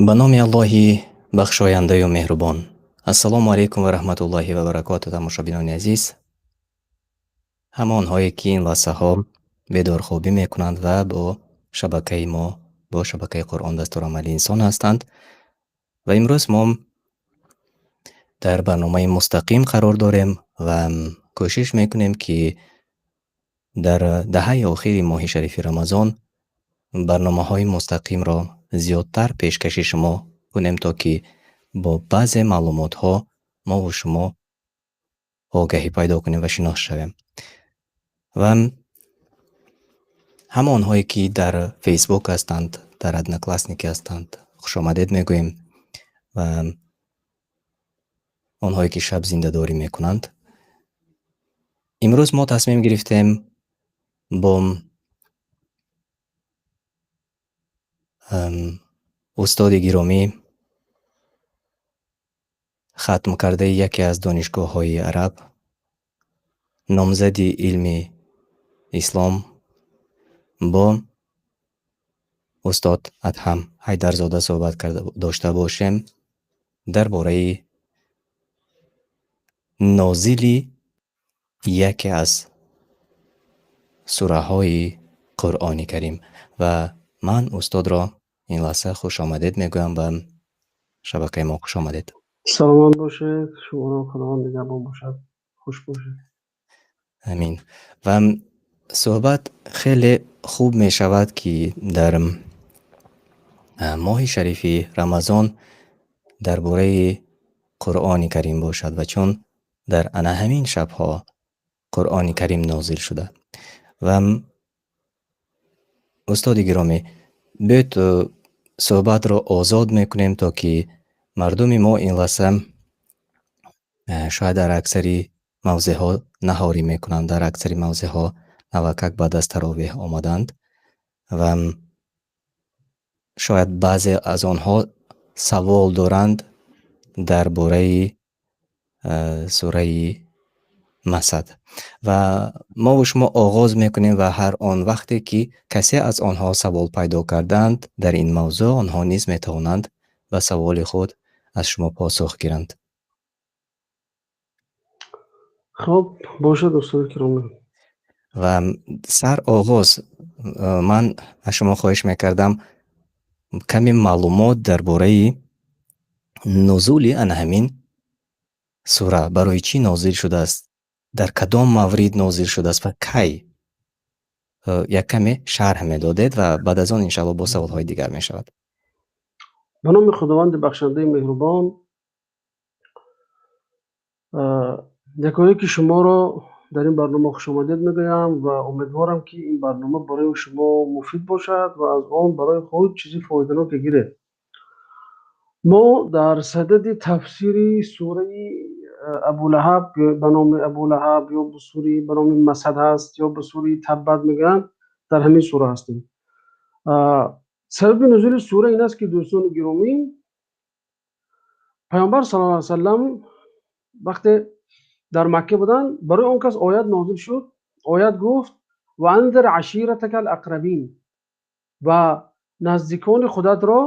Ба номи Аллоҳи бахшояндаю меҳрубон. Ассалому алайкум ва раҳматуллоҳи ва баракоту, тамошобинони азиз. Ҳамонҳое, ки ин лаҳзаҳо бедорхобӣ мекунанд ва бо шабакаи мо, бо шабакаи Қуръон дастурамали инсон ҳастанд. Ва имрӯз мо дар барномаи мустақим қарор дорем ва кӯшиш мекунем, ки дар даҳаи охири моҳи шарифи Рамазон барномаҳои мустақимро зиёдтар пешкаши шумо кунем, то ки бо баъзе маълумотҳо мову шумо огаҳӣ пайдо кунем ва шинос шавем. Ва ҳамонҳое, ки дар Фейсбук ҳастанд, дар Одноклассники ҳастанд, хушомадед мегӯем ва онҳое, ки шаб зиндадорӣ мекунанд. Имрӯз мо тасмим гирифтем бо устоди гиромӣ, хатмкардаи яке аз донишгоҳҳои араб, номзади илми ислом, бо устод Адҳам Ҳайдарзода суҳбат карда дошта бошем дар бораи нозили яке аз сураҳои Қуръони Карим. Ва ман устодро ин лаҳза хушомадед мегӯям ба шабакаи мо. Хушомадед. Саломат бошед, шуморо Худованд нигаҳбон бошад, хуш бошед. Амин. Ва суҳбат хеле хуб мешавад, ки дар моҳи шарифи Рамазон дар бораи Қуръони Карим бошад ва чун дар ана ҳамин шабҳо Қуръони Карим нозил шуда. Ва устоди гиромӣ, биёед, суҳбатро озод мекунем, то ки мардуми мо ин лаҳза шояд дар аксари мавзеъҳо наҳорӣ мекунанд, дар аксари мавзеъҳо навакак баъд аз таровеҳ омаданд ва шояд баъзе аз онҳо савол доранд дар бораи сураи Масад. Ва мову шумо оғоз мекунем ва ҳар он вақте ки касе аз онҳо савол пайдо карданд дар ин мавзӯъ, онҳо низ метавонанд ба саволи худ аз шумо посух гиранд. Хуб, бошад, устоди киромӣ. Ва сар оғоз ман аз шумо хоҳиш мекардам каме маълумот дар бораи нузули ана ҳамин сура, барои чӣ нозил шудааст, дар кадом маврид нозил шудааст ва кай, як каме шарҳ медодед ва баъд аз он иншаалло бо саволҳои дигар мешавад. Ба номи Худованди бахшандаи меҳрубон. Якояки шуморо дар ин барнома хушомадед мегӯям ва умедворам, ки ин барнома барои шумо муфид бошад ва аз он барои худ чизи фоиданоке гиред. Мо дар садади тафсири сураи Абулаҳаб, ба номи Абулаҳаб ё ба сураи ба номи Масад ҳаст ё ба сураи Таббат мегӯянд, дар ҳамин сура ҳастем. Сабаби нузули сура ин аст, ки, дӯстони гиромӣ, Паёмбар саллаллоҳу алайҳи васаллам вақте дар Макка буданд, барои он кас оят нозил шуд. Оят гуфт: ва анзир аширатака ал-ақрабин, ва наздикони худатро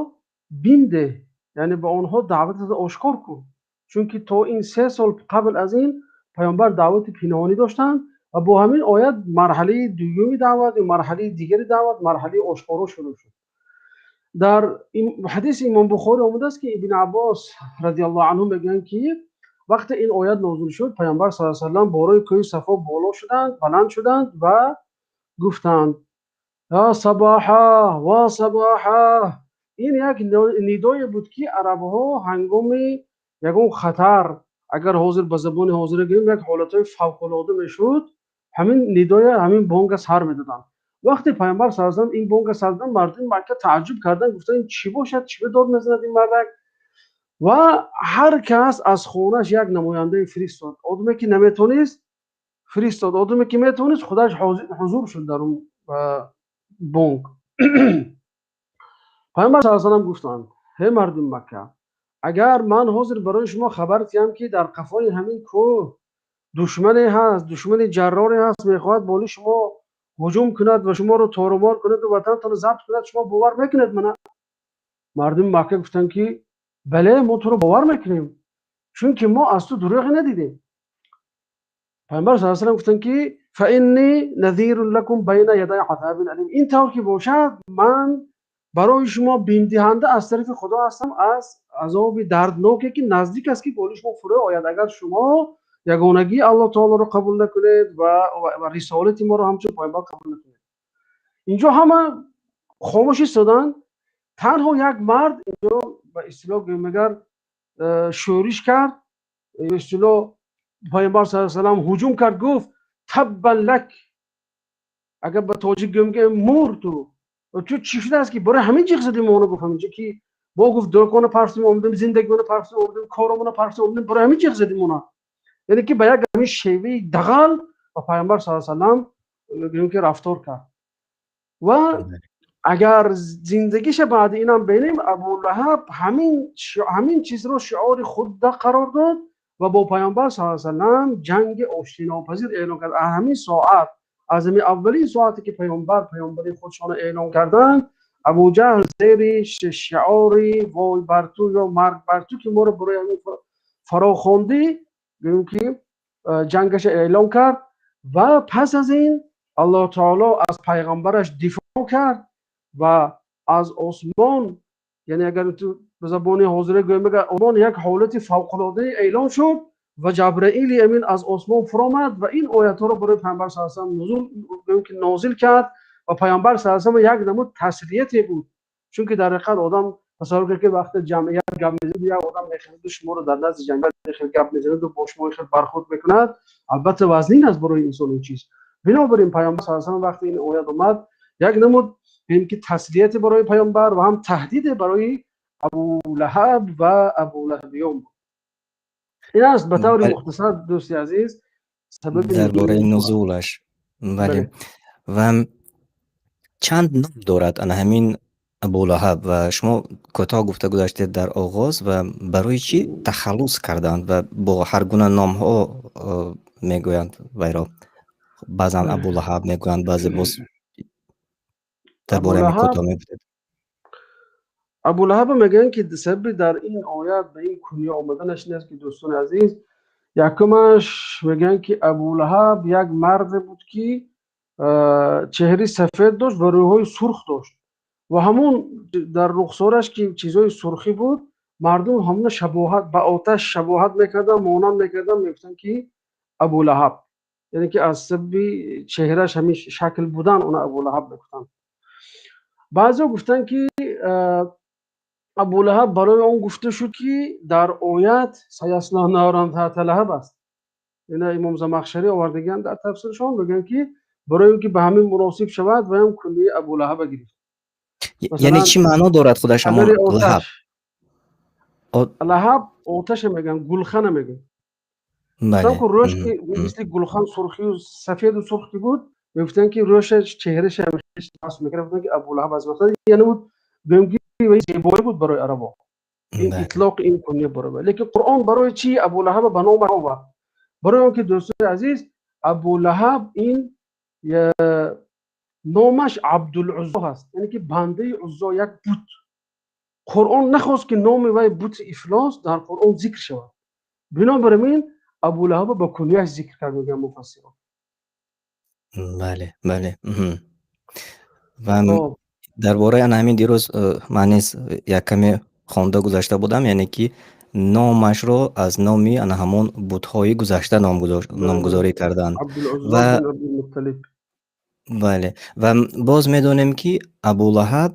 бимдеҳ, яъне ба онҳо даъватро ошкор кун, чунки то ин 3 сол қабл аз ин паёмбар даъвати пинҳонӣ доштанд ва бо ҳамин оят марҳалаи дуюми даъват ё марҳалаи дигари даъват, марҳалаи ошкоро шурӯъ шуд. Дар ҳадиси Имом Бухорӣ омадааст, ки Ибни Аббос радиаллоҳу анҳу мегӯянд, ки вақте ин оят нозил шуд, паёмбар с салам болои кӯҳи Сафо боло шуданд, баланд шуданд ва гуфтанд: ё сабоҳа ва сабоҳа. Ин як нидое буд, ки арабҳо ҳангоми ягон хатар, агар ҳозир ба забони ҳозира гӯем, як ҳолатҳои фавқулода мешуд, ҳамин нидоя, ҳамин бонга сар медоданд. Вақте паёмбар с салам ин бонга сар доданд, мардуми Макка тааҷҷуб карданд, гуфтанд: ин чӣ бошад, чӣ ба дод мезанад ин мардак? Ва ҳар кас аз хонааш як намояндае фиристод. Одаме ки наметонист фиристод, одаме ки метавонист, худаш ҳузур шуд дар он бонг. Паёмбар с салам гуфтанд: ҳей мардуми Макка, агар ман ҳозир барои шумо хабар диҳам, ки дар қафои ҳамин кӯҳ душмане ҳаст, душмани ҷарроре ҳаст, мехоҳад боли шумо ҳуҷум кунад ва шуморо торумор кунад ва ватантонро забт кунад, шумо бовар мекунед мана? Мардуми Макка гуфтанд, ки бале, мо туро бовар мекунем, чунки мо аз ту дурӯғе надидем. Пайғамбар саллаллоҳу алайҳи васаллам гуфтанд, ки фаинни назирун лакум байна ядай азабин алим. Ин тавр ки бошад, ман барои шумо бимдиҳанда аз тарафи Худо ҳастам аз азоби дардноке, ки наздик аст, ки болои шумо фурӯ ояд, агар шумо ягонагии Аллоҳ таолоро қабул накунед ва рисолати моро ҳамчун пайғамбар қабул накунед. Инҷо ҳама хомӯш истоданд. Танҳо як мард инҷо ба истилоҳ гӯем агар, шӯриш кард, ба истилоҳ пайғамбар саллаллоҳу алайҳи васаллам ҳуҷум кард, гуфт таббан лак. Агар ба тоҷик гӯем ки мур ту, ту чӣ шудааст ки барои ҳамин ҷиғ задӣ моно? Гуфт ҳаминҷо ки мо гуфт дӯкона парстим омадем, зиндагиона парстим омадем, коромона парстим омадем, барои ҳамин ҷиғ задӣ мона. Яъне ки ба як ҳамин шеваи дағал ба пайғамбар саллаллоҳу алайҳи васаллам гӯем ки рафтор кард. Ва агар зиндагиша баъди инам бинем, Абу Лаҳаб ҳамин чизро шиори худда қарор дод ва бо пайғамбар саллаллоҳу алайҳи васаллам ҷанги оштинопазир эълон кард. Аз ҳамин соат, аз ҳамин аввалин соате ки пайғамбар пайғамбари худшонро эълон карданд, Абу Ҷаҳл зери шиори вой бар ту ё марг бар ту, ки моро барои ҳамин фарохондӣ, гӯем ки ҷангаша эълон кард. Ва пас аз ин Аллоҳ таоло аз пайғамбараш дифоъ кард ва аз осмон, яъне агар ту ба забони ҳозира гӯем агар осмон як ҳолати фавқулодае эълон шуд ва Ҷабраили амин аз осмон фуромад ва ин оятҳоро барои пайғамбар саллаллоҳу алайҳи васаллам нузул, гӯем ки нозил кард ва пайғамбар саллаллоҳу алайҳи васаллам як намуд таслияте буд. Чунки дар ҳақиқат одам тасаввур кард, ки вақте ҷамъият гап мезанад, як одам мехезад, шуморо дар назди ҷамъият хел гап мезанад ва бо шумо хел бархӯрд мекунад, албатта вазнин аст барои инсон ин чиз. Бинобар ин пайғамбар саллаллоҳу алайҳи васаллам вақте ин оят омад, як намуд гӯем ки таслияте барои пайғамбар ва ҳам таҳдиде барои Абу Лаҳаб ва Абу Лаҳабиён буд. Ин аст ба таври мухтасар, дӯсти азиз, сабаби дар бораи нузулаш. Бале. Ва чанд ном дорад ана ҳамин Абу Лаҳаб? Ва шумо кӯтоҳ гуфта гузаштед дар оғоз, ва барои чӣ тахаллус карданд ва бо ҳар гуна номҳо мегӯянд вайро? Баъзан Абу Лаҳаб мегӯянд, баъзе боз дар бораи ҳамин кӯтоҳ мегуфтед. Абу Лаҳаба мегӯянд, ки сабаби дар ин оят ба ин кунья омаданаш ин аст, ки дӯстони азиз, якумаш мегӯянд, ки Абу Лаҳаб як марде буд, ки чеҳраи сафед дошт ва рӯйҳои сурх дошт ва ҳамун дар рухсораш ки чизҳои сурхӣ буд, мардум ҳамуна шабоҳат ба оташ шабоҳат мекарданд, монанд мекарданд, мегуфтанд, ки Абу Лаҳаб, яъне ки аз сабаби чеҳраш ҳамин шакл будан она Абу Лаҳаб мегуфтанд. Баъзеҳо гуфтанд, ки Абу Лаҳаб барои он гуфта шуд, ки дар оят саясла наран зата лаҳаб аст. Ина Имом Замахшарӣ овардагианд дар тафсиршон, мегӯянд, ки барои он ки ба ҳамин муносиб шавад, ваям куньяи Абу Лаҳаба гирифт. Яъне чӣ маъно дорад худаш ҳамон лаҳаб? Лаҳаб оташа мегӯянд, гулхана мегӯянд. Гуфтам, ки рӯш ки мисли гулхан сурхию сафеду сурх ки буд, мегуфтанд, ки рӯша чеҳраша мекард, гуфтанд, ки Абу Лаҳаб аст. Яъне буд, гӯем ки зебоӣ буд барои арабо ин итлоқи ин кунья барои. Лекин Қуръон барои чӣ Абу Лаҳаба ба номаш овард? Барои он ки, дӯстони азиз, Абу Лаҳаб ин номаш Абдулуззо ҳаст, яъне ки бандаи Уззо, як бут. Қуръон нахост, ки номи вай бути ифлос дар Қуръон зикр шавад. Бинобар ин Абу Лаҳаба ба куньяш зикр кард, мегӯянд муфассирон. Бале. Ва дар бораи ана ҳамин дирӯз ман низ як каме хонда гузашта будам, яъне ки номашро аз номи ана ҳамон бутҳои гузашта номгузорӣ карданд. Ва бале, ва боз медонем, ки Абу Лаҳаб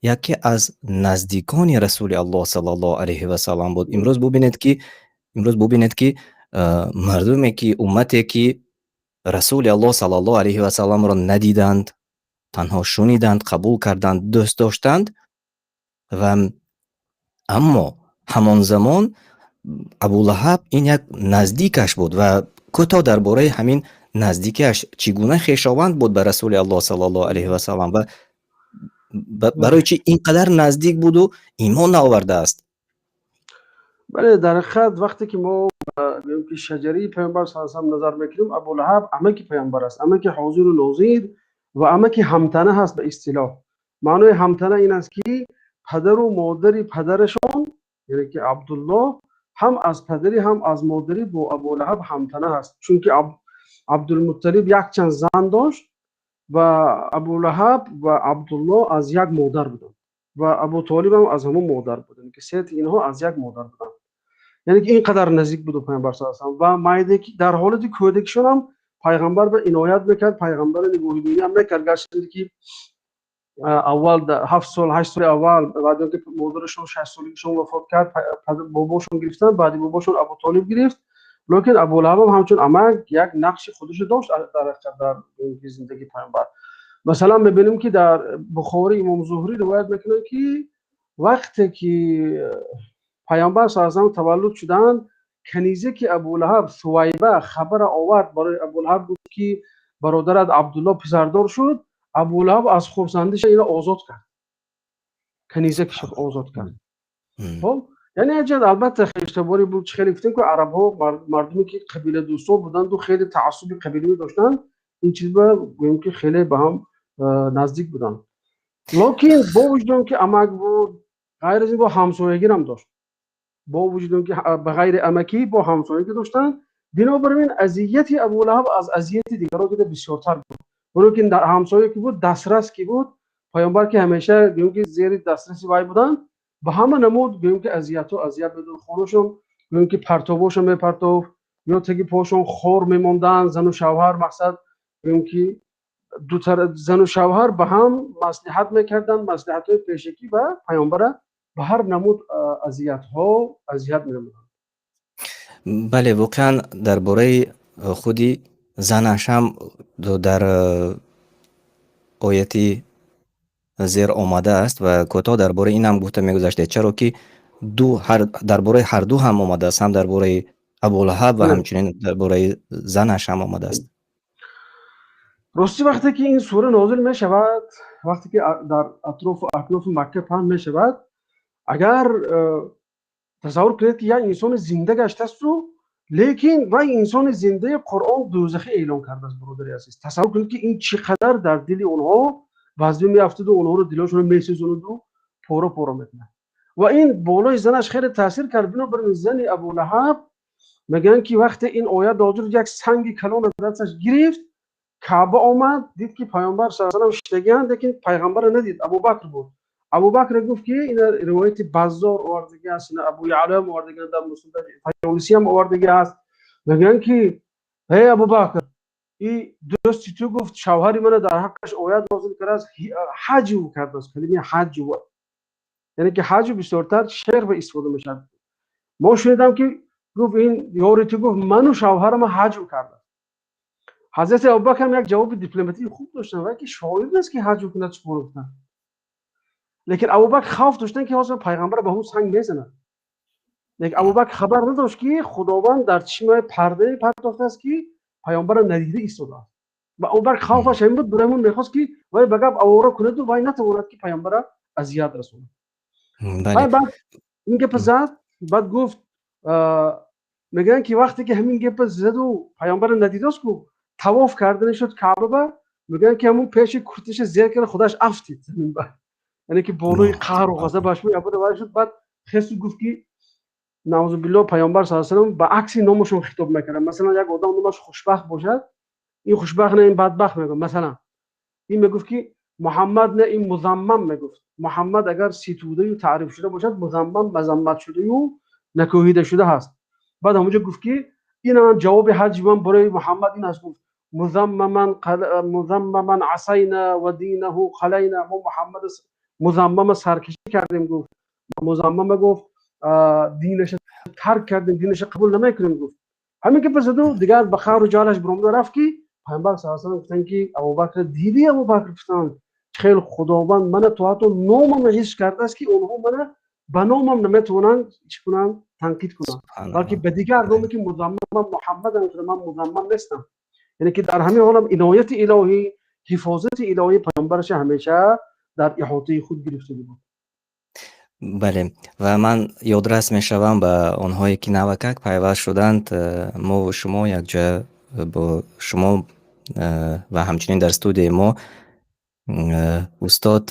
яке аз наздикони Расули Аллоҳ саллаллоҳу алайҳи васаллам буд. Имрӯз бубинед, ки мардуме ки, уммате ки Расули Аллоҳ саллаллоҳу алайҳи васалламро надиданд, танҳо шуниданд, қабул карданд, дӯст доштанд, ва аммо ҳамон замон Абулаҳаб ин як наздикаш буд. Ва кӯтоҳ дар бораи ҳамин наздикиаш, чӣ гуна хешованд буд ба Расули Аллоҳ саллаллоҳу алайҳи васаллам ва барои чӣ ин қадар наздик буду имон наовардааст? Бале, дар ҳақиқат вақте ки мо гӯем ки шаҷараи Паёмбар саллаллоҳу алайҳи васаллам назар мекунем, Абулаҳаб амаки Паёмбар аст, амаки ҳозиру нозир ва амаки ҳамтана ҳаст ба истилоҳ. Маънои ҳамтана ин аст, ки Падару модари падарашон, яъне ки Абдуллоҳ, ҳам аз падарӣ, ҳам аз модарӣ бо Абулаҳаб ҳамтана ҳаст, чунки Абдулмутталиб якчанд зан дошт ва Абулаҳаб ва Абдуллоҳ аз як модар буданд ва Абутолиб ҳам аз ҳамон модар буд, яъне ки сети инҳо аз як модар буданд, яъне ки ин қадар наздик буд Пайғамбар саллаллоҳу алайҳи васаллам. Ва майде ки дар ҳолати кӯдакишон ҳам пайғамбар ба иноят мекард, пайғамбарро нигоҳубинӣ ҳам мекард, гарчанде ки аввал 7 сол, 8 соли аввал, баъд он ки модарашон 6 солагишон вафот кард, бобошон гирифтанд, баъди бобошон Абутолиб гирифт. Лекин Абулаҳаб ҳам ҳамчун амак як нақши худашро дошт дар зиндагии пайғамбар. Масалан, мебинем, ки дар Бухорӣ Имом Зуҳрӣ ривоят мекунанд, ки вақте ки Пайғамбар саллаллоҳу алайҳи васаллам таваллуд шуданд, канизаки Абулаҳаб Сувайба хабара овард барои Абулаҳаб, гуфт, ки бародарат Абдулло писардор шуд. Абулаҳаб аз хурсандиша ино озод кард, канизакиша озод кард. Хоб, яъне аҷад, албатта, хештаборӣ буд. Хеле гуфтем, ки арабҳо мардуме ки қабиладӯстҳо буданду хеле таассуби қабилавӣ доштанд, ин чиз ба гӯем, ки хеле ба ҳам наздик буданд. Лекин бо вуҷуди он ки амак буд, ғайр аз ин бо ҳамсоягирам дошт. Бо вуҷуди он ки ба ғайри амакӣ бо ҳамсоягӣ доштанд, бинобар ин азияти Абулаҳаб аз азияти дигарон дида бисёртар буд, оно ки ҳамсоя ки буд, дастрас ки буд, Пайғамбар ки ҳамеша, гӯем ки, зери дастраси вай буданд, ба ҳама намуд, гӯем ки, азиятҳо азият медод. Хонашон, гӯем ки, партобошон мепартофт ё таги пошон хор мемонданд зану шавҳар. Мақсад, гӯем ки, зану шавҳар ба ҳам маслиҳат мекарданд, маслиҳатҳои пешакӣ, ва Пайғамбара ба ҳар намуд азиятҳо азият менамуданд. Бале, воқеан, дар бораи худи занаш ҳам дар ояти зер омадааст ва кӯтоҳ дар бораи ин ҳам гуфта мегузаштед, чаро ки ду дар бораи ҳарду ҳам омадааст, ҳам дар бораи Абулаҳаб ва ҳамчунин дар бораи занаш ҳам омадааст. Ростӣ, вақте ки ин сура нозил мешавад, вақте ки дар атрофу акнофи Макка паҳн мешавад, агар тасаввур кунед, ки як инсони зинда гаштасту, лекин вай инсони зиндаи Қуръон дӯзахӣ эълон кардааст. Бародари азиз, тасаввур кунед, ки ин чӣ қадар дар дили онҳо вазме меафтаду онҳоро дилошонро месӯзонаду пора пора мекунад. Ва ин болои занаш хеле таъсир кард. Бинобар ин зани Абулаҳаб, мегӯянд, ки вақте ин оят нозил, як санги калон дасташ гирифт, Каъба омад, дид, ки Пайғамбар са салам шиштагианд, лекин пайғамбарро надид. Абубакр буд. Абубакр гуфт, ки ина ривояти Баззор овардагӣ аст, ина Абу Яълам овардагӣ, дар Таёлисиам овардагӣ аст. Мегӯянд, ки эй Абубакр, и дӯсти ту гуфт, шавҳари мана дар ҳаққаш оят нозил кардааст, ҳаҷв кардааст. Калимаи ҳаҷв, яъне ки ҳаҷв бисёртар шеър ба истифода мешавад. Мо шунидам, ки гуфт, ин ёри ту гуфт, ману шавҳарама ҳаҷв кардааст. Ҳазрати Абубакр ҳам як ҷавоби дипломатии хуб доштанд, вай ки шоир нест, ки ҳаҷв кунад, чӣ гуфтанд. Лекин Абубакр хавф доштанд, ки ҳозир пайғамбар ба ҳамун санг мезанад. Лекин Абубакр хабар надошт, ки Худованд дар чишмаи пардае партофтааст, ки пайғамбарро надида истодааст. Ва Абубакр хавфаш ҳамин буд, барои ҳамун мехост, ки вай ба гап овора кунаду вай натавонад, ки пайғамбарро азият расонад. Баъд ин гапа зад, баъд гуфт, мегӯянд, ки вақте ки ҳамин гапа заду пайғамбарро надидост, ку тавоф кардани шуд Каъба, мегӯянд, ки ҳамун пеши курташа зер карда, худаш афтид замин ба, яъне ки болои қаҳру ғазабаш вай шуд. Баъд хесу гуфт, ки наъузубилло, Пайғамбар са салам ба акси номашон хитоб мекарданд. Масалан, як одам номаш Хушбахт бошад, ин хушбахт не, ин бадбахт мегӯяд. Масалан, ин мегуфт, ки Муҳаммад не, ин музаммам мегуфт. Муҳаммад агар ситудаю таъриф шуда бошад, музаммам мазаммат шудаю накӯҳида шуда ҳаст. Баъд ҳамонҷо гуфт, ки ин ҷавоби ҳаҷи ман барои Муҳаммад ин аст. Гуфт: музаммаман асайна ва динаҳу халайна. Мо Муҳаммад музаммама саркашӣ кардем, гуфт, музаммама гуфт, динаша тарк кардем, динаша қабул намекунем, гуфт. Ҳамин ки пасаду дигар ба қаҳру ҷалаш биромада рафт, ки Пайғамбар са салам гуфтанд, ки Абубакр диди, Абубакр, гуфтанд, хел Худованд мана то ҳатто номамро ҳифз кардааст, ки онҳо мана ба номам наметавонанд чӣ кунанд, танқид кунанд, балки ба дигар номе, ки музаммам Муҳаммадам, ман музаммам нестам. Яъне ки дар ҳамин ҳолам инояти илоҳӣ, ҳифозати илоҳӣ пайғамбараша ҳамеша дар иҳотаи худ гирифта буд. Бале, ва ман ёдрас мешавам ба онҳое, ки навакак пайваст шуданд. Мову шумо якҷоя бо шумо ва ҳамчунин дар студияи мо устод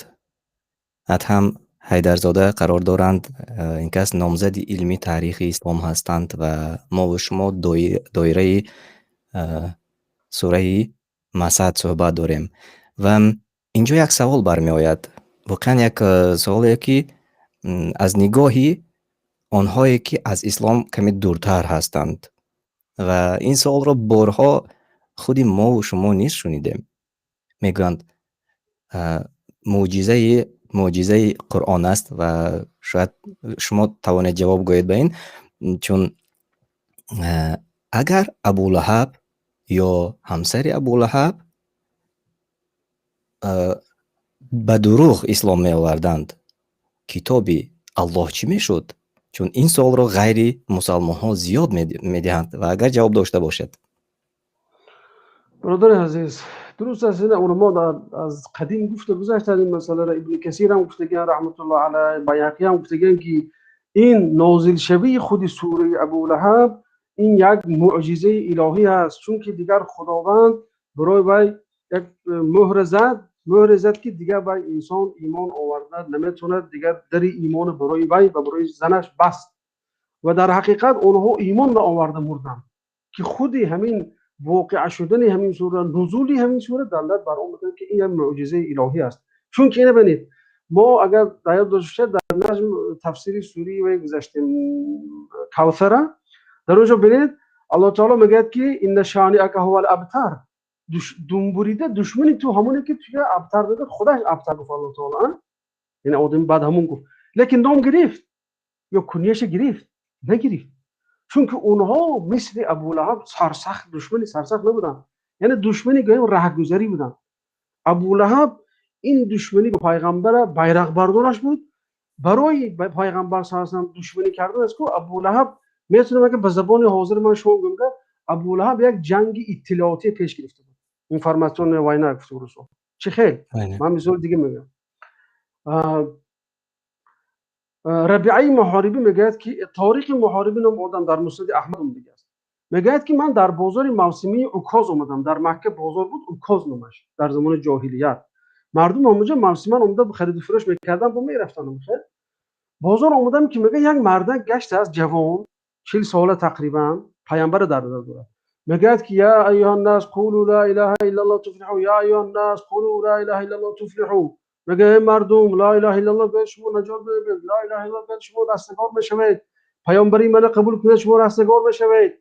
Адҳам. Ҳайдарзода қарор доранд. Ин кас номзади илми таърихи ислом ҳастанд ва мову шумо доираи сураи Масад суҳбат дорем. Ва инҷо як савол бармеояд. Воқеан, як саволе, ки аз нигоҳи онҳое, ки аз ислом каме дуртар ҳастанд, ва ин саволро борҳо худи мову шумо низ шунидем. Мегӯянд, мӯъҷизаи Қуръон аст, ва шояд шумо тавонед ҷавоб гӯед ба ин, чун агар Абулаҳаб ё ҳамсари Абулаҳаб ба дурӯғ ислом меоварданд, китоби Аллоҳ чӣ мешуд? Чун ин суолро ғайри мусалмонҳо зиёд медиҳанд, ва агар ҷавоб дошта бошед. Бародари азиз, дуруст аст. Ина уламо аз қадим гуфта гузаштанд ин масъаларо. Ибни Касир ҳам гуфтагиан, раҳматуллоҳ алайҳ, Байҳақӣ ҳам гуфтагиан, ки ин нозилшавии худи сураи Абулаҳаб ин як мӯъҷизаи илоҳӣ ҳаст, чунки дигар Худованд барои вай як мӯҳра зад, мӯҳре зад, ки дигар вай инсон имон оварда наметавонад. Дигар дари имон барои вай ва барои занаш баст. Ва дар ҳақиқат онҳо имон наоварда мурданд, ки худи ҳамин воқеа шудани ҳамин сура, нузули ҳамин сура далолат бар он мекунад, ки ин як мӯъҷизаи илоҳӣ аст. Чунки ина бинед, мо агар дар ёд дошта бошед, дар наҷм тафсири сураи вай гузаштем, Кавсара. Дар он ҷо бинед, Аллоҳ таоло мегӯяд, ки إن شانئك هو الأبتر, думбурида душмани ту ҳамоне, ки туя абтар мегӯяд. Худаш абтар гуфт Аллоҳ таоло, яъне одами бад ҳамон гуфт, лекин ном гирифт ё кунияша гирифт? Нагирифт, чунки онҳо мисли Абулаҳаб сарсахт, душмани сарсахт набуданд, яъне душмани гӯем раҳгузарӣ буданд. Абулаҳаб ин душманӣ ба пайғамбара байрақбардораш буд. Барои пайғамбар салам душманӣ кардан аст ку Абулаҳаб метавонам, агар ба забони ҳозир ман шумо гӯям, Абулаҳаб як ҷанги иттилоотӣ пеш гирифта буд, информационная война гуфта русо. Чӣ хел? Ман мисоли дига мегӯям. Рабиаи Муҳорибӣ мегӯяд, ки Тариқи Муҳорибӣ ном одам дар Муснади Аҳмад омадагӣ аст, мегӯяд, ки ман дар бозори мавсимии Укоз омадам. Дар Макка бозор буд, Укоз номаш. Дар замони ҷоҳилият мардум ҳамонҷо мавсиман омада хариду фурӯш мекарданд, бо мерафтанд. Бозор омадам, ки мегӯяд, як мардак гаштааст, ҷавон, 40 сола тақрибан, пайғамбара дар назар дорад. Мегӯяд, ки يا أيها الناس قولوا لا إله إلا الله تفلحوا، يا أيها الناس قولوا لا إله إلا الله تفلحوا. Мегӯяд: эй мардум, ла илаҳа иллаллоҳ гӯяд, шумо наҷот меёбед, ла илаҳа иллаллоҳ гӯяд, шумо растагор мешавед, паёмбари мана қабул кунед, шумо растагор мешавед.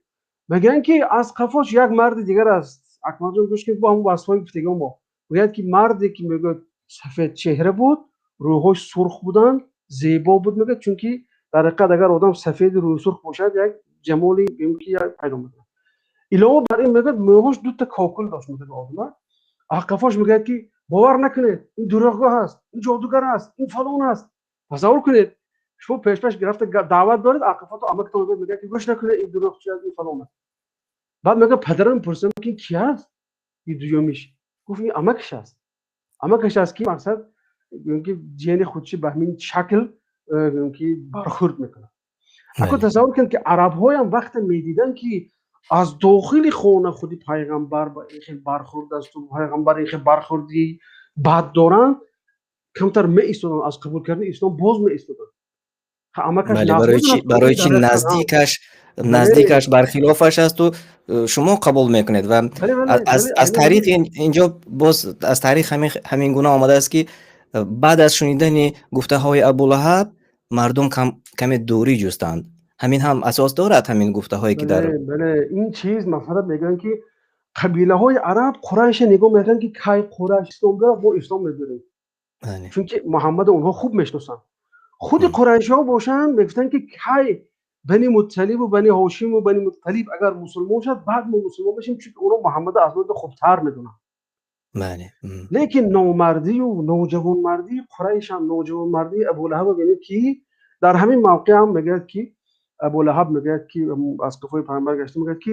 Мегӯянд, ки аз қафош як марди дигар аст. Акмалҷон, гӯш кунед, бо ҳамон васфҳои гуфтагиҳо мо. Мегӯяд, ки марде, ки мегӯяд, сафед чеҳра буд, рӯйҳош сурх буданд, зебо буд. Мегӯяд, чунки дар ҳақиқат агар одам сафеди рӯи сурх бошад, як ҷамоли ки як пайдо мекунад. Илова бар ин, мегӯяд, мӯйҳош дута кокул дошт. Мегӯяд, одама қафош мегӯяд, ки бовар накунед, ин дурӯғгӯ ҳаст, ин ҷодугар аст, ин фалон аст. Тасаввур кунед, шумо пешпеш гирифта даъват доред, ақафото амактон мегӯяд, ки гӯш накунед, ин дурӯғчи аст, ин фалон аст. Баъд мегӯяд, падарам пурсидам, ки ки аст ин дуюмиш? Гуфт, ин амакаш аст, амакаш аст, ки мақсад ки ҷияни худши ба ҳамин шакл ки бархӯрд мекунад. Ако тасаввур кунед, ки арабҳоям вақте медиданд, ки аз дохили хона худи пайғамбар ба ин хел бархӯрд асту пайғамбар ин хел бархӯрди бад доранд, камтар меистоданд, аз қабул кардани ислом боз меистоданд. Барои чи наздикаш бархилофаш асту шумо қабул мекунед? Ва аз таърих инҷо боз аз таърих ҳамин гуна омадааст, ки баъд аз шунидани гуфтаҳои Абулаҳаб мардум каме дурӣ ҷустанд. Ҳамин ҳам асос дорад, ҳамин гуфтаҳое, ки дар Бале, ин чиз, масалан, мегӯянд, ки қабилаҳои араб Қурайша нигоҳ мекарданд, ки кай Қурайш ислом биёрад, мо ислом мебиёрем, чунки Муҳаммада онҳо хуб мешиносанд. Худи қурайшиҳо бошанд, мегуфтанд, ки кай Бани Мутталибу Бани Ҳошиму Бани Мутталиб агар мусулмон шавад, баъд мо мусулмон мешем, чунки онҳо Муҳаммада аз мо хубтар медонанд. Лекин номардию ноҷавонмардии Қурайшам, ноҷавонмардии Абулаҳаба бинед, ки дар ҳамин мавқеъ ҳам мегӯяд, ки Абулаҳаб мегӯяд, ки аз қафои пайғамбар гашта мегӯяд, ки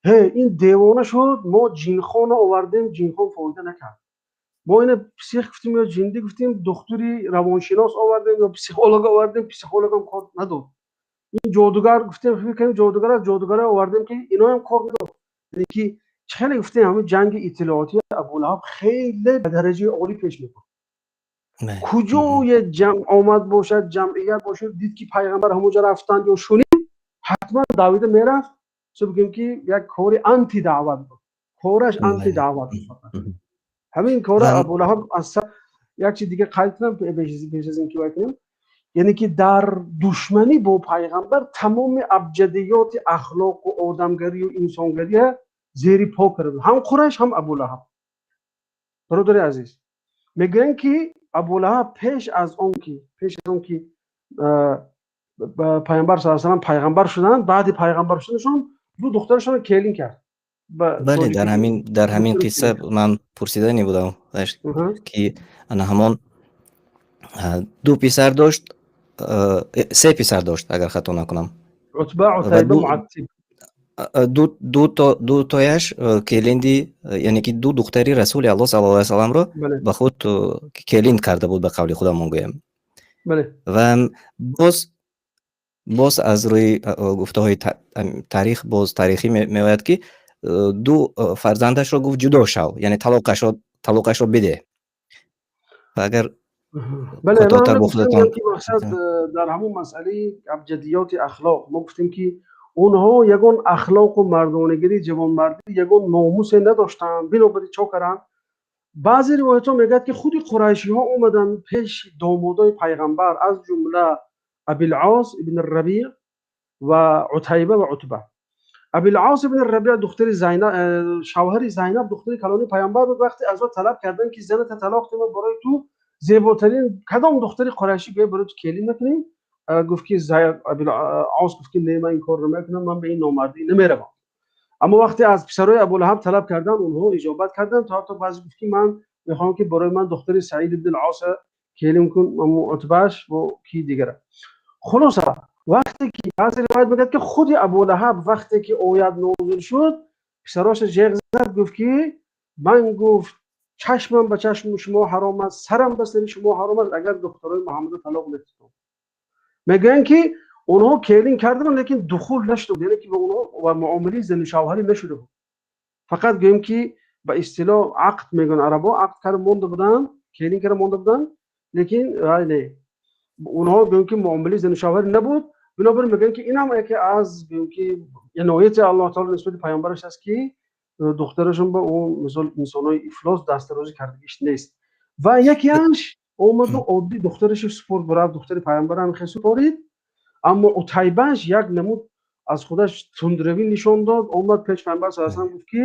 ҳе, ин девона шуд, мо ҷинхона овардем, ҷинхон фоида накард, мо ина псих гуфтем ё ҷиндӣ гуфтем, духтури равоншинос овардем ё психолог овардем, психологам кор надод, ин ҷодугар гуфтем, фикр кардем ҷодугар аст, ҷодугара овардем, ки иноам кор надод. Яъне ки хеле гуфтем, ҳамин ҷанги иттилоотии Абулаҳаб хеле ба дараҷаи олӣ пеш мебурд. Куҷое ҷамъ омад бошад, ҷамъият бошад, дид ки пайғамбар ҳамонҷо рафтанд ё шунид, ҳатман давида мерафт. Чӣ бигӯем, ки як кори антидаъват буд, кораш антидаъват буд фақат. Ҳамин кора Абулаҳаб аз як чиз дига қайд кунам пеш аз ин ки вай кунем, яъне ки дар душманӣ бо пайғамбар тамоми абҷадиёти ахлоқу одамгарию инсонгария зери по карда буд, ҳам Қурайш, ҳам Абулаҳаб. Бародари азиз, мегӯянд ки Абулаҳаб пеш аз он ки пайғамбар с салам пайғамбар шуданд, баъди пайғамбар шуданашон ду духтарашонро келин кард. Бале, дар ҳамин қисса ман пурсидани будам, ки ана ҳамон ду писар дошт, се писар дошт, агар хато накунам. Утба, Утайба, Муаттиб. Дутояш келинди, яъне ки ду духтари Расули Аллоҳ саллаллоҳу алайҳи васалламро ба худ келин карда буд, ба қавли худамон гӯям. Ва боз аз рӯи гуфтаҳои таърих, боз таърихӣ меояд, ки ду фарзандашро гуфт: «Ҷудо шав», яъне талоқашро бидеҳ. Ва агар Бале, кӯтоҳтар бо худатон мақсад дар ҳамон масъалаи абҷадиёти ахлоқ мо гуфтем, ки онҳо ягон ахлоқу мардонагирӣ, ҷавонмардӣ, ягон номусе надоштанд. Бинобар ин чо карданд? Баъзе ривоятҳо мегӯяд, ки худи қурайшиҳо омаданд пеши домодои пайғамбар, аз ҷумла Абилос ибн Рабиъ ва Утайба ва Утба. Абилос ибн Рабиъ духтари Зайнаб, шавҳари Зайнаб, духтари калони пайғамбар буд. Вақте аз ӯ талаб карданд, ки заната талоқ диҳам, барои ту зеботарин кадом духтари қурайшӣ гӯя, барои ту келин мекунем, гуфт ки Абилос гуфт ки не, ман ин корро намекунам, ман ба ин номардӣ намеравам. Аммо вақте аз писарои Абулаҳаб талаб карданд, онҳо иҷобат карданд. То ҳатто баъзе гуфт, ки ман мехоҳам, ки барои ман духтари Саид ибн Оса келин кун, Утбааш бо ки дигара. Хулоса, вақте ки баъзе ривоят мегӯяд, ки худи Абулаҳаб вақте ки оят нозил шуд, писароша ҷеғ зад, гуфт ки ман, гуфт, чашмам ба чашми шумо ҳаром аст, сарам ба сари шумо ҳаром аст, агар духтарои Муҳаммада талоқ метитон. Мегӯянд, ки онҳо келин карданд, лекин духул нашуда буд, яъне ки ба онҳо ва муомилаи зану шавҳарӣ нашуда буд. Фақат гӯем, ки ба истилоҳ ақд мегӯянд арабо, ақд карда монда буданд, келин карда монда буданд, лекин не, онҳо гӯем, ки муомилаи зану шавҳарӣ набуд. Бинобар ин мегӯянд, ки ин ҳам яке аз, гӯем, ки инояти Аллоҳ таоло нисбати пайғамбараш аст, ки духтарашон ба ӯ мисол инсонҳои ифлос дастдарозӣ кардагиш нест. Ва якеаш омаду оддӣ духтарашо супорд, рафт, духтари пайғамбарам хе супорид. Аммо Утайбаш як намуд аз худаш тундравӣ нишон дод, омад пеш пайғамбар с салам, гуфт ки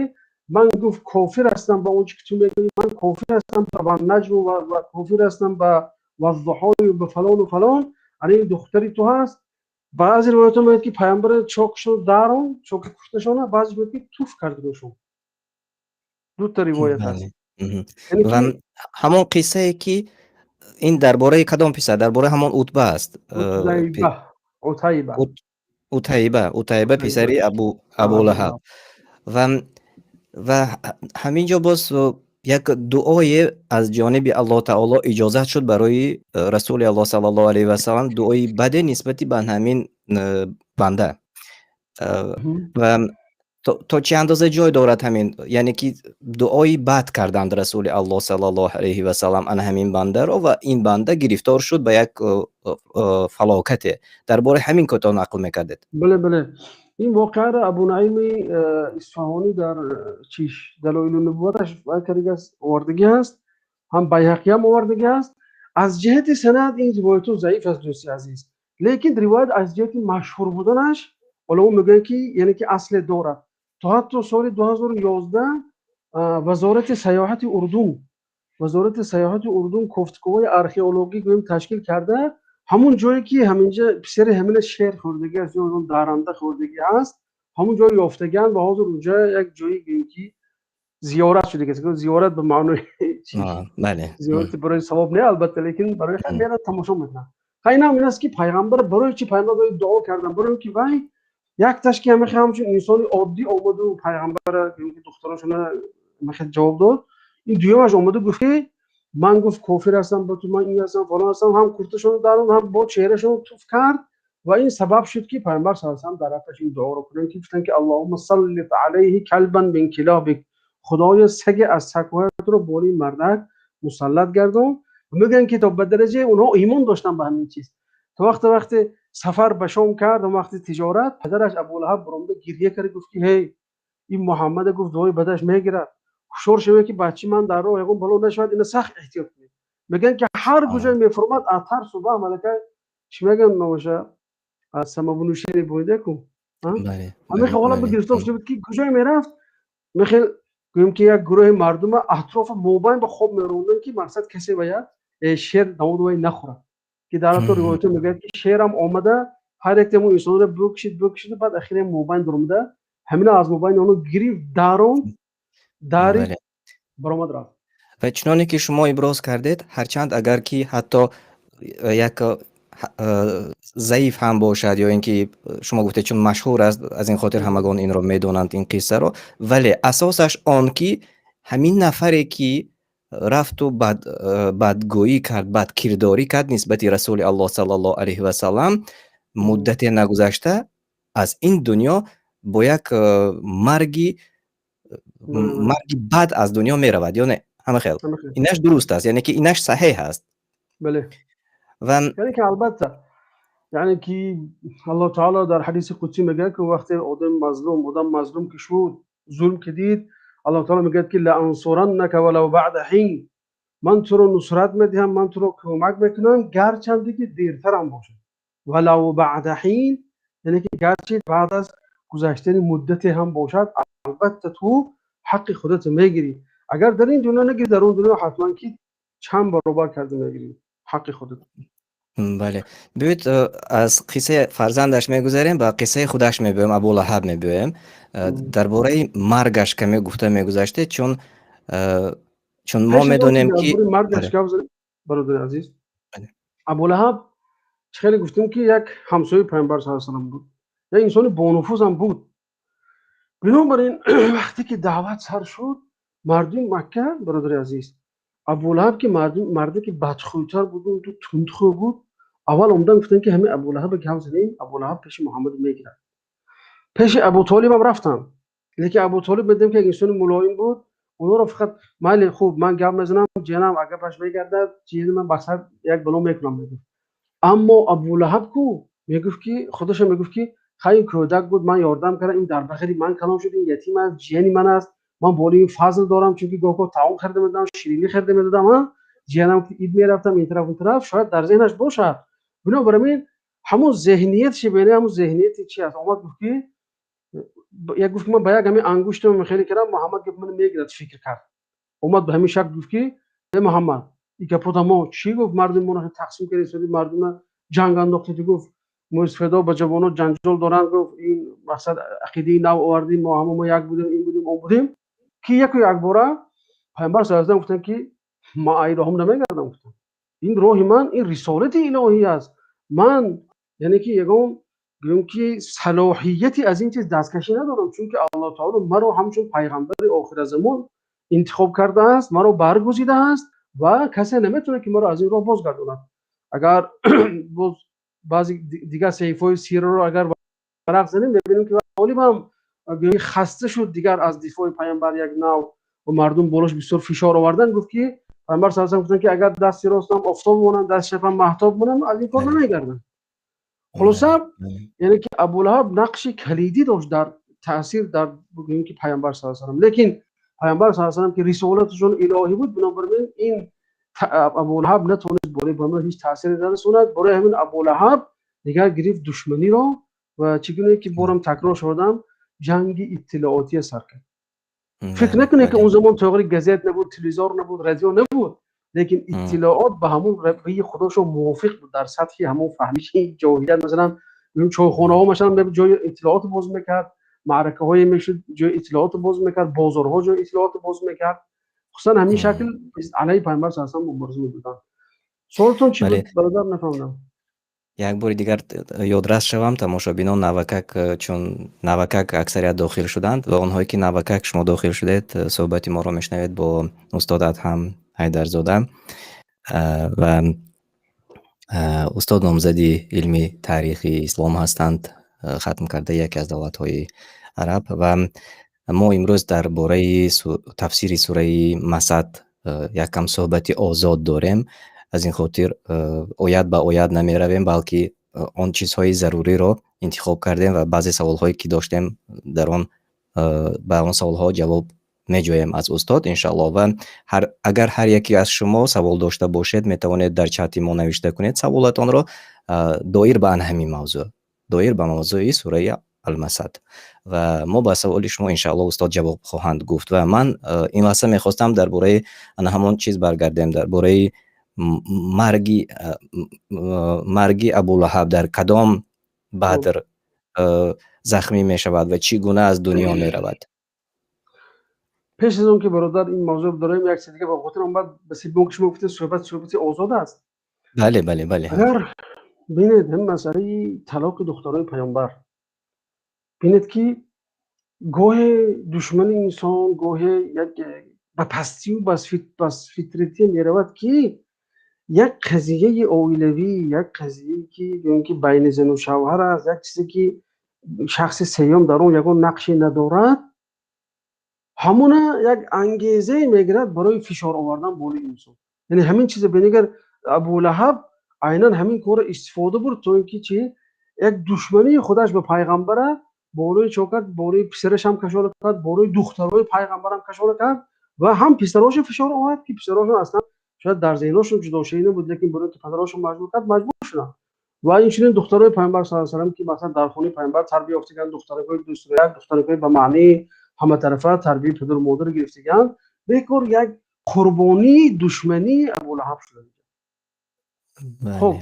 ман, гуфт, кофир ҳастам ба он чи ки ту мегӯӣ, ман кофир ҳастам ба наҷму ва кофир ҳастам ба ваззуҳою ба фалону фалон, ана ин духтари ту ҳаст. Баъзе ривоятҳо мегӯяд, ки пайғамбар чокшон дарон, чоки кушташона, баъзе мегӯяд, ки туф кардагошон. Дута ривоят аст. Ва ҳамон қиссае, ки ин дар бораи кадом писар, дар бораи ҳамон Утба аст? Утайба. Утайба, писари Абулаҳаб. Ва ҳамин ҷо боз як дуое аз ҷониби Аллоҳ таоло иҷозат шуд барои Расули Аллоҳ саллаллоҳу алайҳи васалам, дуои баде нисбати ба ҳамин банда. Ва то чӣ андоза ҷой дорад ҳамин, яъне ки дуои бад карданд Расули Аллоҳ саллаллоҳу алайҳи васалам ана ҳамин бандаро, ва ин банда гирифтор шуд ба як фалокате. Дар бораи ҳамин кӯтоҳ нақл мекардед. Бале, ин воқеаро Абу Наими Исфаҳонӣ дар чиш Далоилу нубувваташ кардагӣ аст, овардагӣ ҳаст, ҳам Байҳақӣ ҳам овардагӣ ҳаст. Аз ҷиҳати санад ин ривоятҳо заиф аст, дӯсти азиз, лекин ривоят аз ҷиҳати машҳур буданаш уламо мегӯянд, ки яъне ки асле дорад. То ҳатто соли 2011 вазорати сайёҳати Урдун кофтуковҳои археологӣ, гӯем, ташкил карда, ҳамун ҷое ки ҳаминҷа писари ҳамина шер хӯрдагӣ аст ё даранда хӯрдагӣ аст, ҳамун ҷой ёфтагианд ва ҳозир унҷа як ҷои, гӯем, ки зиёрат шудагиаст. Зиёрат ба маънои зиёрати барои савоб не, албатта, лекин барои мерад, тамошо мекунанд. Инам ин аст, ки пайғамбар барои чи пайғамбар барои дуо кардан? Барои ки вай якташ ки ҳамихе ҳамчун инсони оддӣ омаду пайғамбара, духтарошона ҳамихе ҷавоб дод. Ин дуюмаш омаду гуфт, ки ман, гуфт, кофир ҳастам ба ту, ман ин ҳастам, фалон ҳастам, ҳам курташонро дарон, ҳам бо чеҳрашон туф кард. Ва ин сабаб шуд, ки пайғамбар с салам дар ҳаққаш ин дуоро кунанд, ки гуфтанд, ки اللهم سلط عليه كلبا من كلابك, худоё, саге аз сагҳоятро болои мардак мусаллат гардон. Мегӯянд, ки то ба дараҷаи онҳо имон доштанд ба ҳамин чиз. То вақте сафар ба Шом кард ва вақти тиҷорат, падараш Абулаҳаб баромада гиря кард, гуфт, ки ҳей, ин Муҳаммада, гуфт, дуои бадаш мегирад, ҳушёр шавед, ки бачаи ман дар роҳ ягон бало нашавад, ина сахт эҳтиёт кунед. Мегӯянд, ки ҳар куҷое мефурмад, аз тарсу ваҳм аллакай чӣ мегӯянд, номаша аз самовнушение буидаку ҳамин ҳола гирифтор шуда буд, ки куҷое мерафт, мехел гӯем, ки як гурӯҳи мардума атрофа мобайн ба хоб меронданд, ки мақсад касе ва як шер даводу вай нахӯрад, ки дар ҳатто ривоятҳо мегӯяд, ки шерам омада ҳар як тему инсонро букшид, букшид, баъд ахире мобайн дуромада, ҳамина аз мобайни оно гирифт, дарон дари баромад, рафт. Ва чуноне ки шумо иброз кардед, ҳарчанд агар ки ҳатто як заиф ҳам бошад ё ин ки шумо гуфтед, чун машҳур аст, аз ин хотир ҳамагон инро медонанд, ин қиссаро, вале асосаш он ки ҳамин нафаре ки рафту бадгӯӣ кард, бадкирдорӣ кард нисбати Расули Аллоҳ саллаллоҳу алайҳи васаллам, муддате нагузашта аз ин дунё бо як марги бад аз дунё меравад ё не? Ҳама хел инаш дуруст аст, яъне ки инаш саҳеҳ аст. Бале. Ва яъне ки албатта, яъне ки Аллоҳ таоло дар ҳадиси қудсӣ мегӯяд, ки вақте одам мазлум ки шуд, зулм ки дид, Аллоҳ таоло мегӯяд, ки لأنصرنك ولو بعد حين, ман туро нусрат медиҳам, ман туро кӯмак мекунам, гарчанде ки дертарам бошад. ولو بعد حين, яъне ки гарчи баъд аз гузаштани муддате ҳам бошад, албатта ту ҳаққи худатро мегирӣ. Агар дар ин дунё нагирӣ, дар он дунё ҳатман ки чанд баробар карда мегирӣ ҳаққи худат. Бале, биёед, аз қиссаи фарзандаш мегузарем, ба қиссаи худаш мебиёем, Абулаҳаб мебиёем. Дар бораи маргаш каме гуфта мегузаштед, чун мо медонем, ки маргаш гап занем, бародари азиз. Абулаҳаб, чӣ хеле гуфтем, ки як ҳамсояи Пайғамбар саллаллоҳу алайҳи васаллам буд, як инсони бонуфузам буд. Бинобар ин, вақте ки даъват сар шуд, мардуми Макка, бародари азиз, Абулаҳаб ки марде ки бадхӯйтар буду тундхӯ буд, аввал омадан гуфтанд, ки ҳамин Абулаҳаба гап занем, Абулаҳаб пеши Муҳаммад мегирад. Пеши Абутолибам рафтанд, лекин Абутолиб медидем, ки як инсони мулоим буд. Онҳоро фақат майли, хуб, ман гап мезанам, ҷиянам агар паш мегардад, ҷияни ман басар як бало мекунам, мегуфт. Аммо Абулаҳаб ку мегуфт, ки худаша мегуфт, ки хай, ин кӯдак буд, ман ёрдам кардам, ин дар бағали ман калон шуд, ин ятим аст, ҷияни ман аст, ман болои ин фазл дорам, чунки гоҳ-гоҳ таом харида медодам, ширинӣ харида медодам, ҷиянам ид мерафтам ин тараф, он тараф. Шояд дар зеҳнаш бошад. Бинобар ин, ҳамун зеҳниятши бене, ҳамун зеҳнияти чи аст, омад гуфт, ки як гуфт, ки ман ба як ҳамин ангуштам хеле кардам, Муҳаммад гап ман мегирад, фикр кард, омад ба ҳамин шакл гуфт, ки э Муҳаммад, ин гапота мо чӣ? Гуфт, мардуми моро тақсим кардед, мардума ҷанг андохтед. Гуфт, мӯсфедо ба ҷавонон ҷанҷол доранд. Гуфт, ин мақсад ақидаи нав овардем, мо ҳама мо як будем, ин будем, он будем, ки яку якбора Пайғамбар саллаллоҳу алайҳи васаллам гуфтанд, ки ман ай роҳам намегардам. Гуфтам, ин роҳи ман, ин рисолати илоҳӣ аст. Ман яъне ки ягон гӯем, ки салоҳияти аз ин чиз дасткашӣ надорам, чунки Аллоҳ таоло маро ҳамчун пайғамбари охиразамон интихоб кардааст, маро баргузидааст ва касе наметавонад, ки маро аз ин роҳ бозгардонад. Агар боз баъзе дигар саҳифаҳои сираро агар варақ занем, мебинем, ки Толибам хаста шуд дигар аз дифои Пайғамбар як нав ва мардум болош бисёр фишор овардан. Гуфт, ки Пайғамбар саллаллоҳу гуфтанд, ки агар дасти ростам офтоб монанд, дасти чапам маҳтоб монанд, аз ин кор намегардам. Хулоса, яъне ки Абулаҳаб нақши калидӣ дошт дар таъсир дар, бигӯем, ки Пайғамбар саллаллоҳу алайҳи васаллам. Лекин Пайғамбар саллаллоҳу алайҳи васаллам ки рисолаташон илоҳӣ буд, бинобар ин ин Абулаҳаб натавонист болои Пайғамбар ҳеҷ таъсире нарасонад. Барои ҳамин Абулаҳаб дигар гирифт душманиро ва чӣ гуна ки борам такрор шудам, ҷанги иттилоотия сар кард. Фикр накунед, ки он замон тоғри газет набуд, телевизор набуд, радио набуд, лекин иттилоот ба ҳамун равии худошон мувофиқ буд дар сатҳи ҳамун фаҳмиши ҷоҳилият. Масалан, чойхонаҳо, масалан, ҷои иттилоот боз мекард, маъракаҳое мешуд, ҷои иттилоот боз мекард, бозорҳо ҷои иттилоот боз мекард. Хусусан ҳамин шакл алайҳи Пайғамбар саллаллоҳу алайҳи васаллам мубориза мебурданд. Суолтон чӣ буд, бародар? Нафаҳмидам. Як бори дигар ёдрас шавам, тамошобинон навакак, чун навакак аксарият дохил шуданд ва онҳое ки навакак шумо дохил шудед, суҳбати моро мешунавед бо устод Адҳам Ҳайдарзода. Ва устод номзади илми таърихи ислом ҳастанд, хатм кардаи яке аз давлатҳои араб, ва мо имрӯз дар бораи тафсири сураи Масад якам суҳбати озод дорем. Аз ин хотир оят ба оят намеравем, балки он чизҳои заруриро интихоб кардем ва баъзе саволҳое, ки доштем, дар он ба он саволҳо ҷавоб меҷӯем аз устод, иншааллоҳ. Ва агар ҳар яке аз шумо савол дошта бошед, метавонед дар чати мо навишта кунед саволатонро доир ба ҳамин мавзӯъ, доир ба мавзӯи сураи Алмасад, ва мо ба саволи шумо, иншааллоҳ, устод ҷавоб хоҳанд гуфт. Ва ман ин лаҳза мехостам дар бораи ана ҳамон чиз баргардем, дар бораи марги Абулаҳаб, дар кадом Бадр захмӣ мешавад ва чӣ гуна аз дунё меравад. Пеш аз он ки, бародар, ин мавзӯъ дорем, як чиз дига ба хотир омад, ба сибон ки шумо гуфтед, суҳбат суҳбати озод аст. Бале. Агар бинед, ҳам масъалаи талоқи духтарои паёмбар, бинед, ки гоҳе душмани инсон, гоҳе як ба пастию басфитратӣ меравад, ки як қазияи оилавӣ, як қазияе, ки ё ки байни зану шавҳар аст, як чизе, ки шахси сеюм дар он ягон нақше надорад, ҳамона як ангезае мегирад барои фишор овардан болои инсон. Яъне ҳамин чиза бинигар, Абулаҳаб айнан ҳамин корро истифода бурд, то ин ки чи як душмании худаш ба пайғамбара болои чо кард, болои писарашам кашола кард, болои духтарои пайғамбарам кашола кард ва ҳам писарошо фишор овард, ки писарошон аслан шояд дар зеҳношон ҷудошавӣ набуд, лекин барои ки падарошон маҷбур кард, маҷбур шуданд. Ва инчунин духтарои пайғамбар саллаллоҳу алайҳи васаллам, ки масалан дар хонаи пайғамбар тарбия ёфтаган, духтаракҳои дӯстрояк, духтаракҳои ба маънии ҳаматарафа тарбияи падару модар гирифтаган, бекор як қурбонии душмании Абулаҳаб шуда. Хуб,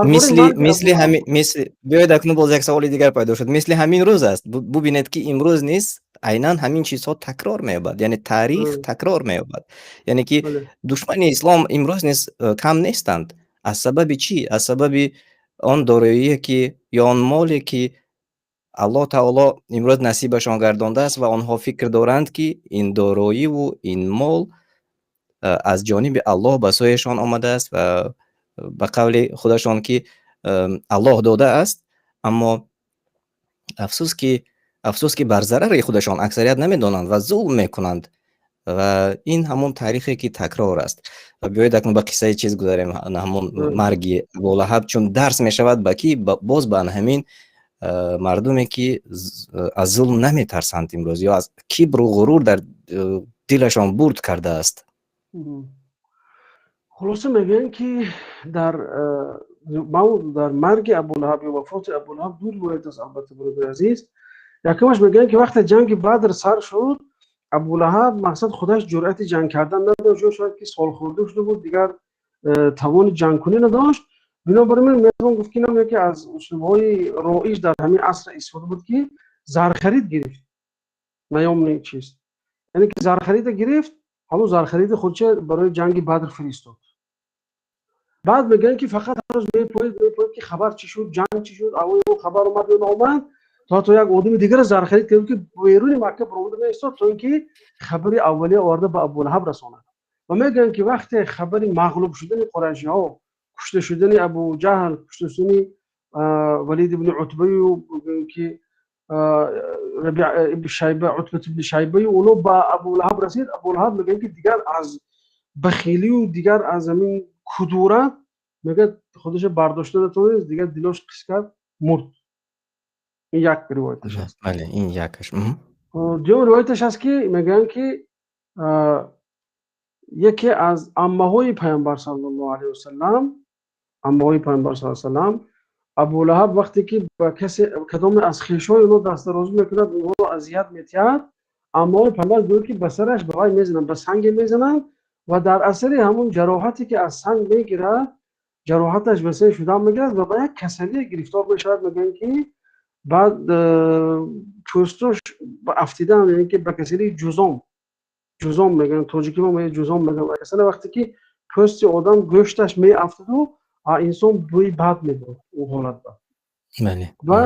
Мисли ҳамин, мисли, биёед, акнун боз як саволи дигар пайдо шуд. Мисли ҳамин рӯз аст, бубинед, ки имрӯз низ айнан ҳамин чизҳо такрор меёбад, яъне таърих такрор меёбад, яъне ки душмани ислом имрӯз низ кам нестанд. Аз сабаби чӣ? Аз сабаби он дороие, ки ё он моле, ки Аллоҳ таоло имрӯз насибашон гардондааст, ва онҳо фикр доранд, ки ин дороиву ин мол аз ҷониби Аллоҳ ба сӯяшон омадааст ва ба қавли худашон, ки Аллоҳ додааст. Аммо афсӯс, ки бар зарари худашон, аксарият намедонанд ва зулм мекунанд. Ва ин ҳамон таърихе, ки такрор аст. Ва биёед, акнун ба қиссаи чиз гузарем, ҳамон марги Абулаҳаб, чун дарс мешавад ба ки боз ба ҳамин мардуме, ки аз зулм наметарсанд имрӯз ё аз кибру ғурур дар дилашон бурд кардааст. Хулоса, мегӯянд, ки дар марги Абулаҳаб ё вафоти Абулаҳаб ду ривоят аст. Албатта, бародари азиз, якумаш, мегӯянд, ки вақте ҷанги Бадр сар шуд, Абулаҳаб, мақсад, худаш ҷуръати ҷанг кардан надошт ё шояд ки солхӯрда шуда буд, дигар тавони ҷангкунӣ надошт. Бинобар ин метавон гуфт, ки инам яке аз услубҳои роиҷ дар ҳамин аср истифода буд, ки зархарид гирифт, наёмный чиз, яъне ки зархарида гирифт, ҳамон зархариди худша барои ҷанги Бадр фиристод. Баъд мегӯянд, ки фақат ҳар рӯз мепоед, ки хабар чӣ шуд, ҷанг чӣ шуд, аввал хабар омад ё наомад, то як одами дигара зархарид кард, ки беруни Макка баромада меистод, то ин ки хабари аввалия оварда ба Абулаҳаб расонад. Ва мегӯянд, ки вақте хабари мағлуб шудани қурайшиҳо, кушта шудани Абуҷаҳл, кушта шудани Валид ибни Утбаю, ки Рабиа ибни Шайба, Утбат ибни Шайбаю, оно ба Абулаҳаб расид, Абулаҳаб, мегӯянд, ки дигар аз бахилию дигар аз ҳамин кудурат, мегӯяд, худашо бардошта натавонист, дигар дилош қис кард, мурд. Ин як ривояташ аст. Бале, ин якаш. Дуюм ривояташ аст, ки мегӯянд, ки яке аз аммаҳои пайғамбар саллаллоҳу алайҳи васаллам, аммаҳои пайғамбар саллаллоҳу алайҳи васаллам, Абулаҳаб вақте ки ба касе, кадоме аз хешои онҳо дастдарозӣ мекунад, онҳоро азият метиҳад, аммаҳои пайғамбар гӯяд, ки ба сараш ба вай мезананд, ба санге мезананд, ва дар асари ҳамон ҷароҳате, ки аз санг мегирад, ҷароҳаташ васеъ шудан мегирад ва ба як касалие гирифтор мешавад. Мегӯянд, ки баъд пӯстош афтидан, яъне ки ба касалии ҷузом, ҷузом мегӯянд, тоҷикӣ мо ҷузом мегӯям, касале, вақте ки пӯсти одам, гӯшташ меафтаду инсон бӯи бад мебурд он ҳолатда. Ва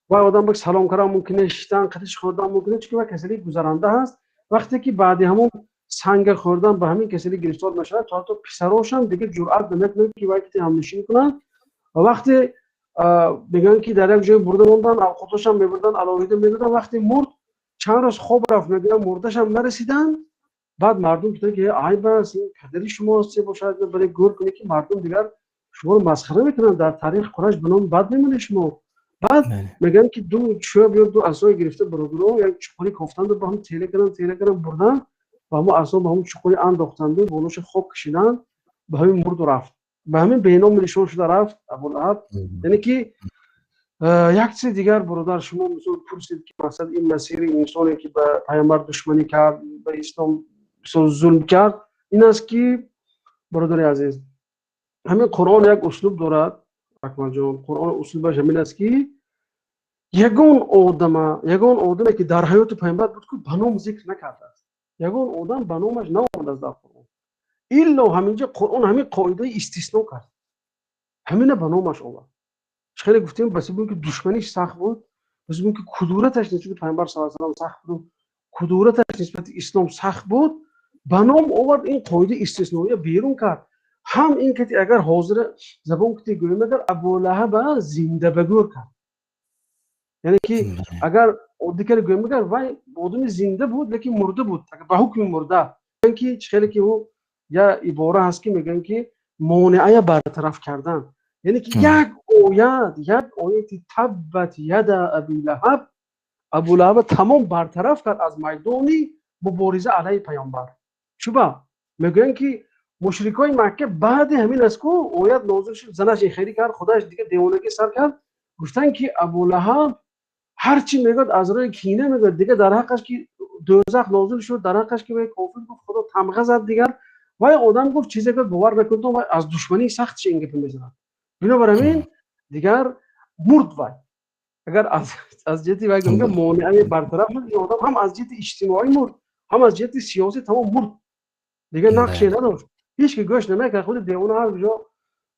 вай одам ба салом кардан мумкин нест, шиштан, қатиш хӯрдан мумкин нест, чунки вай касалии гузаранда ҳаст. Вақте ки баъди ҳамон санга хӯрдан ба ҳамин касалӣ гирифтор мешавад, то ҳатто писарошам дигар ҷуръат намекунанд, ки вай кити ҳамнишин кунанд. Ва вақте мегӯянд, ки дар як ҷое бурда монданд, авқотошам мебурданд, алоҳида медоданд. Вақте мурд, чанд рӯз хоб рафт, мегӯянд, мурдашам нарасиданд. Баъд мардум гуфтанд, ки айб аст, ин падари шумо аст, бошад, барои гӯр кунед, ки мардум дигар шуморо масхара мекунанд, дар таърихи Қурайш ба номи бад мемонед шумо. Баъд мегӯянд, ки ду чӯб ё ду асое гирифта, бародаро, як чуқурӣ кофтанду ба ҳам тела карданд, тела карданд, бурданд ва ҳамон асо ба ҳамон чуқурӣ андохтанду болоша хок кашиданд, ба ҳамин мурду рафт, ба ҳамин беному нишон шуда рафт Абулаҳаб. Яъне ки як чизи дигар, бародар, шумо мисол пурсид, ки мақсад ин масири инсоне, ки ба пайғамбар душманӣ кард, ба ислом мисол зулм кард, ин аст, ки, бародари азиз, ҳамин Қуръон як услуб дорад, Акмалҷон. Қуръон услубаш ҳамин аст, ки ягон одама, ягон одаме, ки дар ҳаёти пайғамбар буд, ку ба ном зикр накардааст, ягон одам ба номаш наомадааст дар Қуръон, илло ҳаминҷа Қуръон ҳамин қоидаи истисно кард, ҳамина ба номаш овард. Хеле гуфтем, ба сабаби ки душманиш сахт буд, ба сабаби ки кудураташ нисбати пайғамбар саллаллоҳу алайҳи васаллам сахт буд, кудураташ нисбати ислом сахт буд, ба ном овард, ин қоидаи истисноия берун кард. Ҳам ин ки агар ҳозира забон кути гӯем, агар Абулаҳаба зинда ба гӯр кард, яъне ки агар оддӣ карда гӯем, агар вай одами зинда буд, лекин мурда буд, ба ҳукми мурда, ки чӣ хеле ки ӯ я ибора ҳаст, ки мегӯянд, ки монеая бартараф кардан, яъне ки як оят, як ояти таббат яда аби лаҳаб Абулаҳаба тамом бартараф кард аз майдони мубориза алайҳи паёмбар. Чуба мегӯянд, ки мушрикои Макка баъди ҳамин аст ку оят нозил шуд, занаш ихелӣ кард, худаш дигар девонагӣ сар кард, гуфтанд, ки Абулаҳаб ҳар чӣ мегӯяд, аз рӯи кина мегӯяд, дигар дар ҳаққаш ки дӯзах нозил шуд, дар ҳаққаш ки вай кофир гуфт, Худо тамға зад, дигар вай одам гуфт, чизе гуфт, бовар накунед, вай аз душмании сахтш ин гапа мезанад. Бинобар ҳамин дигар мурд вай. Агар аз ҷиҳати вай гӯем, монеае бартараф шуд, ин одам ҳам аз ҷиҳати иҷтимоӣ мурд, ҳам аз ҷиҳати сиёсӣ тамом мурд, дигар нақше надошт, ҳеч ки гӯш намекард, худи девона ҳар куҷо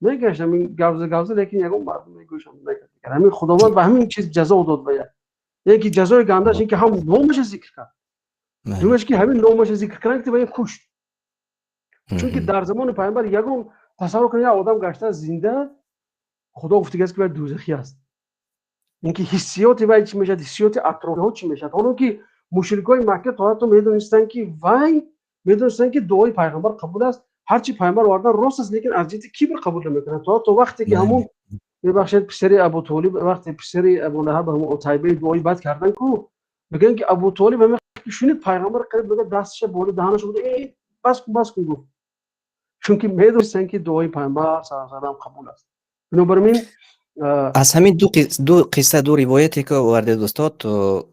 мегашт, ҳамин гавза гавза, лекин ягон мардум гӯшам намекард. Ҳамин Худованд ба ҳамин чиз ҷазо дод ба як, яке ки ҷазои гандаш ин ки ҳам номаша зикр кард, думаш ки ҳамин номаша зикр кардан, ки ба ин кушт. Чунки дар замони пайғамбар ягон, тасаввур кунед, як одам гашта зинда, Худо гуфтагааст, ки вай дӯзахӣ аст, инки ҳиссиёти вай чӣ мешавад, ҳиссиёти атрофиҳо чӣ мешавад? Ҳоло ки мушрикои Макка то ҳатто медонистанд, ки вай медонистанд, ки дуои пайғамбар қабул аст, ҳарчи пайғамбар овардан рост аст, лекин аз ҷиҳати кибр қабул намекунанд. То вақте ки ҳамун, мебахшед, писари Абутолиб, вақте писари Абулаҳаб, ҳамун Утайбаи дуои бад кардан ку, мегӯянд, ки Абутолиб ҳама шунид пайғамбар қариб мегӯяд, дасташа болои даҳанаш буда, э, бас кун, бас кун гуфт, чунки медонистанд, ки дуои пайғамбар саллаллоҳу алайҳи васаллам қабул аст. Бинобар ин Аз ҳамин ду қисса, ду ривояте, ки овардед, устод,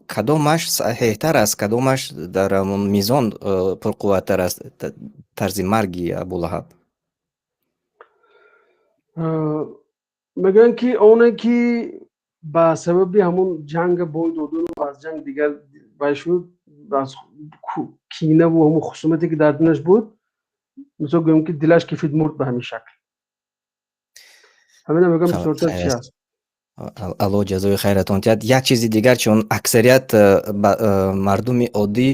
кадомаш саҳеҳтар аст, кадомаш дар ҳамон мизон пурқувваттар аст, тарзи марги Абулаҳаб? Мегӯянд, ки оне ки ба сабаби ҳамон ҷанга бой додану аз ҷанг дигар вай шуд, аз кинаву ҳамон хусумате, ки дар дилаш буд, мисол гӯем, ки дилаш кифид, мурд ба ҳамин шакл. Ҳамина мегӯям, бисёртар чи аст. Аллоҳ ҷазои хайратон диҳад. Як чизи дигар, чун аксарият мардуми оддӣ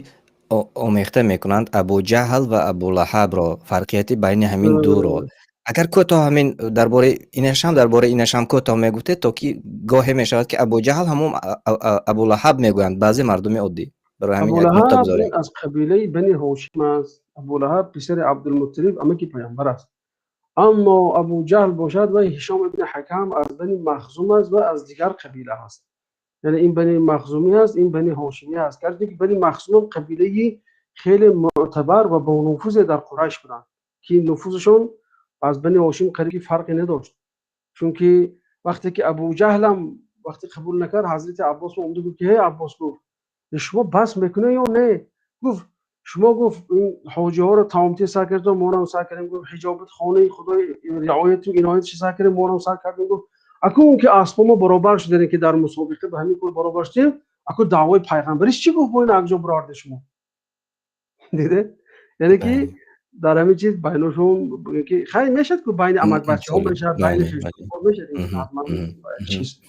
омехта мекунанд Абуҷаҳл ва Абулаҳабро, фарқияти байни ҳамин дуро агар кӯтоҳ ҳамин дар бораи инашам, дар бораи инашам кӯтоҳ мегуфтед, то ки гоҳе мешавад, ки Абуҷаҳл ҳамон Абулаҳаб мегӯянд баъзе мардуми оддӣ. Барои ҳамин як нуқта Абулаҳаб гузорем. Аз қабилаи Бани Ҳошим аст. Абулаҳаб писари Абдулмутталиб, амаки пайғамбар аст. Аммо Абуҷаҳл бошад, вай Ҳишом ибни Ҳакам, аз Бани Махзум аст ва аз дигар қабила аст. Яъне ин Бани Махзумӣ аст, ин Бани Ҳошимӣ аст. Гарчанде ки Бани Махзум қабилаи хеле мӯътабар ва бонуфузе дар Қурайш буданд, ки нуфузашон аз Бани Ҳошим қариб ки фарқе надошт. Чунки вақте ки Абуҷаҳлам вақте қабул накард, ҳазрати Аббос омада гуфт, ки ҳей Аббос, гуфт, шумо бас мекунед ё не? Гуфт, шумо, гуфт, ин ҳоҷиҳоро таомтӣ сар кардем, моро сар кардем, гуфт, ҳиҷобат, хонаи Худои риояту инояташ сар кардем, моро сар кардем, гуфт, акун ки аспо мо баробар шудем, ки дар мусобиқа ба ҳамин кор баробар шудем, аку даъвои пайғамбариш чӣ? Гуфт, бо ин акҷо бароварде шумо диде, яъне ки дар ҳамин чиз байношон ки хайр мешавад ку, байни амакбачаҳо мешавад, байни мешавад чиз.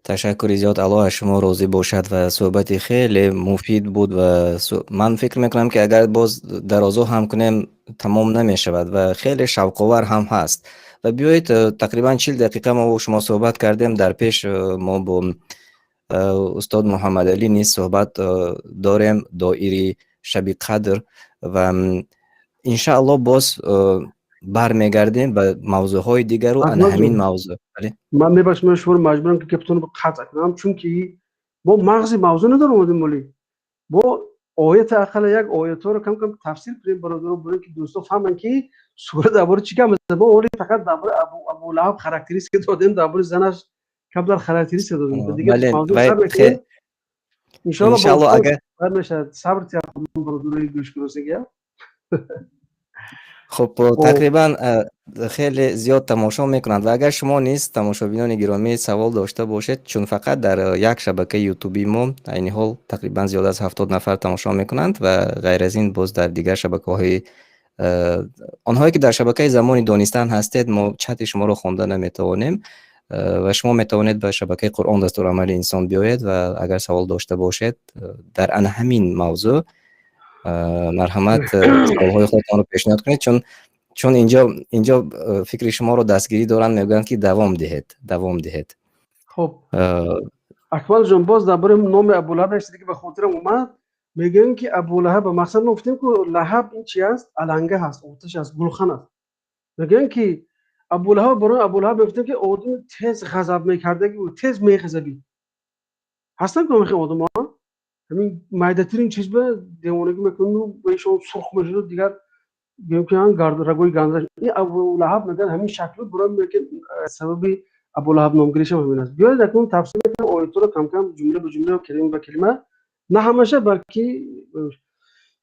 Ташаккури зиёд, Аллоҳ аз шумо розӣ бошад, ва суҳбати хеле муфид буд ва ман фикр мекунам, ки агар боз дарозо ҳам кунем, тамом намешавад ва хеле шавқовар ҳам ҳаст. Ва биёед, тақрибан 40 дақиқа мо бо шумо суҳбат кардем. Дар пеш мо бо устод Муҳаммадалӣ низ суҳбат дорем доири шаби қадр. Ва иншааллоҳ боз бармегардем ба мавзӯъҳои дигару ана ҳамин мавзӯъ. Ман мебахшед, ман шуморо маҷбурам, ки гапатонро қатъ кунам, чунки мо мағзи мавзӯъ надорем омадем, моли мо оята, ақалла як оятҳоро кам кам тафсир кунем, бародаро, бурем, ки дӯсто фаҳманд, ки сура дар бораи чӣ гап мезанад. Мо оли фақат дар бораи Абу Лаҳаб характеристика додем, дар бораи занаш камтар характеристика додем. Иншаллоҳ, агар Мешавад, сабр бародарои гӯшкуносагия. Хуб, тақрибан хеле зиёд тамошо мекунанд ва агар шумо низ, тамошобинони гиромӣ, савол дошта бошед, чун фақат дар як шабакаи ютуби мо айни ҳол тақрибан зиёд аз 70 нафар тамошо мекунанд ва ғайр аз ин боз дар дигар шабакаҳои, онҳое ки дар шабакаи Замони Донистан ҳастед, мо чати шуморо хонда наметавонем ва шумо метавонед ба шабакаи Қуръон дастурамали инсон биёед ва агар савол дошта бошед дар ана ҳамин мавзӯъ, марҳамат, саволҳои худтонро пешниҳод кунед, чун инҷо фикри шуморо дастгирӣ доранд, мегӯянд, ки давом диҳед, давом диҳед. Хуб, Акмалҷон, боз дар бораи номи Абулаҳаб як чизе ки ба хотирам омад. Мегӯям, ки Абулаҳаб ба мақсад мо гуфтем, ку лаҳаб ин чи аст? Аланга ҳаст, оташ аст, гулхан аст. Мегӯям, ки Абулаҳаб, барои Абулаҳаб мегуфтем, ки одами тез ғазаб мекардаги буд, тез мехазабид. Ҳастанд ку ҳамин одамҳо, ҳамин майдатарин чиз ба девонагӣ мекуну ба ишон сурх мешуду дигар гӯем, ки рагои гандра. Ин Абулаҳаб мегӯянд, ҳамин шакл буд. Барои мегӯянд, сабаби Абулаҳаб номгиришам ҳамин аст. Биёед, акнун тафсир мекунем оятҳоро кам-кам, ҷумла ба ҷумла, калима ба калима, на ҳамаша, балки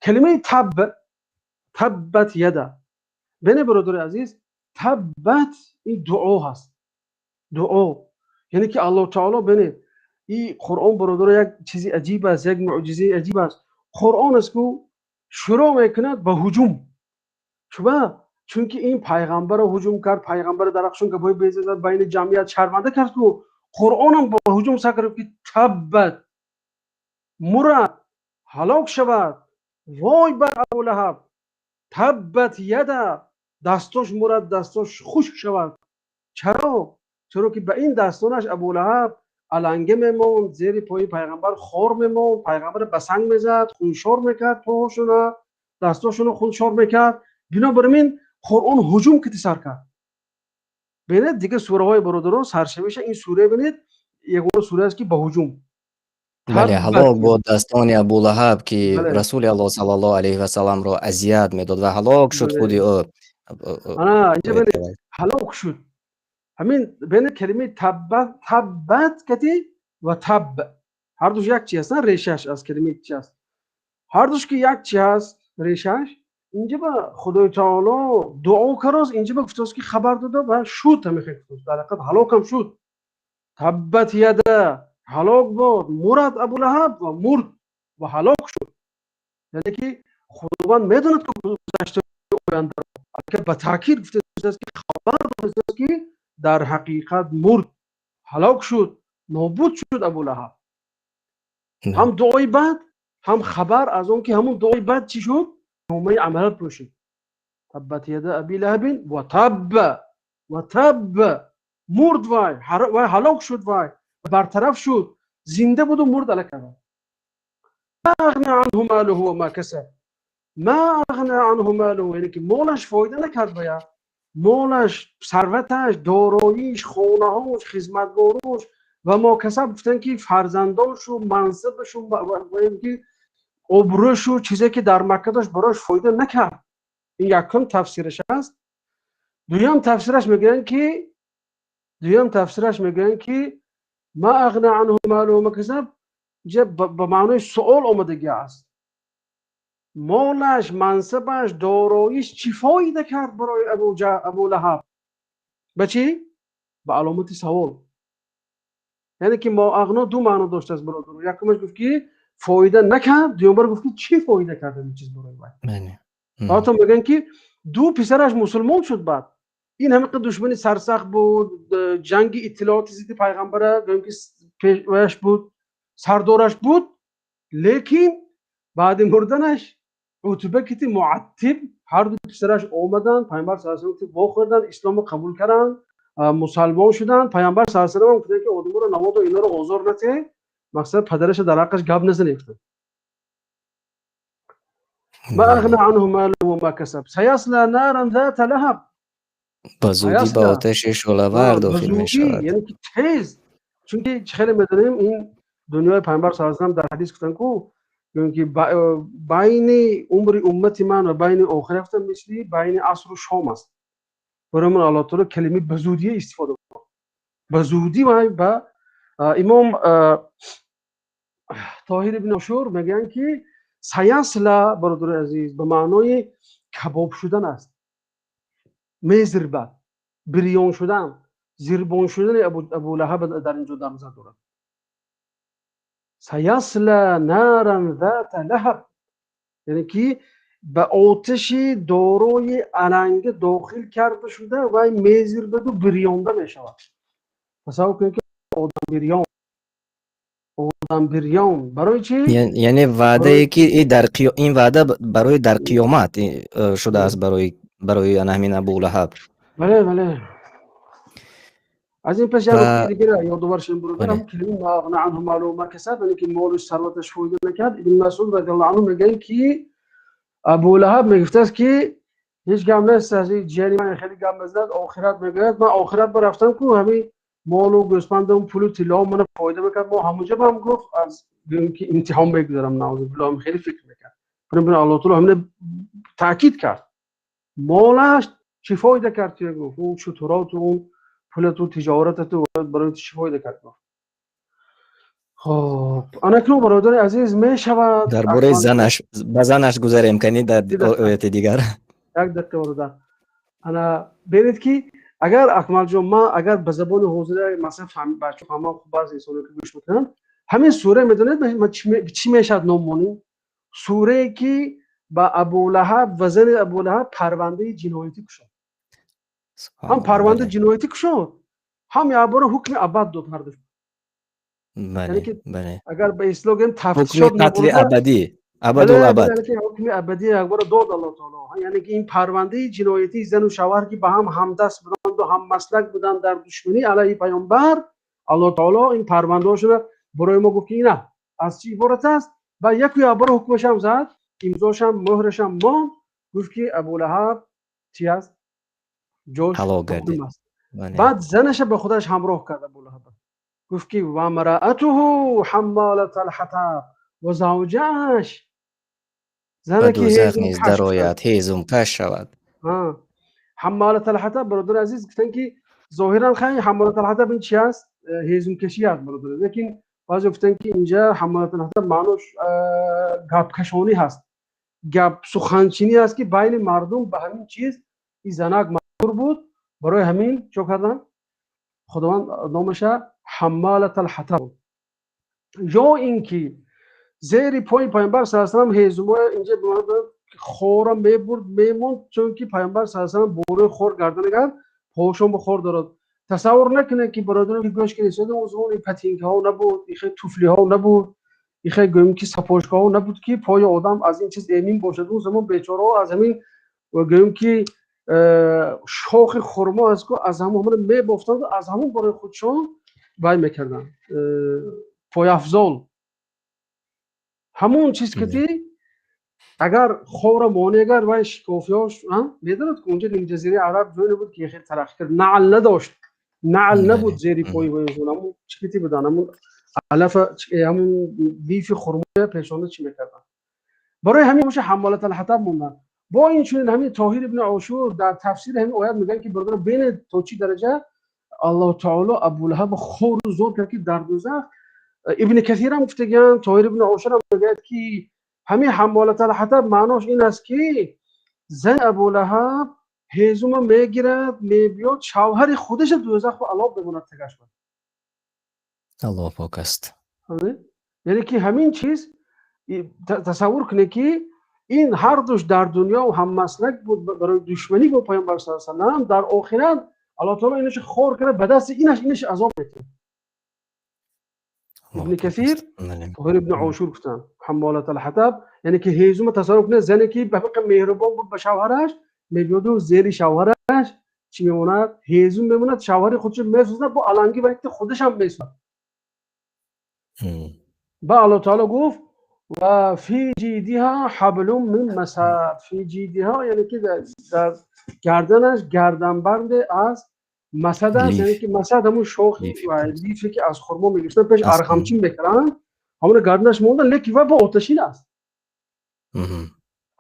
калимаи таб, таббат яда. Бене, бародари азиз, таббат ин дуо ҳаст, дуо, яъне ки Аллоҳ таоло, бене, и Қуръон, бародаро, як чизи аҷиб аст, як мӯъҷизаи аҷиб аст. Қуръон аст, ку шурӯъ мекунад ба ҳуҷум. Чуба? Чунки ин пайғамбарро ҳуҷум кард, пайғамбарро дар ҳаққшон гапҳои беза зад, байни ҷамъият шарманда кард, ку Қуръонам бо ҳуҷум сар кард, ки таббат, мурад, ҳалок шавад, вой бар Абулаҳаб. Таббат яда, дастош мурад, дастош хушк шавад. Чаро? Чаро ки ба ин дастонаш Абулаҳаб аланга мемонд зери пои пайғамбар, хор мемонд, пайғамбар ба санг мезад, хуншор мекард поҳошона, дастошонро хуншор мекард. Бинобар ин Қуръон ҳуҷум кити сар кард. Бинед, дигар сураҳои, бародарон, саршавиша ин сура, бинед, ягона сура аст, ки ба ҳуҷум. Бале, ҳалок бод дастони Абулаҳаб, ки Расули Аллоҳ саллаллоҳу алайҳи васалламро азият медод, ва ҳалок шуд худи ӯ. Ана инҷа бинед, ҳалок шуд. Ҳамин, бинед, калимаи таббат, таббат кати ва таб ҳардуш як чи ҳастанд, решаш аз калимаи чи аст? Ҳардуш ки як чи ҳаст решаш, инҷа ба Худои таоло дуо карост, инҷа ба гуфтааст, ки хабар дода ва шуд, ҳамин гуфтааст, дар ҳақиқат ҳалокам шуд. Таббат яда, ҳалок бод, мурад Абулаҳаб ва мурд ва ҳалок шуд. Яъне ки Худованд медонад, ки гузашта, ояндаро ба таъкид гуфтааст, ки хабар додааст, ки дар ҳақиқат мурд, ҳалок шуд, нобуд шуд Абулаҳаб. Ҳам дуои бад, ҳам хабар аз он ки ҳамун дуои бад чӣ шуд, номаи амалат пӯшид. Таббат яда аби лаҳабин ва табба ва табба, мурд вай, вай ҳалок шуд, вай бартараф шуд, зинда буду мурд алака. Ағна анҳу малуҳу ва ма касаб. Ма ағна анҳу малуҳу, яъне ки молаш фоида накард ба я молаш, сарваташ, дороиш, хонаҳош, хизматгорош. Ва мо касаб гуфтанд, ки фарзандошу, мансабашу, ки обрӯшу, чизе ки дар Макка дошт, барош фоида накард. Ин якум тафсираш аст. Дуюм тафсираш мегӯянд, ки ма ағна анҳу малуҳу ма касаб инҷа ба маънои суол омадагӣ аст: молаш, мансабаш, дороиш чӣ фоида кард барои Абулаҳаб? Ба чӣ? Ба аломати савол. Яъне ки мо ағно ду маъно доштааст, бародар. Якумаш гуфт, ки фоида накард, дуюмбар гуфт, ки чӣ фоида кард ин чиз барои вай. Ҳатто мегӯянд, ки ду писараш мусулмон шуд. Баъд ин ҳамиқа душмани сарсахт буд, ҷанги иттилооти зидди пайғамбара гӯем, ки пешвояш буд, сардораш буд, лекин баъди мурданаш Утба кити Муаттиб, ҳарду писараш омаданд, Пайғамбар са вохӯрданд, исломро қабул карданд, мусалмон шуданд. Пайғамбар са салам гуфтанд, ки одаморо намодо иноро озор натиҳед, мақсад падараша дар ҳаққаш гап назанед, гуфтанд. Ма ағна анҳу малуҳу ва ма касаб. Саясла наран зата лаҳаб. Ба зудӣ ба Саясла. оташи шӯълавар Ба дохил зудӣ, мешавад. Яъне ки тез. Чунки хеле медонем, ин дунёи Пайғамбар саллаллоҳу алайҳи васаллам дар ҳадис гуфтанд ку, ки байни умри уммати ман ва байни охират гуфтанд, мисли байни асру шом аст. Барои ман Аллоҳ таъоло калимаи ба зудия истифода бурд. Ба зудӣ вай ба имом Тоҳир ибн Ошур мегӯянд, ки саясла, бародари азиз, ба маънои кабоб шудан аст, мезирбад, бирён шудан, зирбон шудани Абулаҳаб дар инҷо дар назар дорад. Саясла наран зата лаҳаб, яъне ки ба оташи дорои аланга дохил карда шуда, вай мезирбаду бирёнда мешавад. Тасаввур кунед, ки одам бирён, одам бирён. Барои чӣ? Яъне ваъдае ки ин ваъда барои дар қиёмат шудааст, барои ана ҳамин Абулаҳаб. Бале, аз ин пеш як нуктаи дигара ёдовар шудем, бародар. Ҳам калимаи ма ағна анҳу малуҳу ма касаб, яъне ки молу сарваташ фоида накард. Ибн Масъуд радиаллоҳу анҳу мегӯянд, ки Абулаҳаб мегуфтааст, ки ҳеҷ гап нест, аз ин ҷияни ман хеле гап мезанад, охират мегӯяд, ман охират барафтам ку, ҳамин молу гӯспандам, пулу тиллоам мана фоида мекард, мо ҳамонҷо бам гуфт, аз гӯем ки имтиҳон мегузарам. Наузубиллоҳ, хеле фикр мекард. Бинобар Аллоҳ таъоло ҳамина таъкид кард: молаш чӣ фоида кард туя, гуфт, он шутуроту, он пулату, тиҷоратату барои ту чӣ фоида кард, гуфт. Хоб, анакнун, бародари азиз, мешавад Дар бораи занаш, ба занаш гузарем кани дар ояти дигар. Як дақиқа, бародар. Ана бинед, ки агар, Акмалҷон, ман агар ба забони ҳозира, масалан, бача фаҳмам, хуб, баъзе инсоно ки гӯш мекунанд, ҳамин сура, медонед, чӣ мешавад ном монем? Сурае ки ба Абулаҳаб ва зани Абулаҳаб парвандаи ҷиноятӣ кушод. Ҳам парвандаи ҷиноятӣ кушод, ҳам якбора ҳукми абад дод ҳарду. Агар ба истилоҳ гӯем, тафтишот, қатли абадӣ, абадул абад. Ҳукми абадӣ якбора дод Аллоҳ таоло. Яъне ки ин парвандаи ҷиноятии зану шавҳар, ки ба ҳам ҳамдаст буданду ҳаммаслак буданд дар душманӣ алайҳи Паёмбар, Аллоҳ таоло ин парвандаҳошро барои мо гуфт, ки ина аз чӣ иборат аст, ва яку якбора ҳукмашам зад, имзошам, мӯҳрашам монд, гуфт, ки Абулаҳаб чи аст, ҷош ҳалок гардид. Аст. Баъд занаша ба худаш ҳамроҳ кард Абулаҳаб, гуфт, ки вамраатуҳу ҳаммалатал ҳатаб, ва завҷааш, зане ки дӯзах низ дарояд, ҳезумкаш шавад. Ҳаммалатал ҳатаб, бародари азиз, гуфтанд, ки зоҳиран хай ҳаммалатал ҳатаб ин чи аст? Ҳезумкашӣ аст, бародари. Лекин баъзе гуфтанд, ки инҷа ҳаммалатал ҳатаб маънош гапкашонӣ ҳаст, гап суханчинӣ аст, ки байни мардум ба ҳамин чиз ин занак машҳур буд. Барои ҳамин чо карданд? Худованд номаша ҳаммалатал ҳатаб. Ё ин ки зери пои Пайғамбар саллаллоҳу алайҳи васаллам ҳезумоя инҷа хора мебурд, мемонд, чунки Пайғамбар саллаллоҳу алайҳи васаллам борои хор гардан агар пошон ба хор дорад. Тасаввур накунед, ки бародарон, ки гӯш кунед, он замон ин ботинкаҳо набуд, ихе туфлиҳо набуд, ихе гӯем ки сапожкаҳо набуд, ки пои одам аз ин чиз эмин бошад. Он замон бечораҳо аз ҳамин, гӯем ки, шохи хурмо аст ку, аз ҳамон мебофтанд, аз ҳамон барои худшон вай мекарданд, пойафзол. Ҳамон чиз ки агар хора монӣ, агар вай шикофиёш медонад, ки унҷа нимҷазираи Араб ҷое буд, ки хеле тараққӣ кард, наъл надошт, наъл набуд зери пои вайшон, ҳамун чикити буданд, ҳамун алафа, ҳамун лифи хурмоя пешона чӣ мекарданд. Барои ҳамин боша ҳаммалатал ҳатаб монданд. Бо ин чунин ҳамин Тоҳир ибни Ошур дар тафсири ҳамин оят мегӯянд, ки бародар, бинед, то чӣ дараҷа Аллоҳ таоло Абулаҳаб хору зор кард, ки дар дӯзах. Ибни Касирам гуфтагианд, Тоҳир ибни Ошурам мегӯяд, ки ҳамин ҳаммолатал ҳатаб маънош ин аст, ки зани Абулаҳаб ҳезума мегирад, мебиёд, шавҳари худаша дӯзаху алоб мемонад тагаш. Аллоҳ пок аст. Яъне ки ҳамин чиз, тасаввур кунед, ки ин ҳардуш дар дунё ҳаммаслак буд барои душманӣ бо Пайғамбар саллаллоҳу алайҳи васаллам, дар охират Аллоҳ таоло инаш хор карда, ба дасти инаш азоб метиҳад. Ибни Касир, Тоҳир ибни Ошур гуфтанд ҳаммолатал ҳатаб, яъне ки ҳезума. Тасаввур кунед, зане ки ба ҳақиқа меҳрубон буд ба шавҳараш, мебиёду зери шавҳараш чӣ мемонад? Ҳезум мемонад, шавҳари худшо месӯзад бо аланги, ва худашам месӯзад. Ба Аллоҳ таоло гуфт. Ва фи ҷидиҳа ҳаблун мин масад. Фи ҷидиҳа, яъне ки дар гарданаш гарданбанде аз масад аст, яъне ки масад ҳамун шохи ва лифе ки аз хурмо мегирифтанд, пеш арғамчин мекарданд, ҳамуна гарданаш монда, лекин ва бо оташин аст.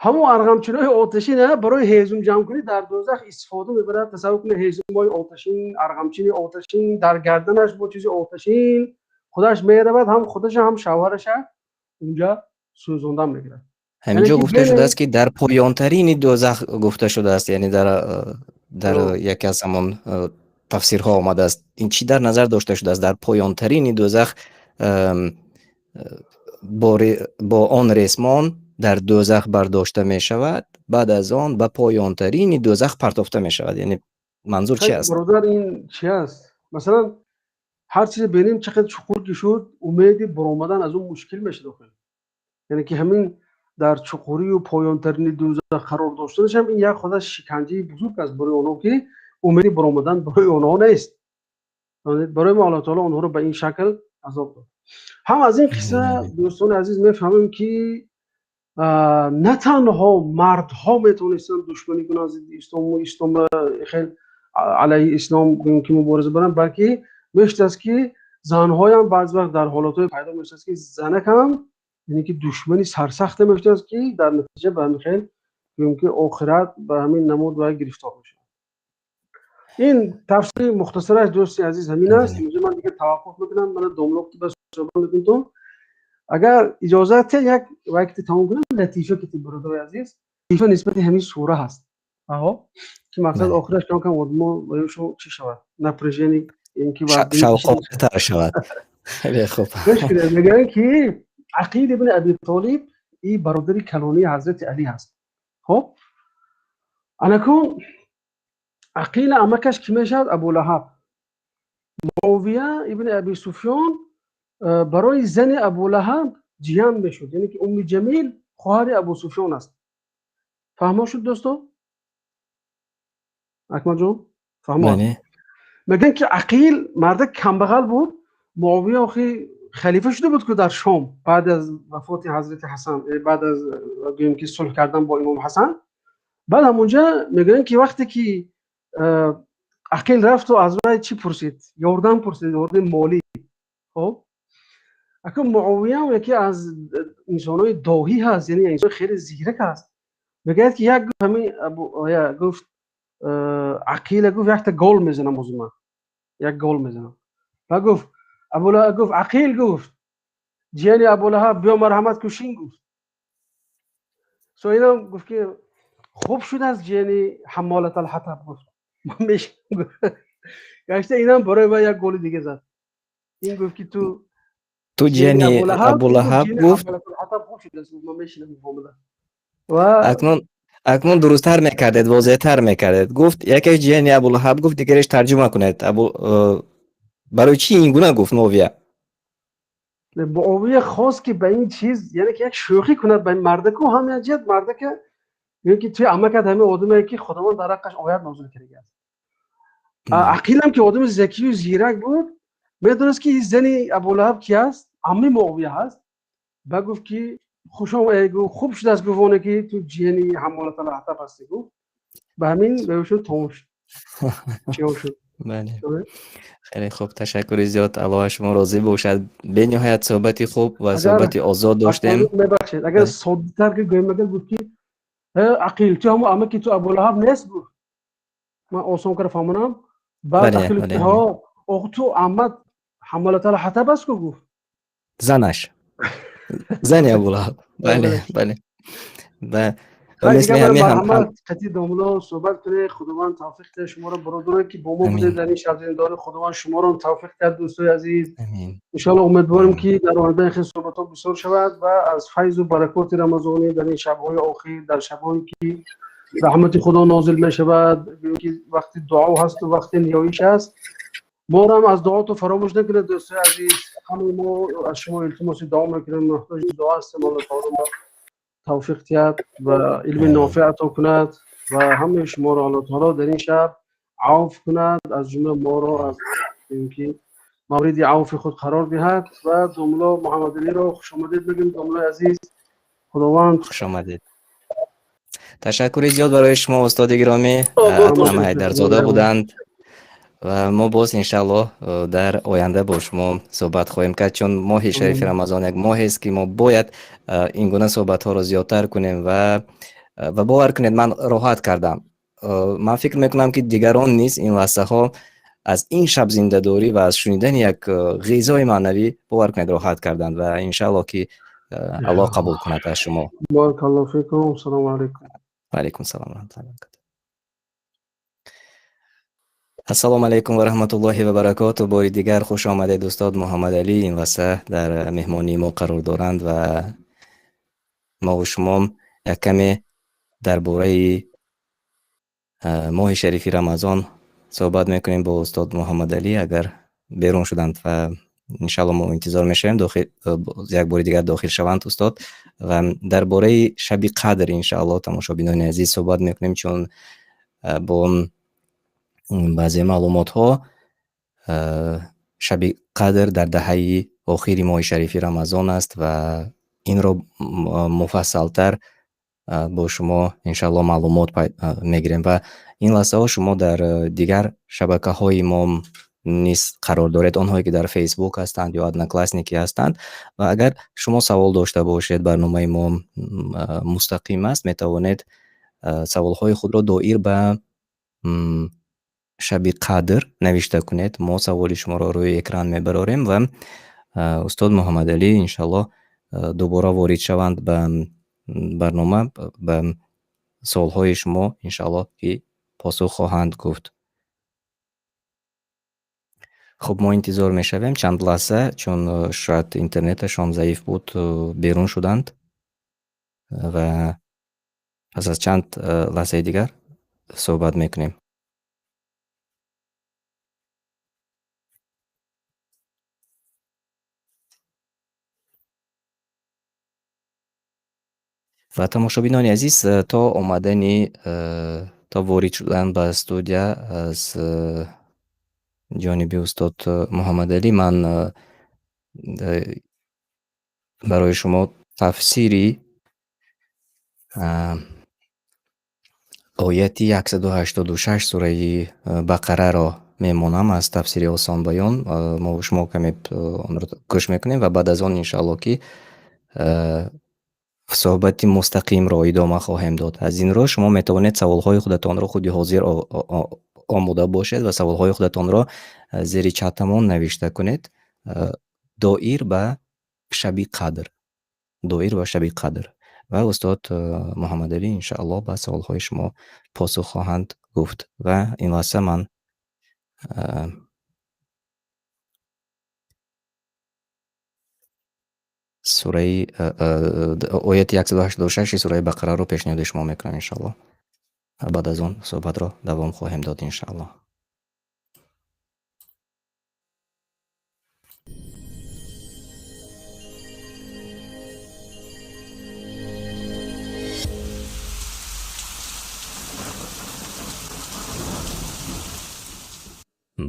Ҳамун арғамчинои оташин барои ҳезум ҷамъкунӣ дар дӯзах истифода мебарад. Тасаввур кунед, ҳезумҳои оташин, арғамчини оташин дар гарданаш бо чизи оташин худаш меравад, ҳам худаша, ҳам шавҳараша унҷа сӯзондан мегирад. Ҳамин ҷо гуфта шудааст, ки дар поёнтарини дӯзах гуфта шудааст, яъне дар яке аз ҳамон тафсирҳо омадааст. Ин чӣ дар назар дошта шудааст? Дар поёнтарини дӯзах бо он ресмон дар дӯзах бардошта мешавад, баъд аз он ба поёнтарини дӯзах партофта мешавад. Яъне манзур чи аст? Бародар, ин чи аст? Масалан, ҳар чизе бинем, чӣ қадр чуқур ки шуд, умеди баромадан аз он мушкил мешуд. Яъне ки ҳамин дар чуқурию поёнтарини дӯзах қарор доштанаш ҳам ин як худаш шиканҷаи бузург аст барои онҳо, ки умеди баромадан барои онҳо нест. Барои мо Аллоҳ таоло онҳоро ба ин шакл азоб дод. Ҳам аз ин қисса, дӯстони азиз, мефаҳмем, ки на танҳо мардҳо метавонистанд душманӣ кунанд зидди ислому ислом, хел алайҳи ислом ки мубориза баранд, балки мешудааст, ки занҳоям баъзе вақт дар ҳолатҳое пайдо мешудааст, ки занак ҳам, яъне ки душмани сарсахте мешудааст, ки дар натиҷа ба ҳамин хел гӯем, ки охират ба ҳамин намуд ва гирифтор мешавад. Ин тафсири мухтасараш, дӯсти азиз, ҳамин аст. Инҷо ман дигар таваққуф мекунам. Мана домло ки ба суҳбат мекунтон, агар иҷозат диҳед, як вақти тамом кунам, латифа ки, бародарои азиз, латифа нисбати ҳамин сура ҳаст, аҳо, ки мақсад охираш кам кам одамо шу чӣ шавад, напряжение ки шавқовартар шавад. Хеле хуб. Мегӯянд, ки Ақил ибни Аби Толиб и бародари калонии ҳазрати Алӣ ҳаст. Хоб, анакун Ақила амакаш кӣ мешавад? Абулаҳаб. Муовия ибни Аби Суфён барои зани Абулаҳаб ҷиян мешуд, яъне ки Умми Ҷамил хоҳари Абу Суфён аст. Фаҳмо шуд, дӯсто? Акмалҷон, фаҳмо? Мегӯянд, ки Ақил марда камбағал буд. Муовия охи халифа шуда буд, ку дар Шом, баъд аз вафоти ҳазрати Ҳасан, баъд аз гӯем ки сулҳ кардан бо имом Ҳасан. Баъд ҳамонҷа мегӯянд, ки вақте ки Ақил рафту аз вай чӣ пурсид? Ёрдам пурсид, ёрдами молӣ. Хоб, акун Муовиям яке аз инсонҳои доҳӣ ҳаст, яъне инсон хеле зирак аст. Мегӯяд, ки як ҳамин гуфт, Ақила гуфт: «Якта гол мезанам, ҳозир ман як гол мезанам». Ва гуфт, гуфт: «Ақил, — гуфт, — ҷияни Абулаҳаб, биё, марҳамат кушин», гуфт. Соинам гуфт, ки хуб шудааст, ҷияни Ҳаммолат Алҳатаб, гуфт, ман мешинам. Гашта инам барои ман як голи дига зад. Ин гуфт, ки ту ту ҷияни Абулаҳаб, гуфт. Ман мешинам. Акнун дурусттар мекардед, возеҳтар мекардед. Гуфт якеш ҷияни Абулаҳаб гуфт, дигареш тарҷума кунед. Барои чӣ ин гуна гуфт Муовия? Муовия хост, ки ба ин чиз, яъне ки як шӯхӣ кунад ба ин мардаку, ҳам як ҷиҳат мардака ки туи амакат ҳамин одаме, ки Худованд дар ҳаққаш оят нозил кардагиаст. Ақилам ки одами закию зирак буд, медонист, ки зани Абулаҳаб ки аст, амми Муовия ҳаст. Ба гуфт, ки хушом, хуб шудааст, гуфт, оне ки ту ҷияни Ҳамолаталҳатаб ҳастӣ, гуфт. Ба ҳамин шуд, тамом шуд, шуд. Бале, хеле хуб, ташаккури зиёд, Аллоҳ аз шумо розӣ бошад. Бениҳоят суҳбати хуб ва суҳбати озод доштем. Мебахшед, агар соддатар ки гӯем, агар гуфт, ки «Ақил, ту ҳамо амаки ту Абулаҳаб нест?» гуфт. Ман осон кара фаҳмонам. Баъд Ақил: «Ту аммат Ҳамолаталҳатаб аст ку?» гуфт. Занаш, зани Абулаҳаб, бале. Мисли ҳамин қати домло суҳбат кунед. Худованд тавфиқ диҳад шуморо, бародарое ки бо мо будед дар ин шабзиндорӣ. Худованд шуморо тавфиқ диҳад, дӯстои азиз. Иншоалло, умедворем, ки дар оянда ин хел суҳбатҳо бисёр шавад ва аз файзу баракоти рамазонӣ дар ин шабҳои охир, дар шабҳое ки раҳмати Худо нозил мешавад, ки вақти дуо ҳасту вақти ниёиш аст, моро аз дуото фаромӯш накунед, дӯстои азиз. Ҳамаи мо аз шумо илтимоси дуо мекунем, муҳтоҷи дуо ҳастем. Алло таоло тавфиқ диҳад ва илми нофеъ ато кунад ва ҳамаи шуморо Алло таоло дар ин шаб авф кунад, аз ҷумла моро аз ки Мавриди авфи худ қарор диҳад ва домло Муҳаммадалиро хуш омадед бигӯем. Домлои азиз, Худованд хуш омадед. Ташаккури зиёд барои шумо, устоди гиромӣ. Адҳам Ҳайдарзода буданд ва мо боз иншааллоҳ дар оянда бо шумо суҳбат хоҳем кард, чун моҳи шарифи Рамазон як моҳест, ки мо бояд ин гуна суҳбатҳоро зиёдтар кунем ва бовар кунед, ман роҳат кардам. Ман фикр мекунам, ки дигарон низ ин лаҳзаҳо аз ин шаб зиндадорӣ ва аз шунидани як ғизои маънавӣ, бовар кунед, роҳат карданд ва иншааллоҳ, ки Аллоҳ қабул кунад аз шумо. Баракаллоҳу фикум. Ассалому алайкум. Ва алайкум салом ва раҳматуллоҳи ва баракатуҳ. Ассалому алайкум ва раҳматуллоҳи ва баракотуҳ. Бори дигар хуш омадед, устод Муҳаммадалӣ. Ин лаҳза дар меҳмонии мо қарор доранд ва мо ва шумо як каме дар бораи моҳи шарифи Рамазон суҳбат мекунем бо устод Муҳаммадалӣ. Агар берун шуданд ва иншааллоҳ мо интизор мешавем, дохил як бори дигар дохил шаванд устод ва дар бораи шаби қадр иншааллоҳ, тамошобинони азиз, суҳбат мекунем, чун бо баъзе маълумотҳо шаби қадр дар даҳаи охири моҳи шарифи Рамазон аст ва инро муфассалтар бо шумо иншааллоҳ маълумот мегирем. Ва ин лаҳзаҳо шумо дар дигар шабакаҳои мо низ қарор доред, онҳое ки дар Фейсбук ҳастанд ё Одноклассники ҳастанд. Ва агар шумо савол дошта бошед, барномаи мо мустақим аст, метавонед саволҳои худро доир ба шаби қадр навишта кунед. Мо саволи шуморо рӯи экран мебарорем ва устод Муҳаммадалӣ иншааллоҳ дубора ворид шаванд ба барнома, ба саволҳои шумо иншааллоҳ ки посух хоҳанд гуфт. Хуб, мо интизор мешавем чанд лаҳза, чун шояд интернеташон заиф буд, берун шуданд ва пас аз чанд лаҳзаи дигар суҳбат мекунем. Ва тамошобинони азиз, то омадани, то ворид шудан ба студия аз ҷониби устод Муҳаммадалӣ, ман барои шумо тафсири ояти 186 сураи Бақараро мемонам аз тафсири осонбаён. Мо шумо каме онро гӯш мекунем ва баъд аз он иншааллоҳ ки суҳбати мустақимро идома хоҳем дод. Аз ин рӯ шумо метавонед саволҳои худатонро худи ҳозир омода бошед ва саволҳои худатонро зери чатамон навишта кунед доир ба шаби қадр, доир ба шаби қадр. Ва устод Муҳаммадалӣ иншааллоҳ ба саволҳои шумо посух хоҳанд гуфт. Ва ин лаҳза ман сураи ояти 186 сураи Бақараро пешниҳоди шумо мекунам иншааллоҳ. Баъд аз он суҳбатро давом хоҳем дод иншааллоҳ.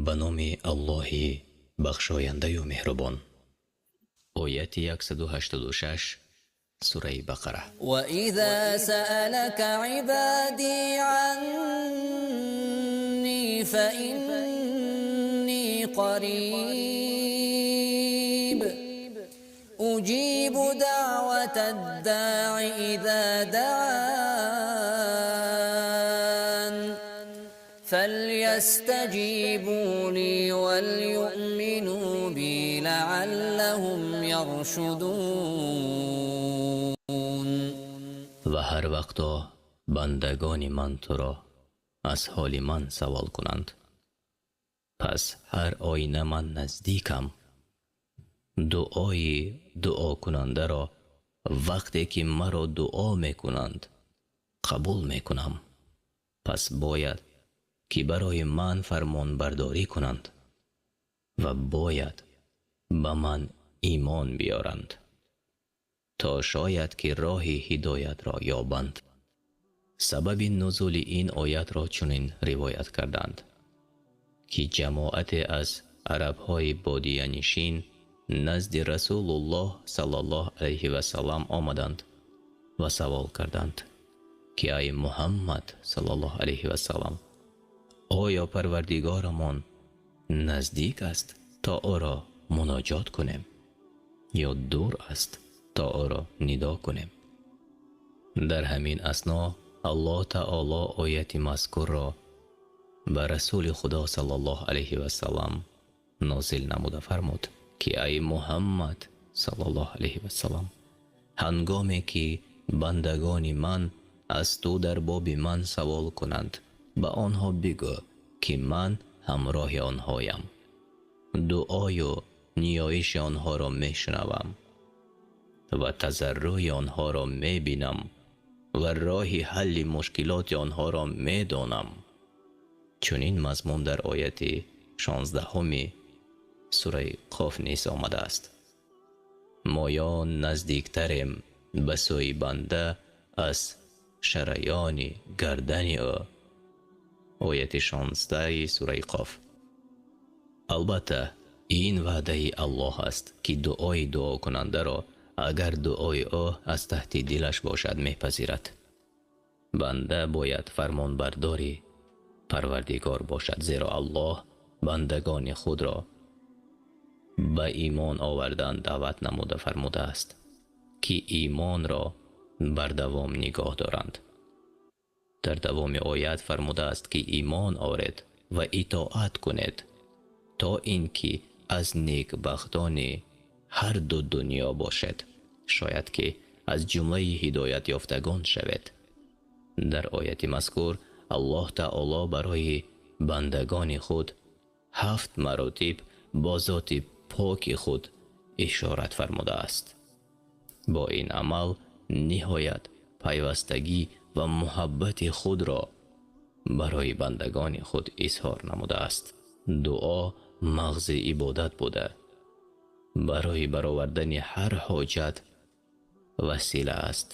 Ба номи Аллоҳи бахшояндаю меҳрубон. Ояти 186 сураи Бақара. وإذا سألك عبادي عني فإني قريب أجيب دعوة الداع إذا دعان فليستجيبوا لي وليؤمنوا بي لعلهم يرشدون. Ва ҳар вақто бандагони ман туро аз ҳоли ман савол кунанд, пас ҳар оина ман наздикам. Дуои дуокунандаро вақте ки маро дуо мекунанд қабул мекунам. Пас бояд ки барои ман фармонбардорӣ кунанд ва бояд ба ман имон биёранд, то шояд ки роҳи ҳидоятро ёбанд. Сабаби нузули ин оятро чунин ривоят карданд, ки ҷамоате аз Арабҳои бодиянишин назди Расулуллоҳ саллаллоҳу алайҳи васаллам омаданд ва савол карданд, ки ай Муҳаммад саллаллоҳу алайҳи васаллам, оё Парвардигорамон наздик аст, то ӯро муноҷот кунем, ё дур аст, то ӯро нидо кунем? Дар ҳамин асно Аллоҳ таоло ояти мазкурро ба Расули Худо саллаллоҳу алайҳи васаллам нозил намуда фармуд, ки ай Муҳаммад саллаллоҳу алайҳи васаллам, ҳангоме ки бандагони ман аз ту дар боби ман савол кунанд, ба онҳо бигӯ, ки ман ҳамроҳи онҳоям, дуою ниёиши онҳоро мешунавам ва тазарруи онҳоро мебинам ва роҳи ҳалли мушкилоти онҳоро медонам. Чунин мазмун дар ояти 16-уми сураи Қоф низ омадааст. Моё наздиктарем ба сӯи банда аз шараёни гардани ӯ. Ояти 16 сураи Қоф. Албатта, ин ваъдаи Аллоҳ аст, ки дуои дуокунандаро, агар дуои ӯ аз таҳти дилаш бошад, мепазирад. Банда бояд фармонбардори Парвардигор бошад, зеро Аллоҳ бандагони худро ба имон овардан даъват намуда фармудааст, ки имонро бар давом нигоҳ доранд. Дар давоми оят фармудааст, ки имон оред ва итоат кунед, то ин ки аз некбахтони ҳар ду дунё бошед, шояд ки аз ҷумлаи ҳидоятёфтагон шавед. Дар ояти мазкур Аллоҳ таоло барои бандагони худ 7 маротиб бо зоти поки худ ишорат фармудааст. Бо ин амал ниҳоят пайвастагӣ ва муҳаббати худро барои бандагони худ изҳор намудааст. Дуо мағзи ибодат буда, барои баровардани ҳар ҳоҷат васила аст.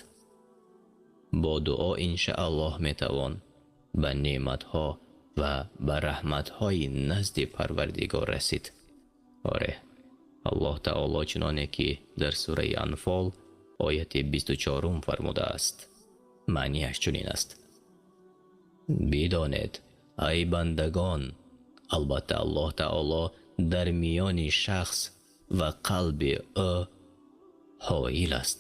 Бо дуо иншааллоҳ метавон ба неъматҳо ва ба раҳматҳои назди Парвардигор расид. Оре, Аллоҳ таоло чуноне ки дар сураи Анфол ояти 24 фармудааст, маънияш чунин аст: бидонед, ай бандагон, албатта Аллоҳ таоло дар миёни шахс ва қалби ӯ ҳоил аст,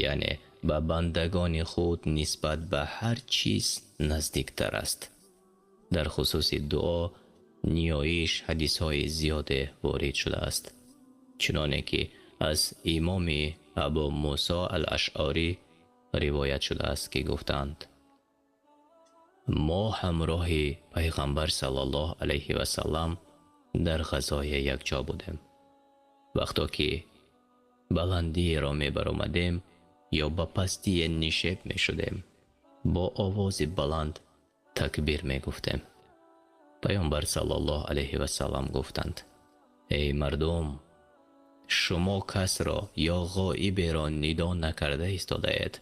яъне ба бандагони худ нисбат ба ҳар чиз наздиктар аст. Дар хусуси дуо ниёиш ҳадисҳои зиёде ворид шудааст, чуноне ки аз имоми Абу Мусо ал-Ашъарӣ ривоят шудааст, ки гуфтанд: мо ҳамроҳи пайғамбар саллаллоҳу алайҳи васаллам дар ғазое якҷо будем. Вақто ки баландиеро мебаромадем ё ба пастие нишеб мешудем, бо овози баланд такбир мегуфтем. Пайғамбар саллаллоҳу алайҳи васаллам гуфтанд: эй мардум, шумо касро ё ғоиберо нидо накарда истодаед,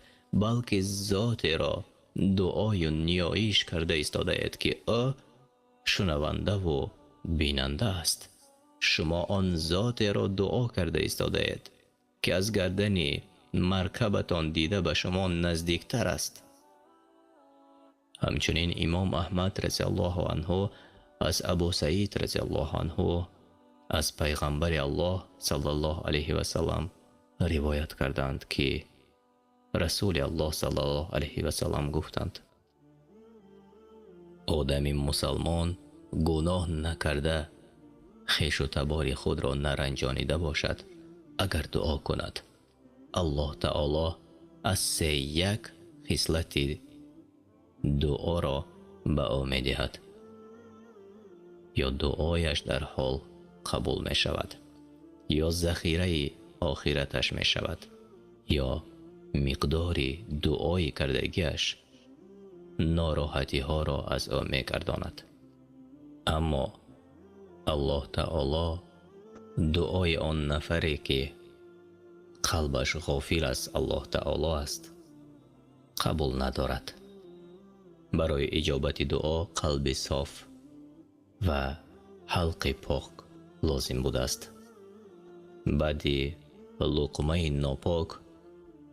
балки зотеро дуою ниёиш карда истодаед, ки ӯ шунавандаву бинанда аст. Шумо он зотеро дуо карда истодаед, ки аз гардани маркабатон дида ба шумо наздиктар аст. Ҳамчунин имом Аҳмад разияллоҳу анҳу аз Абу Саид разияллоҳу анҳу аз пайғамбари Аллоҳ саллаллоҳу алайҳи васаллам ривоят карданд, ки Расули Аллоҳ саллаллоҳу алайҳи васаллам гуфтанд: одами мусалмон гуноҳ накарда, хешу табори худро наранҷонида бошад, агар дуо кунад, Аллоҳ таоло аз 3 хислати дуоро ба ӯ медиҳад, ё дуояш дар ҳол қабул мешавад, ё захираи охираташ мешавад, ё миқдори дуои кардагиаш нороҳатиҳоро аз ӯ мегардонад. Аммо Аллоҳ таоло дуои он нафаре, ки қалбаш ғофил аз Аллоҳ таоло аст, қабул надорад. Барои иҷобати дуо қалби соф ва ҳалқи пок лозим будааст. Баъди луқмаи нопок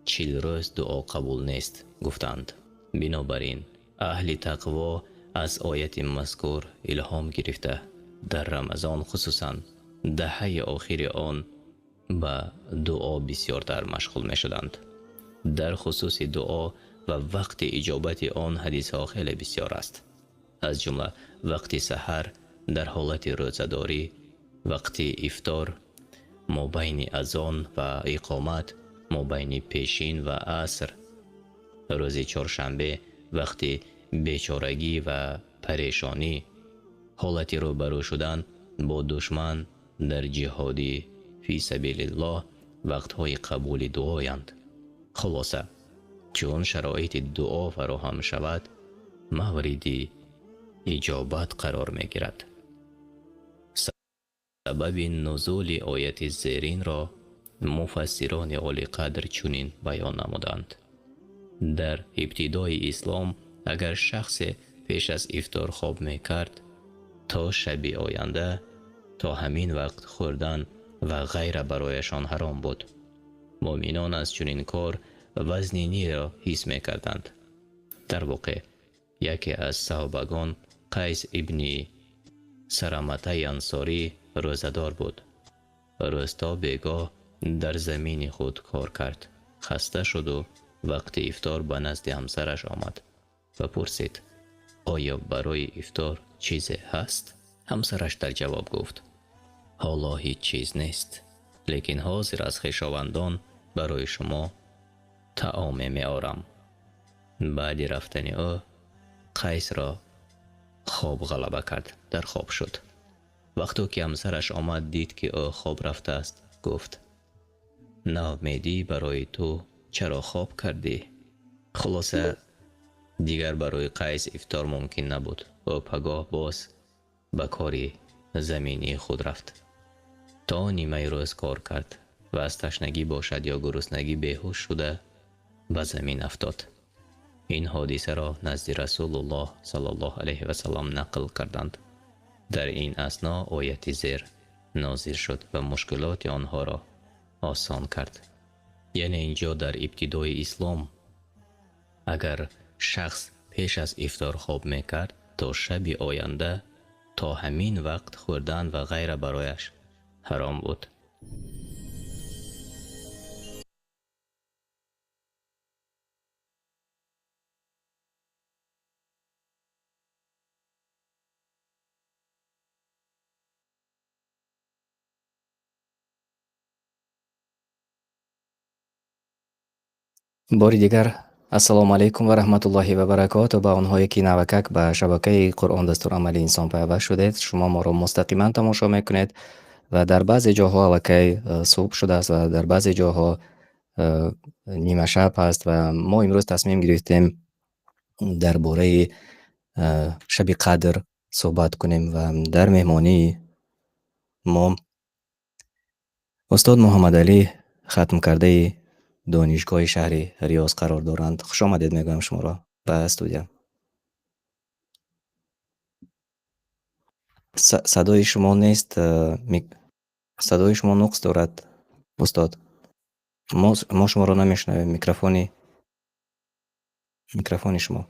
40 рӯз дуо қабул нест, гуфтанд. Бинобар ин аҳли тақво аз ояти мазкур илҳом гирифта дар Рамазон, хусусан даҳаи охири он, ба дуо бисёртар машғул мешуданд. Дар хусуси дуо ва вақти иҷобати он ҳадисҳо хеле бисёр аст, аз ҷумла вақти саҳар дар ҳолати рӯзадорӣ, вақти ифтор, мобайни азон ва иқомат, мобайни пешин ва аср, рӯзи чоршанбе, вақти бечорагӣ ва парешонӣ, ҳолати рӯбарӯ шудан бо душман дар ҷиҳоди фи сабилиллоҳ вақтҳои қабули дуоянд. Хулоса, чун шароити дуо фароҳам шавад, мавриди иҷобат қарор мегирад. Сабаби нузули ояти зеринро муфассирони олиқадр чунин баён намуданд: дар ибтидои ислом агар шахсе пеш аз ифтор хоб мекард, то шаби оянда то ҳамин вақт хӯрдан ва ғайра барояшон ҳаром буд. Муъминон аз чунин кор вазниниро ҳис мекарданд. Дар воқеъ яке аз саҳобагон, Қайс ибни Сараматаи Ансорӣ, рӯзадор буд. Рӯз то бегоҳ дар замини худ кор кард, хаста шуду вақти ифтор ба назди ҳамсараш омад ва пурсид: оё барои ифтор чизе ҳаст? Ҳамсараш дар ҷавоб гуфт: ҳоло ҳеҷ чиз нест, лекин ҳозир аз хешовандон барои шумо таоме меорам. Баъди рафтани ӯ Қайсро хоб ғалаба кард, дар хоб шуд. Вақто ки ҳамсараш омад, дид ки ӯ хоб рафтааст, гуфт: наумедӣ барои ту чаро хоб кардӣ? Хулоса, дигар барои Қайс ифтор мумкин набуд. Ӯ пагоҳ боз ба кори заминии худ рафт. То нимаи рӯз кор кард ва аз ташнагӣ бошад ё гуруснагӣ беҳуш шуда ба замин афтод. Ин ҳодисаро назди Расулуллоҳ саллаллоҳу алайҳи васаллам нақл карданд. Дар ин асно ояти зер нозил шуд ва мушкилоти онҳоро осон кард. Яъне инҷо дар ибтидои ислом агар шахс пеш аз ифтор хоб мекард, то шаби оянда то ҳамин вақт хӯрдан ва ғайра барояш ҳаром буд. Бори дигар ассалому алайкум ва раҳматуллоҳи ва баракоту ба онҳое ки навакак ба шабакаи Қуръон дастурамали инсон пайваст шудед. Шумо моро мустақиман тамошо мекунед ва дар баъзе ҷоҳо аллакай субҳ шудааст ва дар баъзе ҷоҳо нимашаб аст ва мо имрӯз тасмим гирифтем дар бораи шаби қадр суҳбат кунем ва дар меҳмонии мо устод Муҳаммадалӣ, хатмкардаи донишгоҳи шаҳри Риёз қарор доранд. Хуш омадед мегӯям шуморо ба студия. Садои шумо нест, садои шумо нуқс дорад, устод. Мо шуморо намешунавем. Микрофони шумо.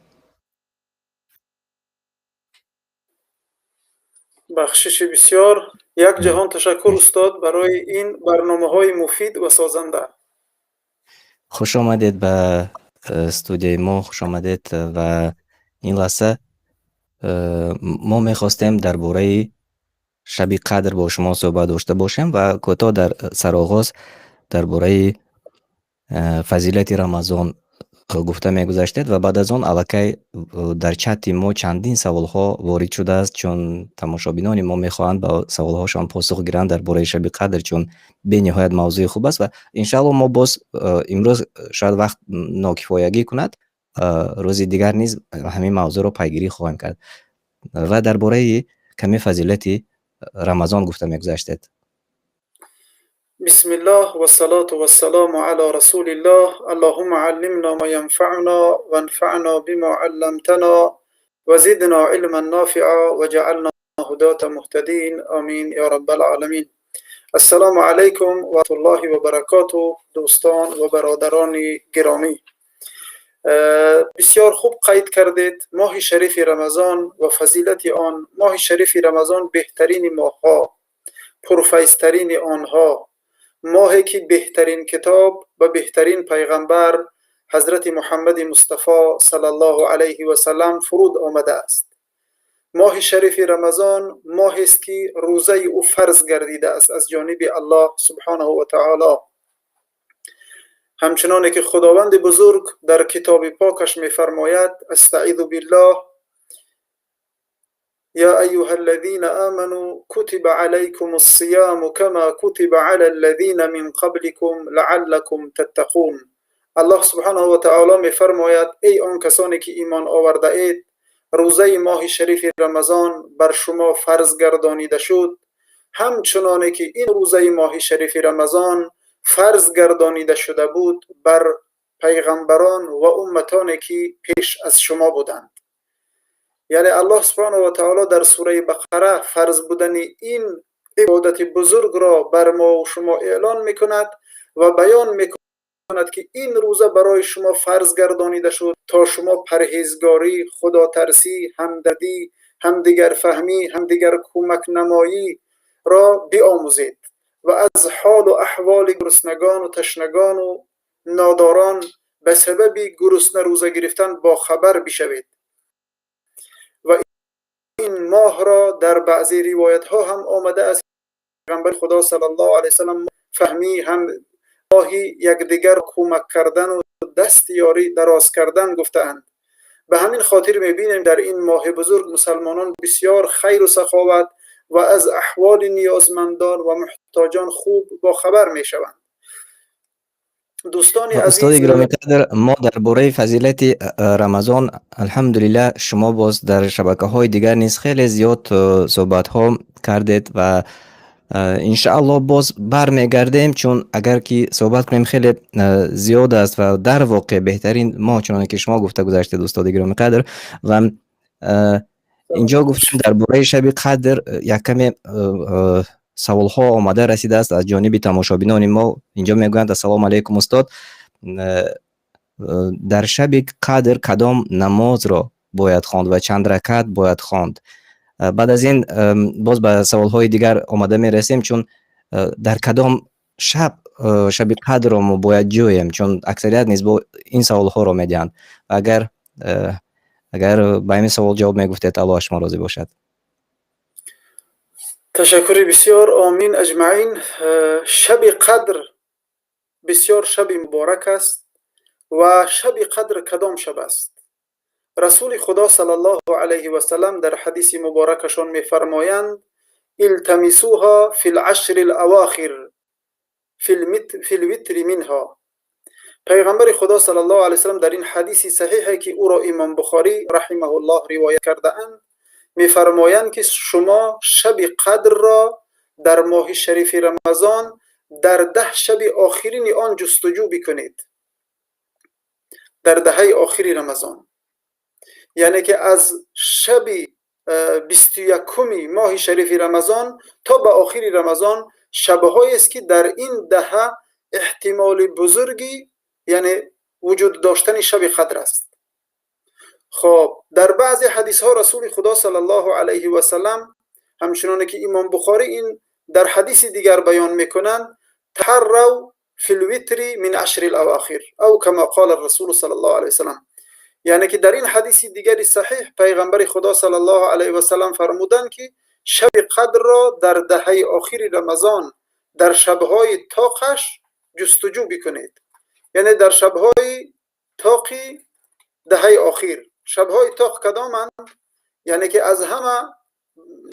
Бахшиши бисёр. Як ҷаҳон ташаккур, устод, барои ин барномаҳои муфид ва созанда. Хуш омадед ба студияи мо, хуш омадед ва ин лаҳза мо мехостем дар бораи шаби қадр бо шумо суҳбат дошта бошем ва кӯтоҳ дар сароғоз дар бораи фазилати Рамазон гуфта мегузаштед ва баъд аз он аллакай дар чати мо чандин саволҳо ворид шудааст, чун тамошобинони мо мехоҳанд ба саволҳошон посух гиранд дар бораи шаби қадр, чун бениҳоят мавзӯи хуб аст ва иншааллоҳ мо боз имрӯз шояд вақт нокифоягӣ кунад, рӯзи дигар низ ҳамин мавзӯъро пайгирӣ хоҳем кард ва дар бораи каме фазилати Рамазон гуфта мегузаштед. Бисмиллоҳ вассалоту вассалому ало расулиллоҳ. Аллоҳумма аллимно ма янфаъуно ванфаъно бима алламтано ва зидно илман нофиа ваҷаълно هداة مهتدين، آمين يا رب العالمين. السلام علیکم و رحمة الله و برکاته. دوستان و برادران گرامی، بسیار خوب قید کردید ماه شریف رمضان و فضیلت آن. ماه شریف رمضان بهترین ماه‌ها، پرفیض‌ترین آنها، ماهی که بهترین کتاب و بهترین پیغمبر حضرت محمد مصطفی صلی الله علیه و سلم فرود آمده است. ماه شریف رمضان ماهی است که روزه او فرض گردیده است از جانب الله سبحانه و تعالی. همچنانه که خداوند بزرگ در کتاب پاکش می‌فرماید: استعیذ بالله، یا ایها الذین آمنوا کتب علیکم الصیام کما کتب علی الذین من قبلکم لعلکم تتقون. الله سبحانه و تعالی می‌فرماید: ای آن کسانی که ایمان آورده اید، روزه ماه شریف رمضان بر شما فرض گردانیده شد، همچنانه که این روزه ماه شریف رمضان فرض گردانیده شده بود بر پیغمبران و امتانی که پیش از شما بودند. یعنی الله سبحانه و تعالی در سوره بقره فرض بودن این عبادت بزرگ را بر ما و شما اعلان میکند و بیان میکند که این روزه برای شما فرض گردانیده شد تا شما پرهیزگاری، خداترسی، همدردی، همدیگر فهمی، همدیگر کمک نمایی را بیاموزید و از حال و احوال گرسنگان و تشنگان و ناداران به سبب گرسنه روزه گرفتن با خبر بشوید. و این ماه را در بعضی روایت ها هم آمده است پیغمبر خدا صلی الله علیه وسلم فهمی هم ماهی یکدیگر کمک کردن و دست یاری دراز کردن گفتند. به همین خاطر میبینیم در این ماه بزرگ مسلمانان بسیار خیر و سخاوت و از احوال نیازمندان و محتاجان خوب با خبر میشوند. دوستان عزیز، استاد گرامی قدر، ما درباره فضیلت رمضان الحمدلله شما باز در شبکه های دیگر نیز خیلی زیاد صحبت ها کردید و انشاءالله باز برمیگردیم، چون اگر که صحبت کنیم خیلی زیاد است و در واقع بهترین ما چنانکه که شما گفته گذشتید استاد گرامی قدر. و اینجا گفتیم درباره شب قدر یک کمی سوالها آمده رسیده است از جانب تماشابینان ما. اینجا میگویند: السلام علیکم استاد، در شب قدر کدام نماز را باید خواند و چند رکعت باید خواند؟ بعد از این باز به سوالهای دیگر آمده میرسیم، چون در کدام شب شب قدر را ما باید جویم، چون اکثریت نیز با این سوالها را میدهند. اگر به این سوال جواب میگفتید، الله از شما راضی باشد. تشکر بسیار، آمین اجمعین. شب قدر بسیار شب مبارک است. و شب قدر کدام شب است؟ رسول خدا صلی الله علیه و سلم در حدیث مبارکشان میفرمایند: التمسوها فی العشر الاواخر فی الوتر منها. پیغمبر خدا صلی الله علیه و سلم در این حدیث صحیحی که او را امام بخاری رحمه الله روایت کرده اند میفرمایند که شما شب قدر را در ماه شریف رمضان در 10 شب آخرین آن جستجو بکنید، در دهه آخر رمضان، یعنی که از شب 21 ماه شریف رمضان تا به آخر رمضان شب‌هایی است که در این دهه احتمال بزرگی یعنی وجود داشتن شب قدر است. خب در بعضی حدیث ها رسول خدا صلی الله علیه و سلم، همچنان که امام بخاری این در حدیث دیگر بیان میکنند، تحروا فی الوتر من عشر الاواخر او کما قال الرسول صلی الله علیه و سلم، یعنی که در این حدیث دیگری صحیح پیغمبر خدا صلی الله علیه و سلم فرمودند که شب قدر را در دهه آخر رمضان در شبهای طاقش جستجو بکنید، یعنی در شبهای طاقی دهه آخر. شبهای طاق کدامند؟ یعنی که از همه،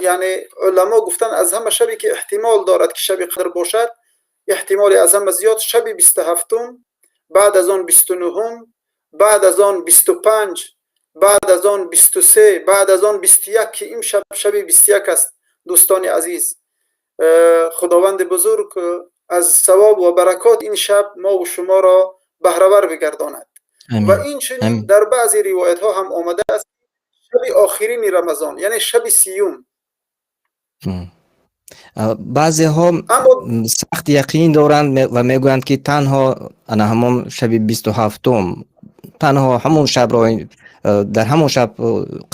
یعنی علما گفتن از همه شبی که احتمال دارد که شب قدر باشد، احتمال از همه زیاد شب 27، بعد از آن 29، بعد از آن 25، بعد از آن 23، بعد از آن 21 که این شب شب 21 است. دوستان عزیز، خداوند بزرگ از ثواب و برکات این شب ما و شما را بهره ور بگرداند. و این چنین در بعضی روایت ها هم آمده است شب آخرین رمضان، یعنی شب 30. Баъзеҳо сахт яқин доранд ва мегӯянд, ки танҳо ана ҳамон шаби 27-ум, танҳо ҳамон шабро, дар ҳамон шаб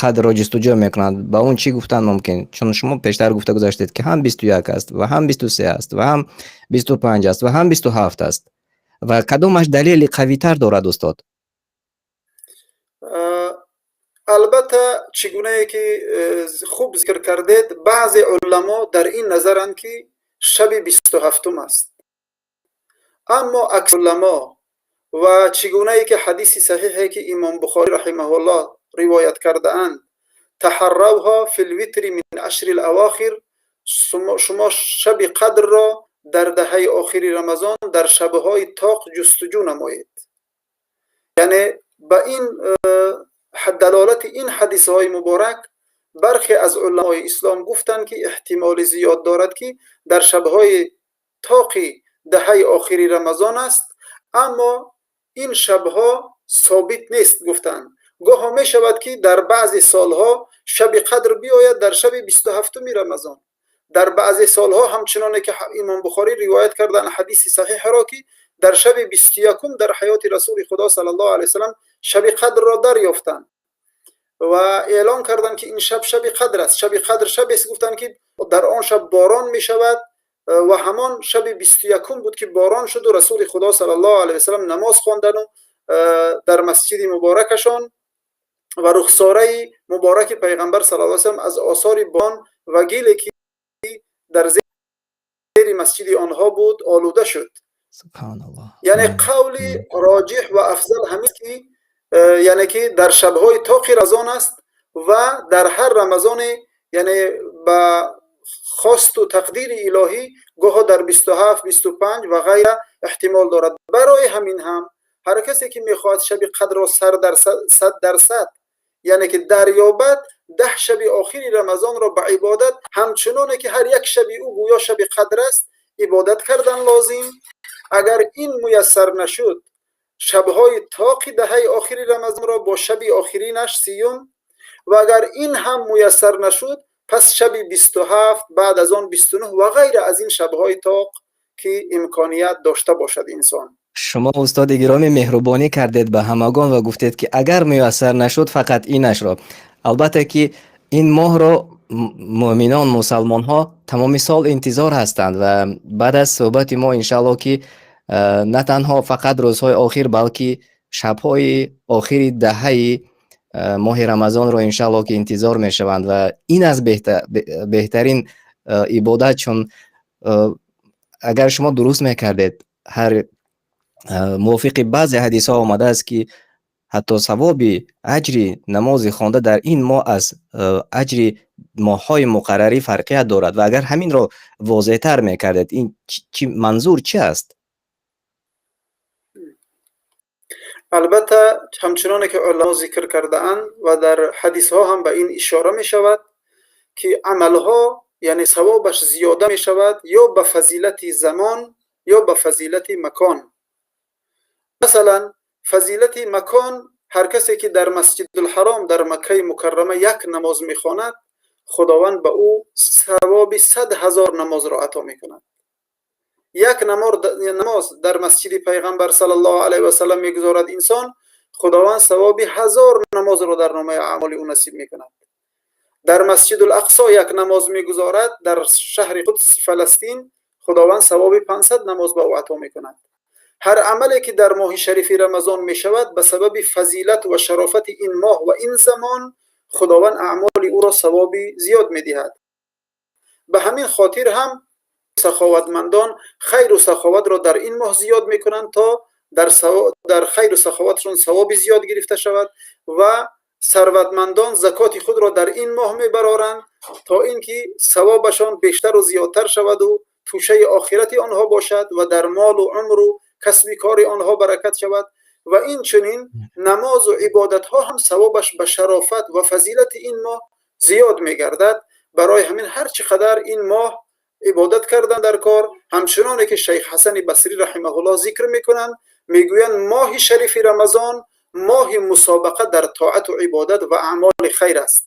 қадрро ҷустуҷӯ мекунанд. Ба он чӣ гуфтан мумкин? Чун шумо пештар гуфта гузаштед, ки ҳам 21 аст ва ҳам 23 аст ва ҳам 25 аст ва ҳам 27 аст. Ва кадомаш далели қавитар дорад, устод? Албатта, чӣ гунае ки хуб зикр кардед, баъзе уламо дар ин назаранд, ки шаби 27-ум аст. Аммо аксар уламо ва чӣ гунае ки ҳадиси саҳиҳе, ки имом Бухорӣ раҳимаҳуллоҳ ривоят кардаанд, تحروها في الوتر من العشر الأواخر, шумо шаби қадрро дар даҳаи охири Рамазон дар шабҳои тоқ ҷустуҷӯ намоед. Яъне ба ин далолати ин ҳадисҳои муборак бархе аз уламои ислом гуфтанд, ки эҳтимоли зиёд дорад, ки дар шабҳои тоқи даҳаи охири Рамазон аст. Аммо ин шабҳо собит нест, гуфтанд. Гоҳо мешавад, ки дар баъзе солҳо шаби қадр биёяд дар шаби 27-уми Рамазон. Дар баъзе солҳо, ҳамчуноне ки имом Бухорӣ ривоят карданд ҳадиси саҳиҳро, ки дар шаби 21-ум дар ҳаёти Расули Худо саллаллоҳу алайҳи васаллам шаби қадрро дарёфтанд ва эълон карданд, ки ин шаб шаби қадр аст. Шаби қадр шабест, гуфтанд, ки дар он шаб борон мешавад ва ҳамон шаби 21-ум буд, ки борон шуду Расули Худо саллаллоҳу алайҳи васаллам намоз хондану дар масҷиди муборакашон ва рухсораи мубораки Пайғамбар саллаллоҳу алайҳи васаллам аз осори борон ва гиле, ки дар зери масҷиди онҳо буд, олуда шуд. Субҳаналлоҳ. Яъне қавли роҷиҳ ва афзал ҳамин, ки яъне ки дар шабҳои тоқи Рамазон аст ва дар ҳар Рамазоне, яъне ба хосту тақдири илоҳӣ, гоҳо дар 27, 25 ва ғайра эҳтимол дорад. Барои ҳамин ҳам ҳар касе, ки мехоҳад шаби қадрро 100%, яъне ки дарёбад, 10 шаби охири Рамазонро ба ибодат, ҳамчуноне ки ҳар як шаби ӯ гӯё шаби қадр аст, ибодат кардан лозим. Агар ин муяссар нашуд, шабҳои тоқи даҳаи охири Рамазонро бо шаби охиринаш, 30-ум, ва агар ин ҳам муяссар нашуд, пас шаби 27, баъд аз он 29 ва ғайра аз ин шабҳои тоқ, ки имконият дошта бошад инсон. Шумо, устоди гиромӣ, меҳрубонӣ кардед ба ҳамагон ва гуфтед, ки агар муяссар нашуд, фақат инашро. Албатта, ки ин моҳро муъминон, мусалмонҳо тамоми сол интизор ҳастанд ва баъд аз суҳбати мо, иншааллоҳ, ки на танҳо фақат рӯзҳои охир, балки шабҳои охири даҳаи моҳи Рамазонро, иншааллоҳ, ки интизор мешаванд ва ин аз беҳтарин ибодат, чун агар шумо дуруст мекардед, ҳар мувофиқи баъзе ҳадисҳо омадааст, ки ҳатто савоби аҷри намози хонда дар ин моҳ аз аҷри моҳҳои муқаррарӣ фарқият дорад. Ва агар ҳаминро возеҳтар мекардед, ин чи манзур чи аст? Албатта, ҳамчуноне ки уламо зикр кардаанд ва дар ҳадисҳо ҳам ба ин ишора мешавад, ки амалҳо, яъне савобаш зиёда мешавад ё ба фазилати замон, ё ба фазилати макон. Масалан, фазилати макон: ҳар касе, ки дар Масҷидулҳаром дар Маккаи Мукаррама як намоз мехонад, Худованд ба ӯ савоби 100 000 намозро ато мекунад. Як намоз дар масҷиди Пайғамбар саллаллоҳу алайҳи васаллам мегузорад инсон, Худованд савоби 1000 намозро дар номаи аъмоли ӯ насиб мекунад. Дар Масҷидул Ақсо як намоз мегузорад дар шаҳри Қудс, Фаластин, Худованд савоби 500 намоз ба ӯ ато мекунад. Ҳар амале, ки дар моҳи шарифи Рамазон мешавад, ба сабаби фазилат ва шарофати ин моҳ ва ин замон Худованд аъмоли ӯро савоби зиёд медиҳад. Ба ҳамин хотир ҳам саховатмандон хайру саховатро дар ин моҳ зиёд мекунанд, то дар хайру саховатшон савоби зиёд гирифта шавад, ва сарватмандон закоти худро дар ин моҳ мебароранд, то ин ки савобашон бештару зиёдтар шаваду тӯшаи охирати онҳо бошад ва дар молу умру касби кори онҳо баракат шавад. Ва инчунин намозу ибодатҳо ҳам савобаш ба шарофат ва фазилати ин моҳ зиёд мегардад. Барои ҳамин ҳар чӣ қадар ин моҳ ибодат кардан дар кор, ҳамчуноне ки шайх Ҳасани Басрӣ раҳимаҳуллоҳ зикр мекунанд, мегӯянд: моҳи шарифи Рамазон моҳи мусобақа дар тоату ибодат ва аъмоли хайр аст.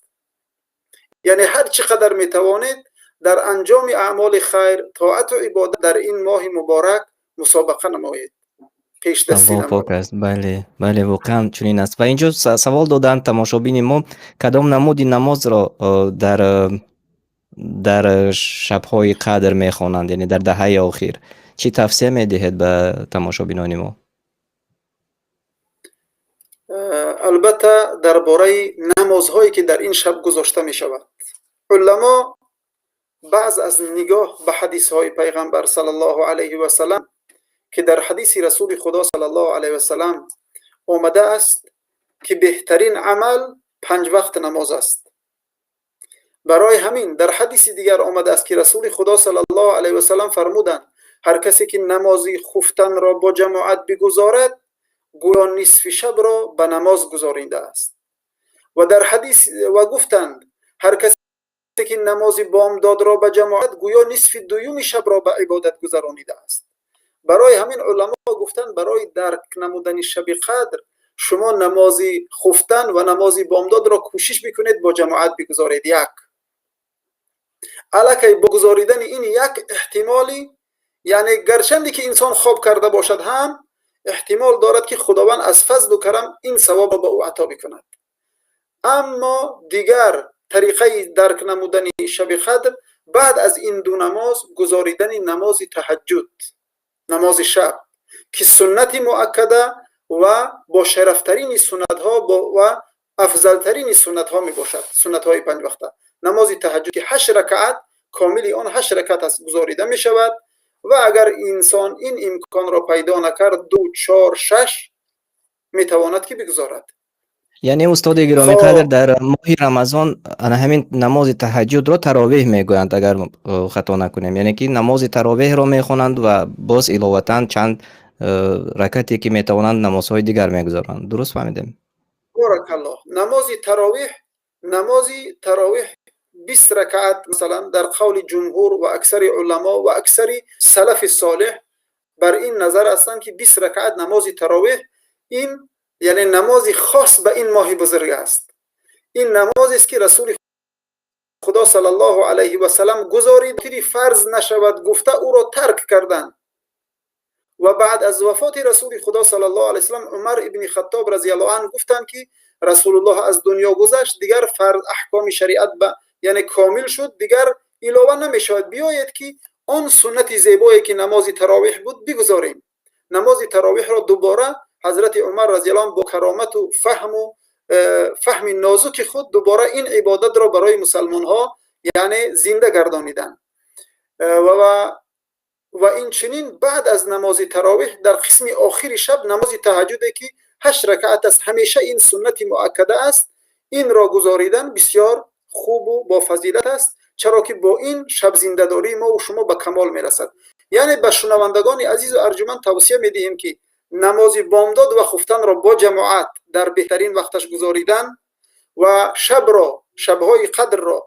Яъне ҳар чӣ қадар метавонед. Дар анҷоми аъмоли хайр, тоату ибодат дар ин моҳи муборак мусобиқа намоед, пешдастӣ Аллоҳ пок намоед. аст. Бале, бале, воқеан чунин аст. Ва инҷо савол доданд тамошобини мо: кадом намуди намозро дар шабҳои қадр мехонанд, яъне дар даҳаи охир? Чӣ тавсия медиҳед ба тамошобинони мо? Албатта, дар бораи намозҳое, ки дар ин шаб гузошта мешавад, уламо баъз аз нигоҳ ба ҳадисҳои пайғамбар саллаллоҳу алайҳи васалам, ки дар ҳадиси Расули Худо саллаллоҳу алайҳи васалам омадааст, ки беҳтарин амал панҷ вақт намоз аст. Барои ҳамин дар ҳадиси дигар омадааст, ки Расули Худо саллаллоҳу алайҳи васалам фармуданд: ҳар касе ки намози хуфтанро бо ҷамоат бигузорад, гӯё нисфи шабро ба намоз гузоридааст. Ва дар ҳадис ва гуфтанд: ҳар касе ки намози бомдодро ба ҷамоат, гӯё нисфи дуюми шабро ба ибодат гузаронидааст. Барои ҳамин уламо гуфтанд: барои дарк намудани шаби қадр шумо намози хуфтан ва намози бомдодро кӯшиш бикунед, бо ҷамоат бигузоред. Як аллакай бо гузоридани ин як эҳтимолӣ, яъне гарчанде ки инсон хоб карда бошад ҳам, эҳтимол дорад, ки Худованд аз фазлу карам ин савобро ба ӯ ато бикунад. Аммо дигар тариқаи дарк намудани шаби қадр баъд аз ин ду намоз гузоридани намози таҳаҷҷуд, намози шаб, ки суннати муаккада ва бошарафтарини суннатҳо ва афзалтарини суннатҳо мебошад, суннатҳои панҷвақта, намози таҳаҷҷуд, ки ҳашт ракаат, комили он ҳашт ракаат аст, гузорида мешавад. Ва агар инсон ин имконро пайдо накард, ду, чор, шаш метавонад, ки бигузорад. Яъне, устоди гиромиқадр, дар моҳи Рамазон ана ҳамин намози таҳаҷҷудро таровеҳ мегӯянд, агар хато накунем, яъне ки намози таровеҳро мехонанд ва боз иловатан чанд ракате, ки метавонанд, намозҳои дигар мегузоранд. Дуруст фаҳмидем? Боракаллоҳ. Намози таровеҳ 20 ракаат, масалан, дар қавли ҷумҳур ва аксари уламо ва аксари салафи солеҳ бар ин назар ҳастанд, ки 20 ракаат намози таровеҳ ин яъне намози хос ба ин моҳи бузург аст. Ин намозест, ки Расули Худо саллаллоҳу алайҳи васалам гузорид, фарз нашавад гуфта, ӯро тарк карданд. Ва баъд аз вафоти Расули Худо саллаллоҳу алайҳи васалам Умар ибни Хаттоб разияллоҳу анҳу гуфтанд, ки Расулуллоҳ аз дунё гузашт, дигар фарз, аҳкоми шариат ба яъне комил шуд, дигар илова намешавад. Биёед, ки он суннати зебое, ки намози таровеҳ буд, бигузорем. Намози таровеҳро дубора ҳазрати Умар разияллоҳу бо каромату фаҳму фаҳми нозуки худ дубора ин ибодатро барои мусалмонҳо яъне зинда гардониданд. Ва инчунин баъд аз намози таровеҳ дар қисми охири шаб намози таҳаҷҷуде, ки ҳашт ракаат аст, ҳамеша ин суннати муаккада аст, инро гузоридан бисёр хубу бофазилат аст, чаро ки бо ин шабзиндадории мову шумо ба камол мерасад. Яъне ба шунавандагони азизу арҷуманд тавсия медиҳем, ки намози бомдод ва хуфтанро бо ҷамоат дар беҳтарин вақташ гузоридан ва шабро, шабҳои қадрро,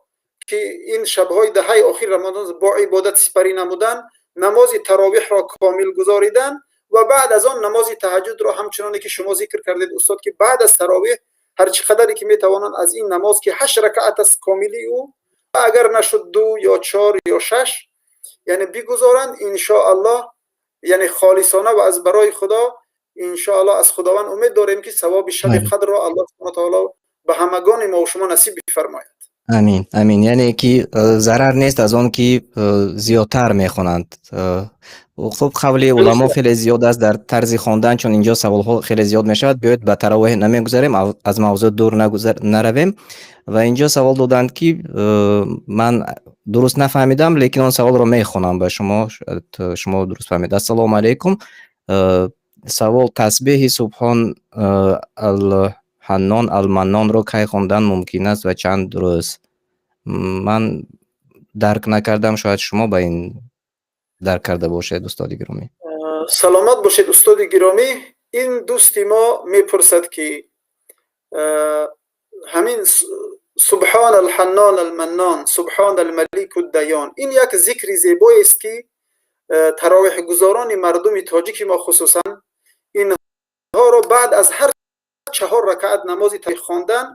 ки ин шабҳои даҳаи охири Рамазон, бо ибодат сипарӣ намудан, намози таровеҳро комил гузоридан ва баъд аз он намози таҳаҷҷудро, ҳамчуноне ки шумо зикр кардед, устод, ки баъд аз таровеҳ ҳар чӣ қадаре ки метавонанд аз ин намоз, ки ҳашт ракаат аст комили ӯ, ва агар нашуд, ду ё чор ё шаш, яъне бигузоранд, иншоаллоҳ, яъне холисона ва аз барои Худо. Иншоаллоҳ, аз Худованд умед дорем, ки савоби шаби қадрро Аллоҳ субҳана таоло ба ҳамагони мо шумо насиб бифармояд. Амин, амин. Яъне ки зарар нест аз он, ки зиёдтар мехонанд. Хуб, қавли уламо хеле зиёд аст дар тарзи хондан, чун инҷо саволҳо хеле зиёд мешавад. Биёед, ба таровеҳ намегузарем, аз мавзӯъ дур наравем. Ва инҷо савол доданд, ки ман дуруст нафаҳмидам, лекин он саволро мехонам ба шумо, шумо дуруст фаҳмед. Ассалому алайкум. Савол: тасбеҳи Субҳон Алҳаннон Алманнонро кай хондан мумкин аст ва чанд рӯз? Ман дарк накардам, шояд шумо ба ин дарк карда бошед, устоди гиромӣ. Саломат бошед, устоди гиромӣ. Ин дӯсти мо мепурсад, ки ҳамин Субҳон Алҳаннон Алманнон, Субҳон Алмалику Дайён, ин як зикри зебоест, ки таровеҳгузорони мардуми тоҷики мо хусусан инҳоро баъд аз ҳар чаҳор ракаат намози хондан,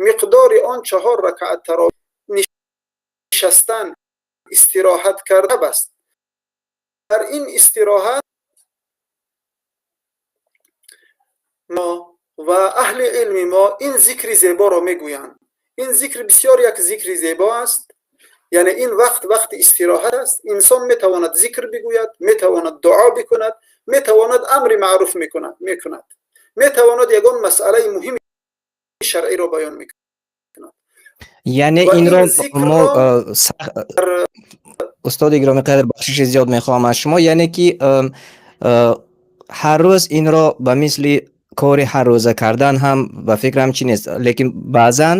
миқдори он чаҳор ракаат таровеҳ нишастан. Истироҳат карда аст. Дар ин истироҳат мо ва аҳли илми мо ин зикри зеборо мегӯянд. Ин зикр бисёр як зикри зебо аст. Яъне ин вақт вақти истироҳат аст. Инсон метавонад зикр бигӯяд, метавонад дуо бикунад, метавонад амри маъруф мекунад, метавонад ягон масъалаи муҳими шаръиро баён мекунад. Яъне инро мо, устоди гиромиқадр, бахшиши зиёд мехоҳам аз шумо, яъне ки ҳар рӯз инро ба мисли кори ҳаррӯза кардан ҳам ба фикрам чи нест, лекин баъзан,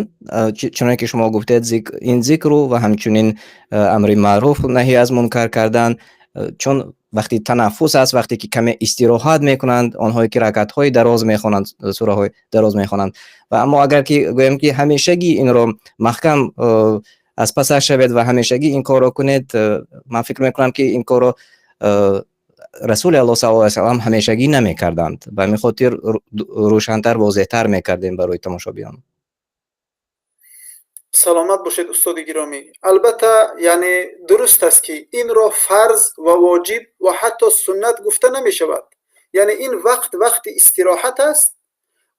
чуноне ки шумо гуфтед, ин зикру ва ҳамчунин амри маъруф, наҳи аз мункар кардан, чун вақти танаффус аст, вақте ки каме истироҳат мекунанд онҳое ки ракатҳои дароз мехонанд, сураҳои дароз мехонанд. Ва аммо агар ки гӯем ки ҳамешагӣ инро маҳкам аз пасаш шавед ва ҳамешагӣ ин корро кунед, ман фикр мекунам ки ин корро Расули Аллоҳ саллаллоҳу алайҳи васаллам ҳамешагӣ намекарданд. Ба ҳамин хотир рӯшантар, возеҳтар мекардем барои тамошобинон. Саломат бошед, устоди гиромӣ. Албатта, яъне дуруст аст ки инро фарз ва воҷиб ва ҳатто суннат гуфта намешавад. Яъне ин вақт вақти истироҳат аст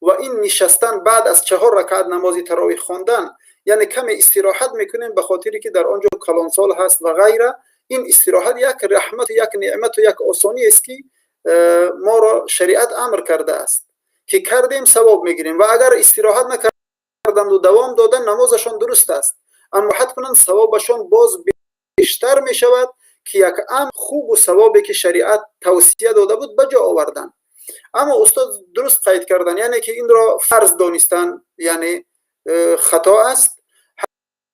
ва ин нишастан баъд аз 4 ракъат намози тарових хондан, яъне каме истироҳат мекунем ба хотире ки дар он ҷо калонсол ҳаст ва ғайра. Ин истироҳат як раҳмат, як неъмат ва як осонӣ аст ки моро шариат амр кардааст ки кардем савоб мегирем, ва агар истироҳат накарданд ва давом додан намозашон дуруст аст, аммо ҳад кунанд савобашон боз бештар мешавад ки як амр хубу савобе ки шариат тавсия дода буд ба ҷо оварданд. Аммо устод дуруст қайд кардан, яъне ки инро фарз донистан яъне хато аст.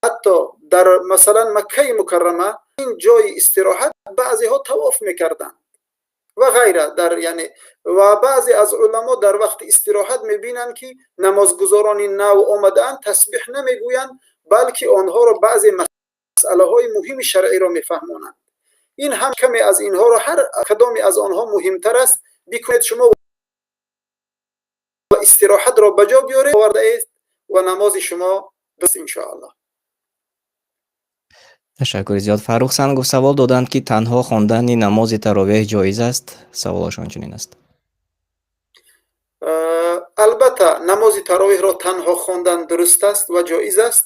Ҳатто дар масалан Маккаи Мукаррама ин ҷои истироҳат баъзеҳо тавоф мекарданд ва ғайра, дар яъне ва баъзе аз уламо дар вақти истироҳат мебинанд ки намозгузорони нав омадаанд, тасбиҳ намегӯянд, балки онҳоро баъзе масъалаҳои муҳими шаръиро мефаҳмонанд. Ин ҳам каме аз инҳоро ҳар кадоме аз онҳо муҳимтар аст бикунед шумо ва истироҳатро ба ҷо биёред овардаед ва намози шумо дуруст иншоаллоҳ. Ташаккури зиёд. Фаррух Сангов савол доданд ки танҳо хондани намози таровеҳ ҷоиз аст? Саволашон чунин аст. Албатта, намози таровеҳро танҳо хондан дуруст аст ва ҷоиз аст,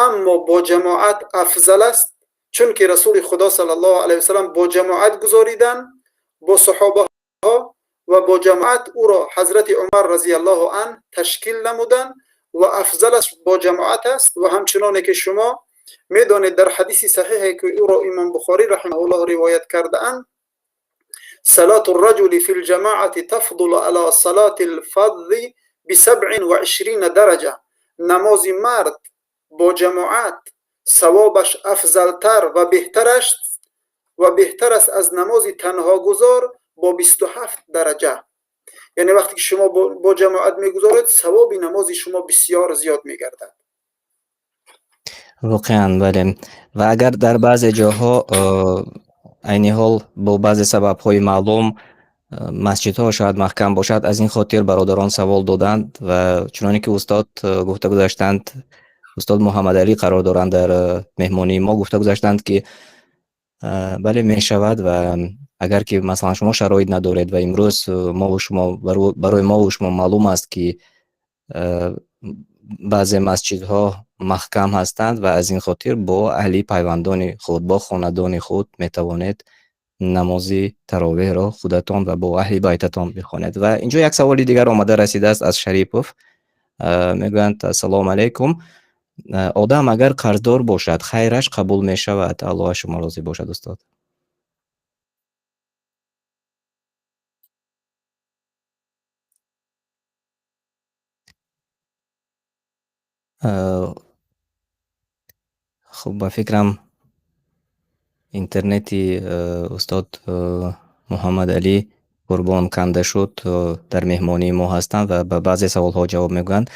аммо бо ҷамоат афзал аст, чунки Расули Худо саллаллоҳу алайҳи васаллам бо ҷамоат гузоридан бо саҳобаҳо ва бо ҷамоат ӯро Ҳазрати Умар разияллоҳу анҳу ташкил намуданд ва афзалаш бо ҷамоат аст. Ва ҳамчуноне ки шумо медонед дар ҳадиси саҳиҳе ки ӯро имом Бухорӣ раҳимаҳуллоҳ ривоят кардаанд, салату рраҷули фи лҷамоати тафдулу ала салати лфадли бисабъин ва ишрина дараҷа. Намози мард бо ҷамоат савобаш афзалтар ва беҳтар аст аз намози танҳогузор бо 27 дараҷа. Яъне вақте ки шумо бо ҷамоат мегузоред, савоби намози шумо бисёр зиёд мегардад. Воқеан, бале. Ва агар дар баъзе ҷоҳо айни ҳол бо баъзе сабабҳои маълум масҷидҳо шояд маҳкам бошад, аз ин хотир бародарон савол доданд ва чуноне ки устод гуфта гузаштанд, устод Муҳаммадалӣ қарор доранд дар меҳмонии мо, гуфта гузаштанд ки бале мешавад ва агар ки масалан шумо шароит надоред ва имрӯз мо шумо барои мо шумо маълум аст ки баъзе масҷидҳо маҳкам ҳастанд ва аз ин хотир бо аҳли пайвандони худ, бо хонадони худ метавонед намози таровеҳро худатон ва бо аҳли байтатон бихонед. Ва инҷо як саволи дигар омада расидааст аз Шарипов. Мегӯянд: ассалому алайкум, одам агар қарздор бошад, хайраш қабул мешавад? Аллоҳ аз шумо розӣ бошад, устод. Хуб, ба фикрам интернети устод Муҳаммадалӣ Қурбон канда шуд, дар меҳмонии мо ҳастанд ва ба баъзе саволҳо ҷавоб мегӯянд.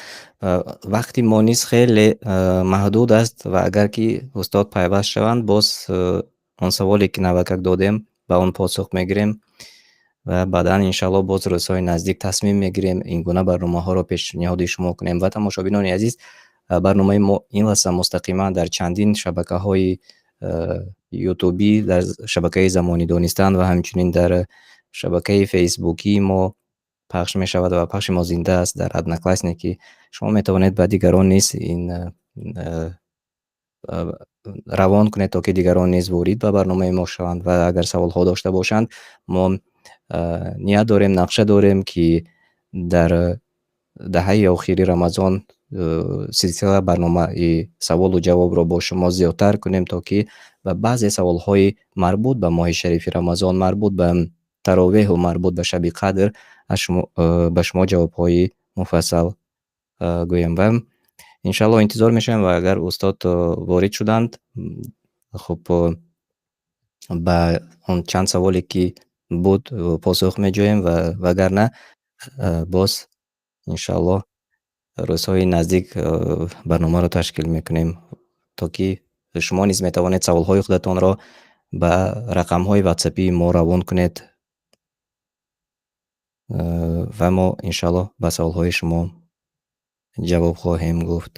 Вақти мо низ хеле маҳдуд аст ва агар ки устод пайваст шаванд, боз он саволе ки навакак додем, ба он посух мегирем ва баъдан иншааллоҳ боз рӯзҳои наздик тасмим мегирем ин гуна барномаҳоро пешниҳоди шумо кунем. Ва тамошобинони азиз, барномаи мо ин лаҳза мустақиман дар чандин шабакаҳои Ютубӣ, дар шабакаи Замони Донистан ва ҳамчунин дар шабакаи Фейсбукии мо пахш мешавад ва пахши мо зинда аст дар Одноклассники. Шумо метавонед ба дигарон низ ин равон кунед, то ки дигарон низ ворид ба барномаи мо шаванд ва агар саволҳо дошта бошанд, мо ният дорем, нақша дорем, ки дар даҳаи охири Рамазон силсила барномаи саволу ҷавобро бо шумо зиёдтар кунем, то ки ба баъзе саволҳои марбут ба моҳи шарифи Рамазон, марбут ба таровеҳу марбут ба шаби қадр аз шумо, ба шумо ҷавобҳои муфассал гӯем ва иншааллоҳ интизор мешавем. Ва агар устод ворид шуданд, хуб, ба он чанд саволе ки буд посух меҷӯем ва вагарна боз иншааллоҳ рӯзҳои наздик барномаро ташкил мекунем, то ки шумо низ метавонед саволҳои худатонро ба рақамҳои ватсапии мо равон кунед ва мо иншааллоҳ ба саволҳои шумо ҷавоб хоҳем гуфт.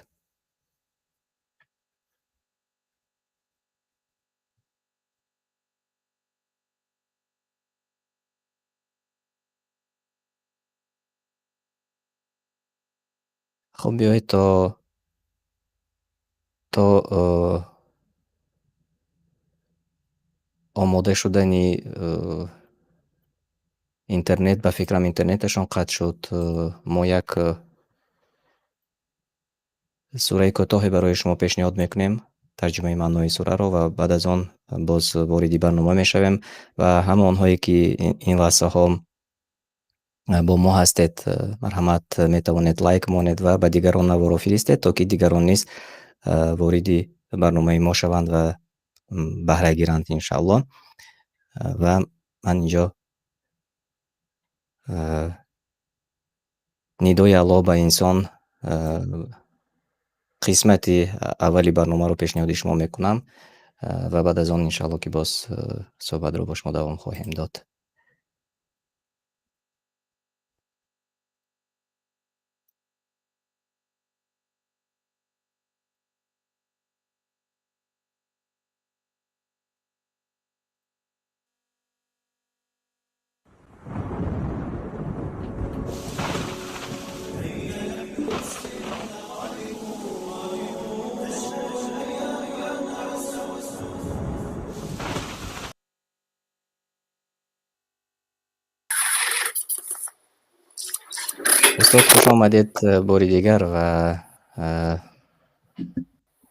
Хуб, биёед то омода шудани интернет, ба фикрам интернеташон қатъ шуд, мо як сураи кӯтоҳе барои шумо пешниҳод мекунем, тарҷумаи маънои сураро, ва баъд аз он боз вориди барнома мешавем ва ҳама онҳое ки ин лаҳзаҳо бо мо ҳастед, марҳамат, метавонед лайк монед ва ба дигарон наворо фиристед, то ки дигарон низ вориди барномаи мо шаванд ва баҳра гиранд иншааллоҳ. Ва ман инҷо нидои Аллоҳ ба инсон қисмати аввали барномаро пешниҳоди шумо мекунам ва баъд аз он иншааллоҳ ки боз суҳбатро бо шумо давом хоҳем дод. Устод, хуш омадед бори дигар ва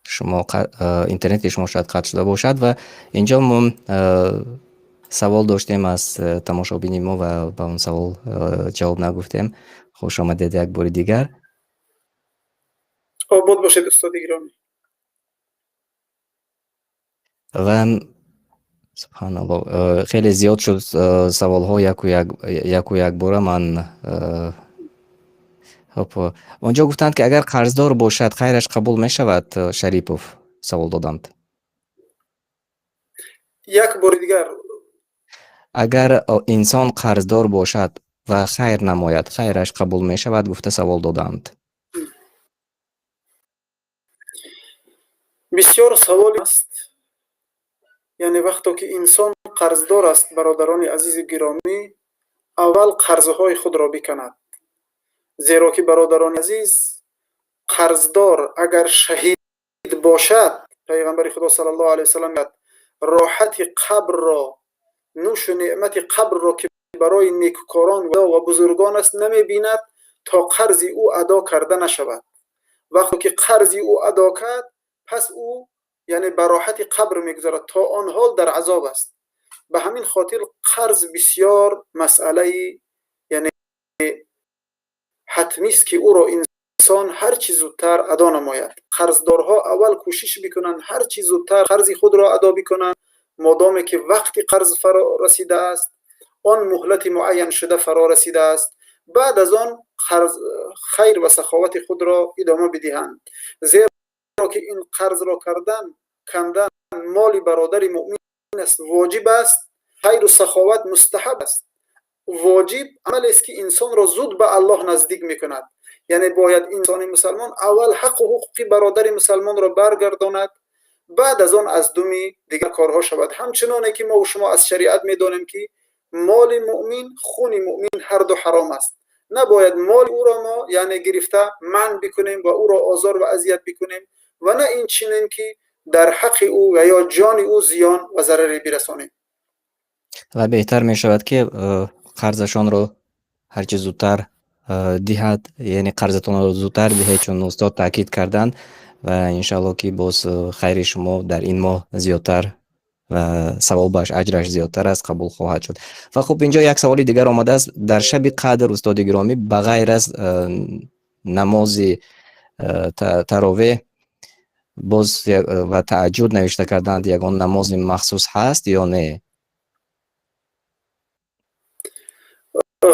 шумо интернети шумо шояд қатъ шуда бошад ва инҷо мо савол доштем аз тамошобини мо ва ба он савол ҷавоб нагуфтем. Хуш омадед як бори дигар. Обод бошед, устоди гиромӣ. Ва субҳаналлоҳ, хеле зиёд шуд саволҳо яку якбора. Ман хуб, онҷо гуфтанд, ки агар қарздор бошад, хайраш қабул мешавад? Шарипов савол доданд. Як бори дигар. Агар инсон қарздор бошад ва хайр намояд, хайраш қабул мешавад, гуфта савол доданд. Бисёр савол аст. Яъне вақто ки инсон қарздор аст, бародарони азизи гиромӣ, аввал қарзҳои худро биканад. Зеро ки, бародарони азиз, қарздор агар шаҳид бошад, пайғамбари Худо саллаллоҳу алайҳи васаллам мегӯяд, роҳати қабрро, нӯшу неъмати қабрро, ки барои некукорон ва бузургон аст, намебинад то қарзи ӯ адо карда нашавад. Вақте ки қарзи ӯ адо кард, пас ӯ яъне ба роҳати қабр мегузарад, то он ҳол дар азоб аст. Ба ҳамин хотир қарз бисёр масъалаи яъне ҳатмист, ки ӯро инсон ҳар чӣ зудтар адо намояд. Қарздорҳо аввал кӯшиш бикунанд ҳар чӣ зудтар қарзи худро адо бикунанд, модоме ки вақти қарз фаро расидааст, он муҳлати муайяншуда фаро расидааст. Баъд аз он қарз хайр ва саховати худро идома бидиҳанд, зеро ки ин қарзро кардан, кандан моли бародари муъмин аст, воҷиб аст. Хайру саховат мустаҳаб аст. Воҷиб амалест, ки инсонро зуд ба Аллоҳ наздик мекунад. Яъне бояд инсони мусалмон аввал ҳаққу ҳуқуқи бародари мусалмонро баргардонад, Баъд аз он аз думи дигар корҳо шавад. Ҳамчуноне ки мо шумо аз шариат медонем, ки моли муъмин, хуни муъмин ҳар ду ҳаром аст. Набояд моли ӯро мо, яъне, гирифта манъ бикунем ва ӯро озор ва азият бикунем ва на ин чунин ки дар ҳаққи ӯ ва ё ҷони ӯ зиён ва зараре бирасонем. Ва беҳтар мешавад, ки қарзашонро ҳарчи зудтар диҳад, яъне қарзатонро зудтар диҳед, чун устод таъкид карданд, ва иншаалло, ки боз хайри шумо дар ин моҳ зиёдтар ва савобаш, аҷраш зиёдтар аст, қабул хоҳад шуд. Ва хуб, инҷо як саволи дигар омадааст: дар шаби қадр, устоди гиромӣ, ба ғайр аз намози таровеҳ боз ва таҳаҷҷуд навишта карданд, ягон намози махсус ҳаст ё не?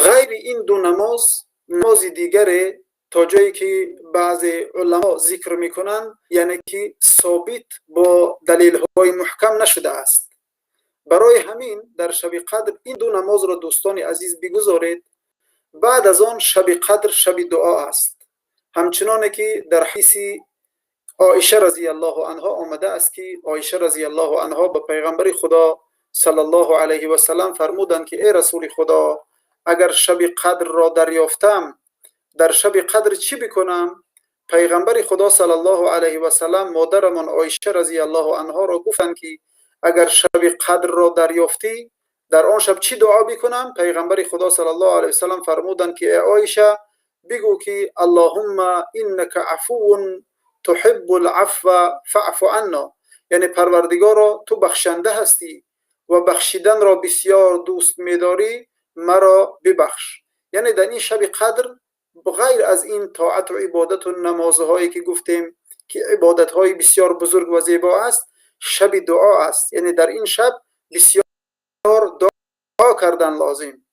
Ғайри ин ду намоз, намози дигаре, то ҷое ки баъзе уламо зикр мекунанд, яъне ки собит бо далелҳои муҳкам нашудааст. Барои ҳамин дар шаби қадр ин ду намозро, дӯстони азиз, бигузоред. Баъд аз он шаби қадр шаби дуо аст. Ҳамчуноне ки дар ҳадиси Оиша разияллоҳу анҳо омадааст, ки Оиша разияллоҳу анҳо ба пайғамбари Худо саллаллоҳу алайҳи васаллам фармуданд, ки эй расули Худо, агар шаби қадрро дарёфтам, дар шаби қадр чӣ бикунам? Пайғамбари Худо саллаллоҳу алайҳи васаллам модарамон Оиша разияллоҳу анҳоро гуфтанд, ки агар шаби қадрро дарёфтӣ, дар он шаб чӣ дуо бикунам? Пайғамбари Худо саллаллоҳу алайҳи васаллам фармуданд, ки эй Оиша, бигӯ, ки аллоҳумма иннака афувун туҳиббул афва фаъфу анно, яъне Парвардигоро, ту бахшанда ҳастӣ ва бахшиданро бисёр дӯст медорӣ, маро бибахш. Яъне дар ин шаби қадр ғайр аз ин тоату ибодату намозҳое ки гуфтем, ки ибодатҳои бисёр бузург ва зебо аст, шаби дуо аст. Яъне дар ин шаб бисёр дуо кардан лозим.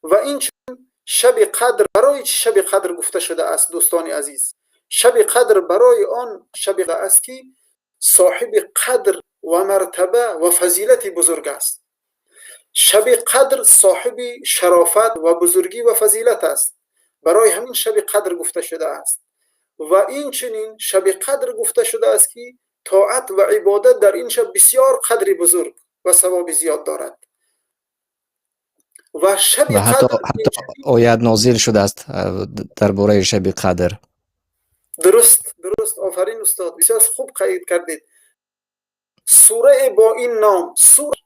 Ва инчунин шаби қадр барои чӣ шаби қадр гуфта шудааст, дӯстони азиз? Шаби қадр барои он шаби аст, ки соҳиби қадр ва мартаба ва фазилати бузург аст. Шаби қадр соҳиби шарофат ва бузургӣ ва фазилат аст, барои ҳамин шаби қадр гуфта шудааст. Ва инчунин шаби қадр гуфта шудааст, ки тоат ва ибодат дар ин шаб бисёр қадри бузург ва савоби зиёд дорад. Ва шаби Ва ҳатто қадр ҳатто оят нозил шудааст дар бораи шаби қадр. Дуруст, офарин, устод, бисёр хуб қайд кардед. Сурае бо ин ном сура,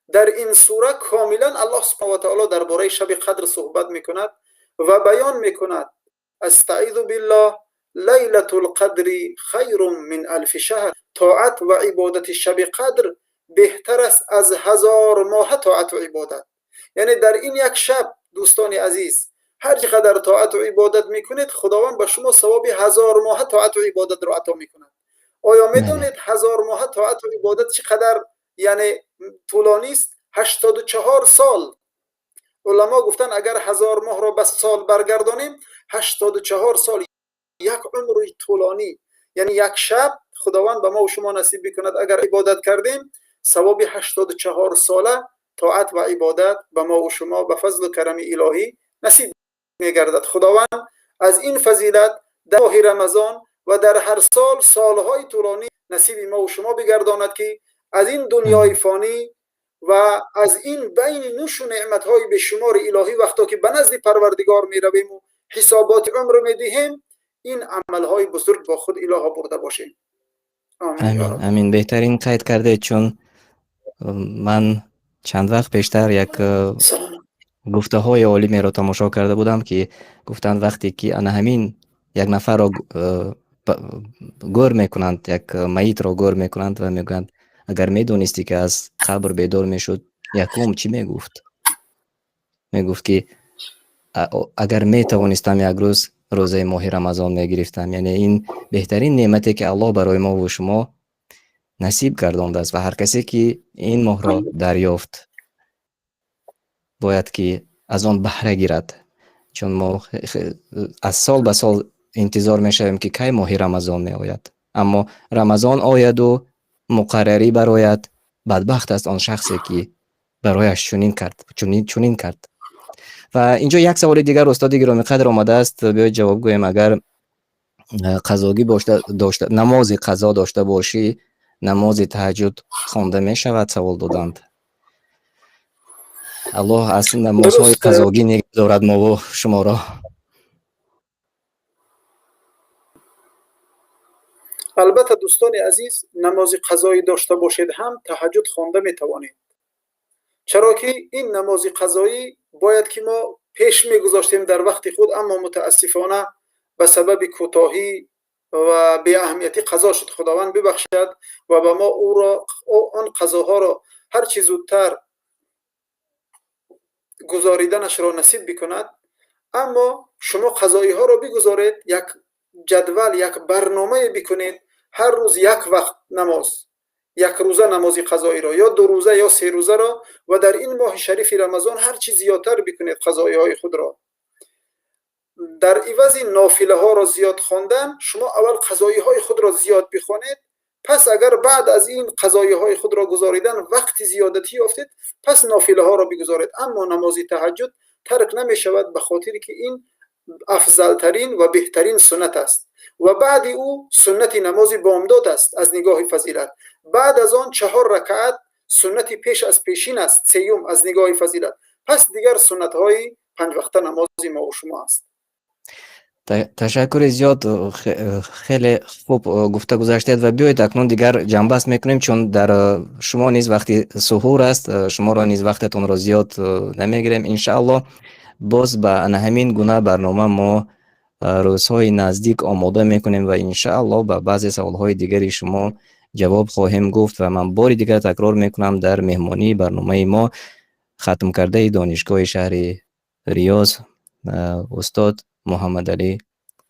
дар ин сура комилан Аллоҳ субҳана ва таоло дар бораи шаби қадр суҳбат мекунад ва баён мекунад. Астаизу биллоҳ: лайлатул қадри хайрун мин алфи шаҳр. Тоат ва ибодати шаби қадр беҳтар аст аз 1000 моҳа тоату ибодат. Яъне дар ин як шаб, дӯстони азиз, ҳар чӣ қадар тоату ибодат мекунед, Худованд ба шумо савоби 1000 моҳа тоату ибодатро ато мекунад. Оё медонед, 1000 моҳа тоату ибодат чӣ қадар, яъне, тӯлонист? 84 сол. Уламо гуфтанд, агар 1000 моҳро ба сол баргардонем, 84 сол, як умри тӯлонӣ. Яъне як шаб Худованд ба мо шумо насиб бикунад, агар ибодат кардем, савоби 84 сола тоат ва ибодат ба мо шумо ба фазлу карами илоҳӣ насиб мегардад. Худованд аз ин фазилат дар моҳи Рамазон ва дар ҳар сол, солҳои тӯлонӣ насиби мо шумо бигардонад, ки аз ин дунёи фонӣ ва аз ин байни нӯшу неъматҳои бешумори илоҳӣ, вақто ки ба назди Парвардигор меравему ҳисоботи умр медиҳем, ин амалҳои бузург бо худ илоҳо бурда бошем. Амин, амин. Беҳтарин қайд кардед, чун ман чанд вақт пештар як гуфтаҳои олимеро тамошо карда будам, ки гуфтанд, вақте ки ана ҳамин як нафарро гӯр мекунанд, як маитро гӯр мекунанд ва мегӯянд, агар медонистӣ, ки аз қабр бедор мешуд, якум чӣ мегуфт? Мегуфт, ки агар метавонистам, як рӯз рӯзаи моҳи Рамазон мегирифтам. Яъне ин беҳтарин неъмате, ки Аллоҳ барои мо ва шумо насиб гардондааст, ва ҳар касе ки ин моҳро дарёфт, бояд ки аз он баҳра гирад, чун мо аз сол ба сол интизор мешавем, ки кай моҳи Рамазон меояд. Аммо Рамазон ояду муқаррарӣ барояд, бадбахт аст он шахсе, ки барояш чунин кард. Ва инҷо як саволи дигар, устоди гиромиқадр, омадааст, биёед ҷавоб гӯем агар. Қазогӣ дошта, намози қазо дошта бошӣ, намози таҳаҷҷуд хонда мешавад, савол доданд. Аллоҳ аз намозҳои қазогӣ нигоҳ дорад мову шуморо. Албатта, дӯстони азиз, намози қазоӣ дошта бошед ҳам таҳаҷҷуд хонда метавонед, чаро ки ин намози қазоӣ бояд ки мо пеш мегузоштем дар вақти худ, аммо мутаассифона ба сабаби кӯтоҳӣ ва беаҳамиятӣ қазо шуд. Худованд бибахшад ва ба мо ӯро, он қазоҳоро ҳар чӣ зудтар гузориданашро насиб бикунад. Аммо шумо қазоиҳоро бигузоред, як ҷадвал, як барномае бикунед, ҳар рӯз як вақт намоз, як рӯза намози қазоиро ё ду рӯза ё се рӯзаро, ва дар ин моҳи шарифи Рамазон ҳар чӣ зиёдтар бикунед қазоиҳои худро. Дар ивази нофилаҳоро зиёд хондан, шумо аввал қазоиҳои худро зиёд бихонед, пас агар баъд аз ин қазоиҳои худро гузоридан вақти зиёдатӣ ёфтед, пас нофилаҳоро бигузоред. Аммо намози таҳаҷҷуд тарк намешавад, ба хотире ки ин афзалтарин ва беҳтарин суннат аст ва баъди ӯ суннати намози бомдод аст аз нигоҳи фазилат. Баъд аз он 4 ракаат суннати пеш аз пешин аст, сеюм аз нигоҳи фазилат. Пас дигар суннатҳои панҷ вақта намози мо ва шумо аст. Ташаккури зиёд, хеле хуб гуфта гузаштед ва биёед акнун дигар ҷамъбаст мекунем, чун дар шумо низ вақти суҳур аст, шуморо низ вақтатонро зиёд намегирем иншааллоҳ. Боз ба ана ҳамин гуна барнома мо рӯзҳои наздик омода мекунем ва иншааллоҳ ба баъзе саволҳои дигари шумо ҷавоб хоҳем гуфт. Ва ман бори дигар такрор мекунам, дар меҳмонии барномаи мо хатмкардаи донишгоҳи шаҳри Риёз устод Муҳаммадалӣ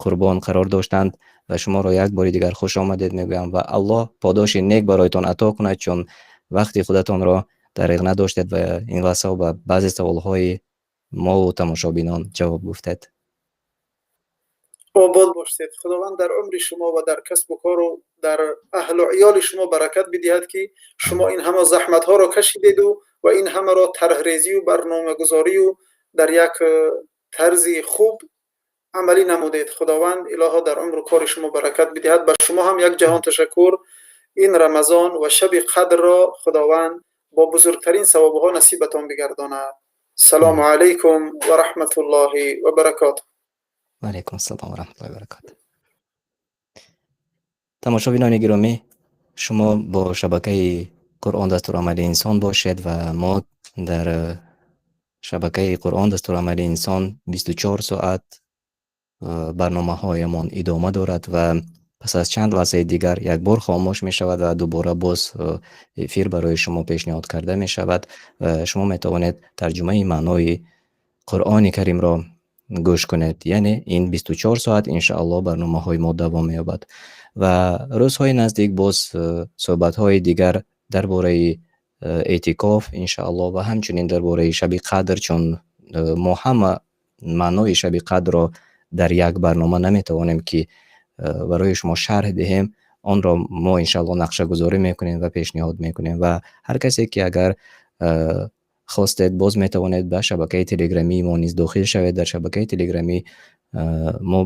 Қурбон қарор доштанд ва шуморо як бори дигар хуш омадед мегӯям ва Аллоҳ подоши нек бароятон ато кунад, чун вақти худатонро дариғ надоштед ва ин лаҳзаҳо ба баъзе саволҳои мо ва тамошобинон ҷавоб гуфтед. Обод бошед. Худованд дар умри шумо ва дар касбу кору дар аҳлу иёли шумо баракат бидиҳад, ки шумо ин ҳама заҳматҳоро кашидеду ва ин ҳамаро тарҳрезию барномагузорию дар як тарзи хуб амалӣ намудед. Худованд илоҳо дар умру кори шумо баракат бидиҳад. Ба шумо ҳам як ҷаҳон ташаккур. Ин Рамазон ва шаби қадрро Худованд бо бузургтарин савобҳо насибатон бигардонад. Салому алайкум ва раҳматуллоҳи ва баракотуҳ. Ва алайкум ассалом ва раҳматуллоҳи ва баракотуҳ. Тамошобинони гиромӣ, шумо бо шабакаи Қуръон дастурамали инсон бошед ва мо дар шабакаи Қуръон дастурамали инсон 24 соат барномаҳоямон идома дорад ва пас аз чанд лаҳзаи дигар як бор хомӯш мешавад ва дубора боз эфир барои шумо пешниҳод карда мешавад ва шумо метавонед тарҷумаи маънои Қуръони Каримро гӯш кунед. Яъне ин 24 соат иншааллоҳ барномаҳои мо давом меёбад ва рӯзҳои наздик боз суҳбатҳои дигар дар бораи эътикоф иншааллоҳ ва ҳамчунин дар бораи шаби қадр, чун мо ҳама маънои шаби қадрро дар як барнома наметавонем ки барои шумо шарҳ диҳем, онро мо иншааллоҳ нақшагузорӣ мекунем ва пешниҳод мекунем ва ҳар касе ки агар хостед боз метавонед ба шабакаи телеграмии мо низ дохил шавед. Дар шабакаи телеграмӣ мо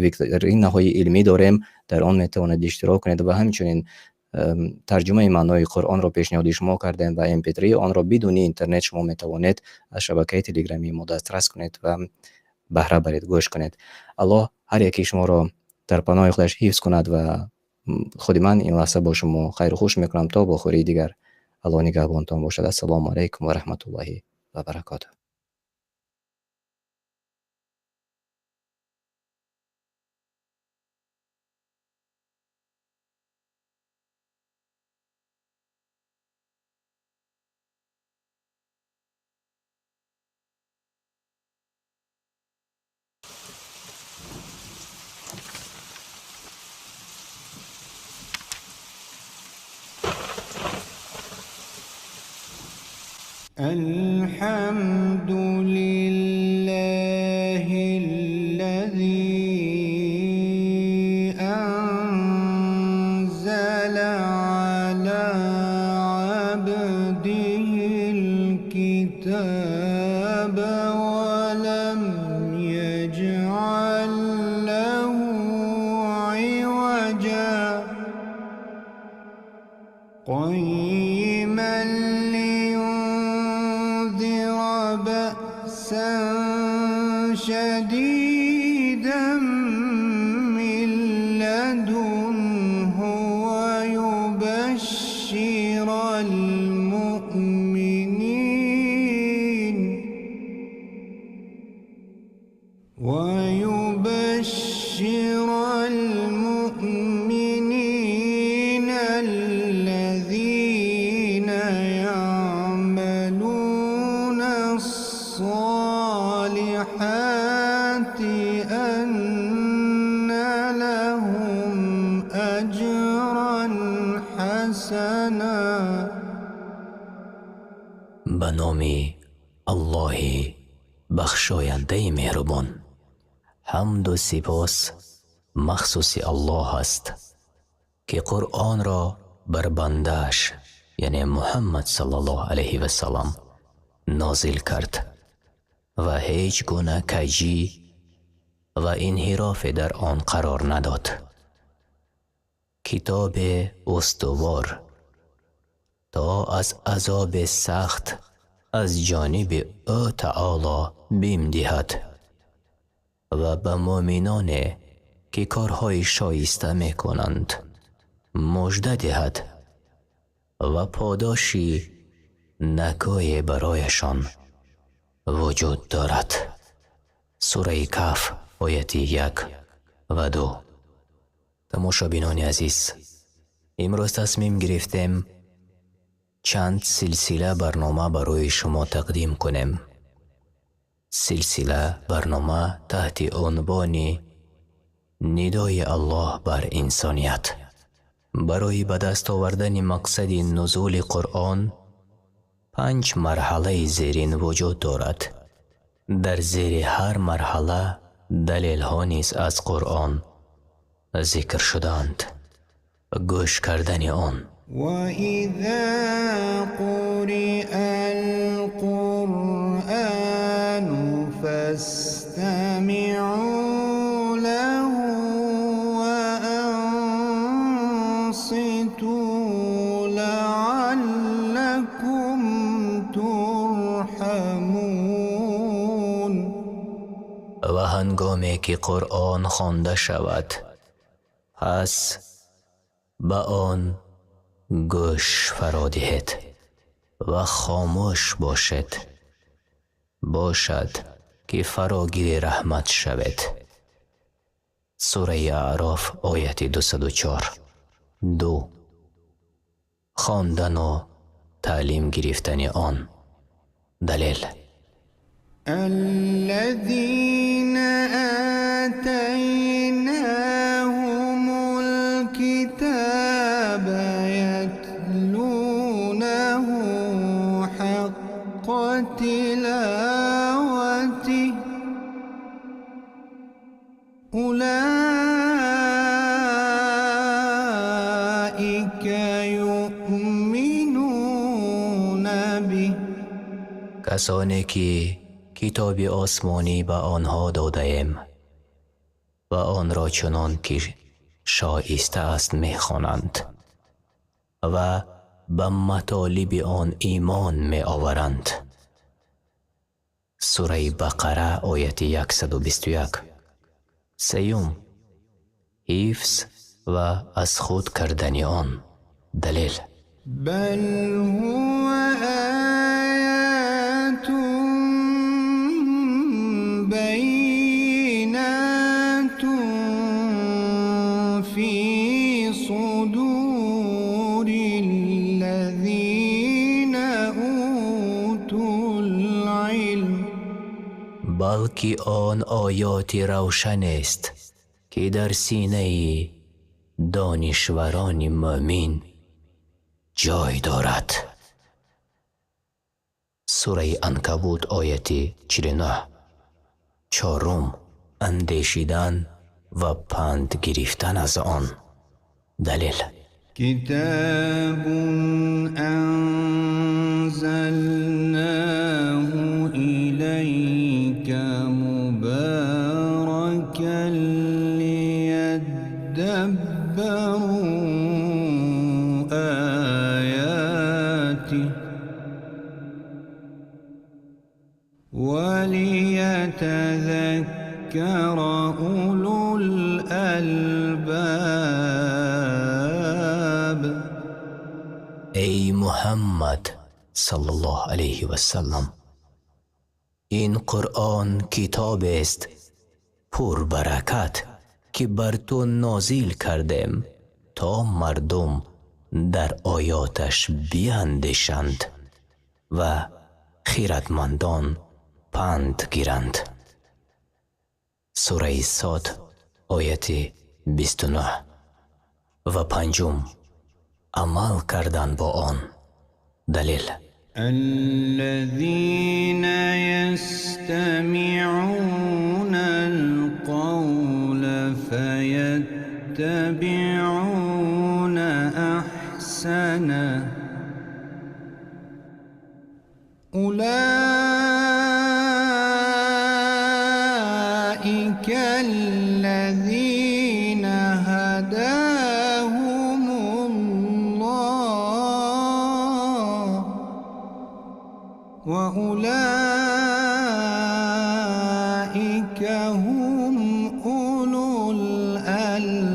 викторинаҳои илмӣ дорем, дар он метавонед иштирок кунед ва ҳамчунин тарҷумаи маънои Қуръонро пешниҳоди шумо кардем ва MP3 онро бидуни интернет шумо метавонед аз шабакаи телеграмии мо дастрас кунед ва баҳра баред, гӯш кунед. Аллоҳ ҳар яки шуморо дар паноҳи худаш ҳифз кунад ва худи ман ин лаҳза бо шумо хайру хуш мекунам то бохӯрии дигар. Аллоҳ нигаҳбонтон бошад. Ассалому алайкум ва раҳматуллоҳи ва баракотуҳ. الحمد لله الذي أنزل على عبده الكتاب ولم يجعل له شديدا من لدنه ويبشر المؤمنين الذين يعملون الصالحات أن لهم أجرا حسنا. Ба номи Аллоҳи бахшояндаи меҳрубон. Ҳамду сипос махсуси Аллоҳ аст, ки Қуръонро бар бандааш, яъне Муҳаммад саллаллоҳу алайҳи васаллам, нозил кард ва ҳеҷ гуна каҷӣ ва инҳирофе дар он қарор надод. Китобе устувор то аз азоби сахт аз ҷониби ӯ таоло бим диҳад ва ба мӯъминоне, ки корҳои шоиста мекунанд, мужда диҳад ва подоши накӯе барояшон вуҷуд дорад. Сураи Каҳф, ояти 1 ва 2. Тамошобинони азиз, имрӯз тасмим гирифтем чанд силсила барнома барои шумо тақдим кунем. Силсила барнома таҳти унвони Нидои Аллоҳ бар инсоният. Барои ба даст овардани мақсади нузули Қуръон панҷ марҳалаи зерин вуҷуд дорад. Дар зери ҳар марҳала далелҳо низ аз Қуръон зикр шудаанд. Гӯш кардани он. وإذا قرئ القرآن فاستمعوا له وأنصتوا لعلكم ترحمون. Ва ҳангоме ки Қуръон хонда шавад, пас ба он гӯш фаро диҳед ва хомӯш бошед, бошад ки фарогири раҳмат шавед. Сураи Аъроф, ояти 204. 2. Хондану таълим гирифтани он. Далел. الذين آتيناهم الكتاب يتلونه حق تلاوته أولئك يؤمنون به. Касоне ки китоби осмонӣ ба онҳо додаем ва онро чунон ки шоиста аст мехонанд ва ба матолиби он имон меоваранд. Сураи Бақара, ояти 121. Сеюм, ҳифз ва аз худ кардани он. Далел. بل هو آيات بينات في صدور الذين أوتوا العلم. Балки он оёти равшанест, ки дар синаи донишварони мӯъмин ҷой дорад. Сураи Анкабут, ояти 49. Чорум, андешидан ва панд гирифтан аз он. Далел. كتاب أنزلناه إليك مباركا ليدبروا آياته وليتذكر يتذكر أولو الألباب. Эй Муҳаммад саллаллоҳу алайҳи васаллам, ин Қуръон китобест пурбаракат, ки бар ту нозил кардем, то мардум дар оёташ биандешанд ва хиратмандон панд гиранд. Сураи Сод, ояти 29. Ва панҷум, амал кардан бо он. Далел: الذين يستمعون القول فيتبعون أحسنه أولئك الذين هداهم الله وأولئك هم أولو الألباب.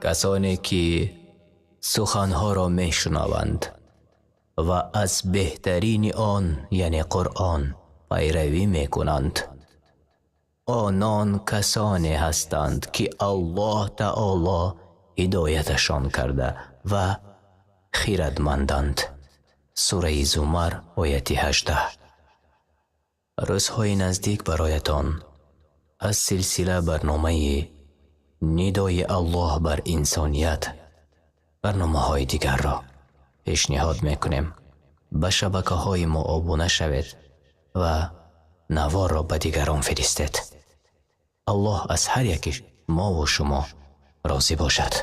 Касоне ки суханҳоро мешунаванд ва аз беҳтарини он, яъне Қуръон, пайравӣ мекунанд, онон касоне ҳастанд, ки Аллоҳ таоло ҳидояташон карда ва хиратманданд. Сураи Зумар, ояти 18. Рӯзҳои наздик бароятон аз силсила барномаи Нидои Аллоҳ бар инсоният барномаҳои дигарро пешниҳод мекунем. Ба шабакаҳои мо обуна шавед ва наворро ба дигарон фиристед. Аллоҳ аз ҳар яки мову шумо розӣ бошад.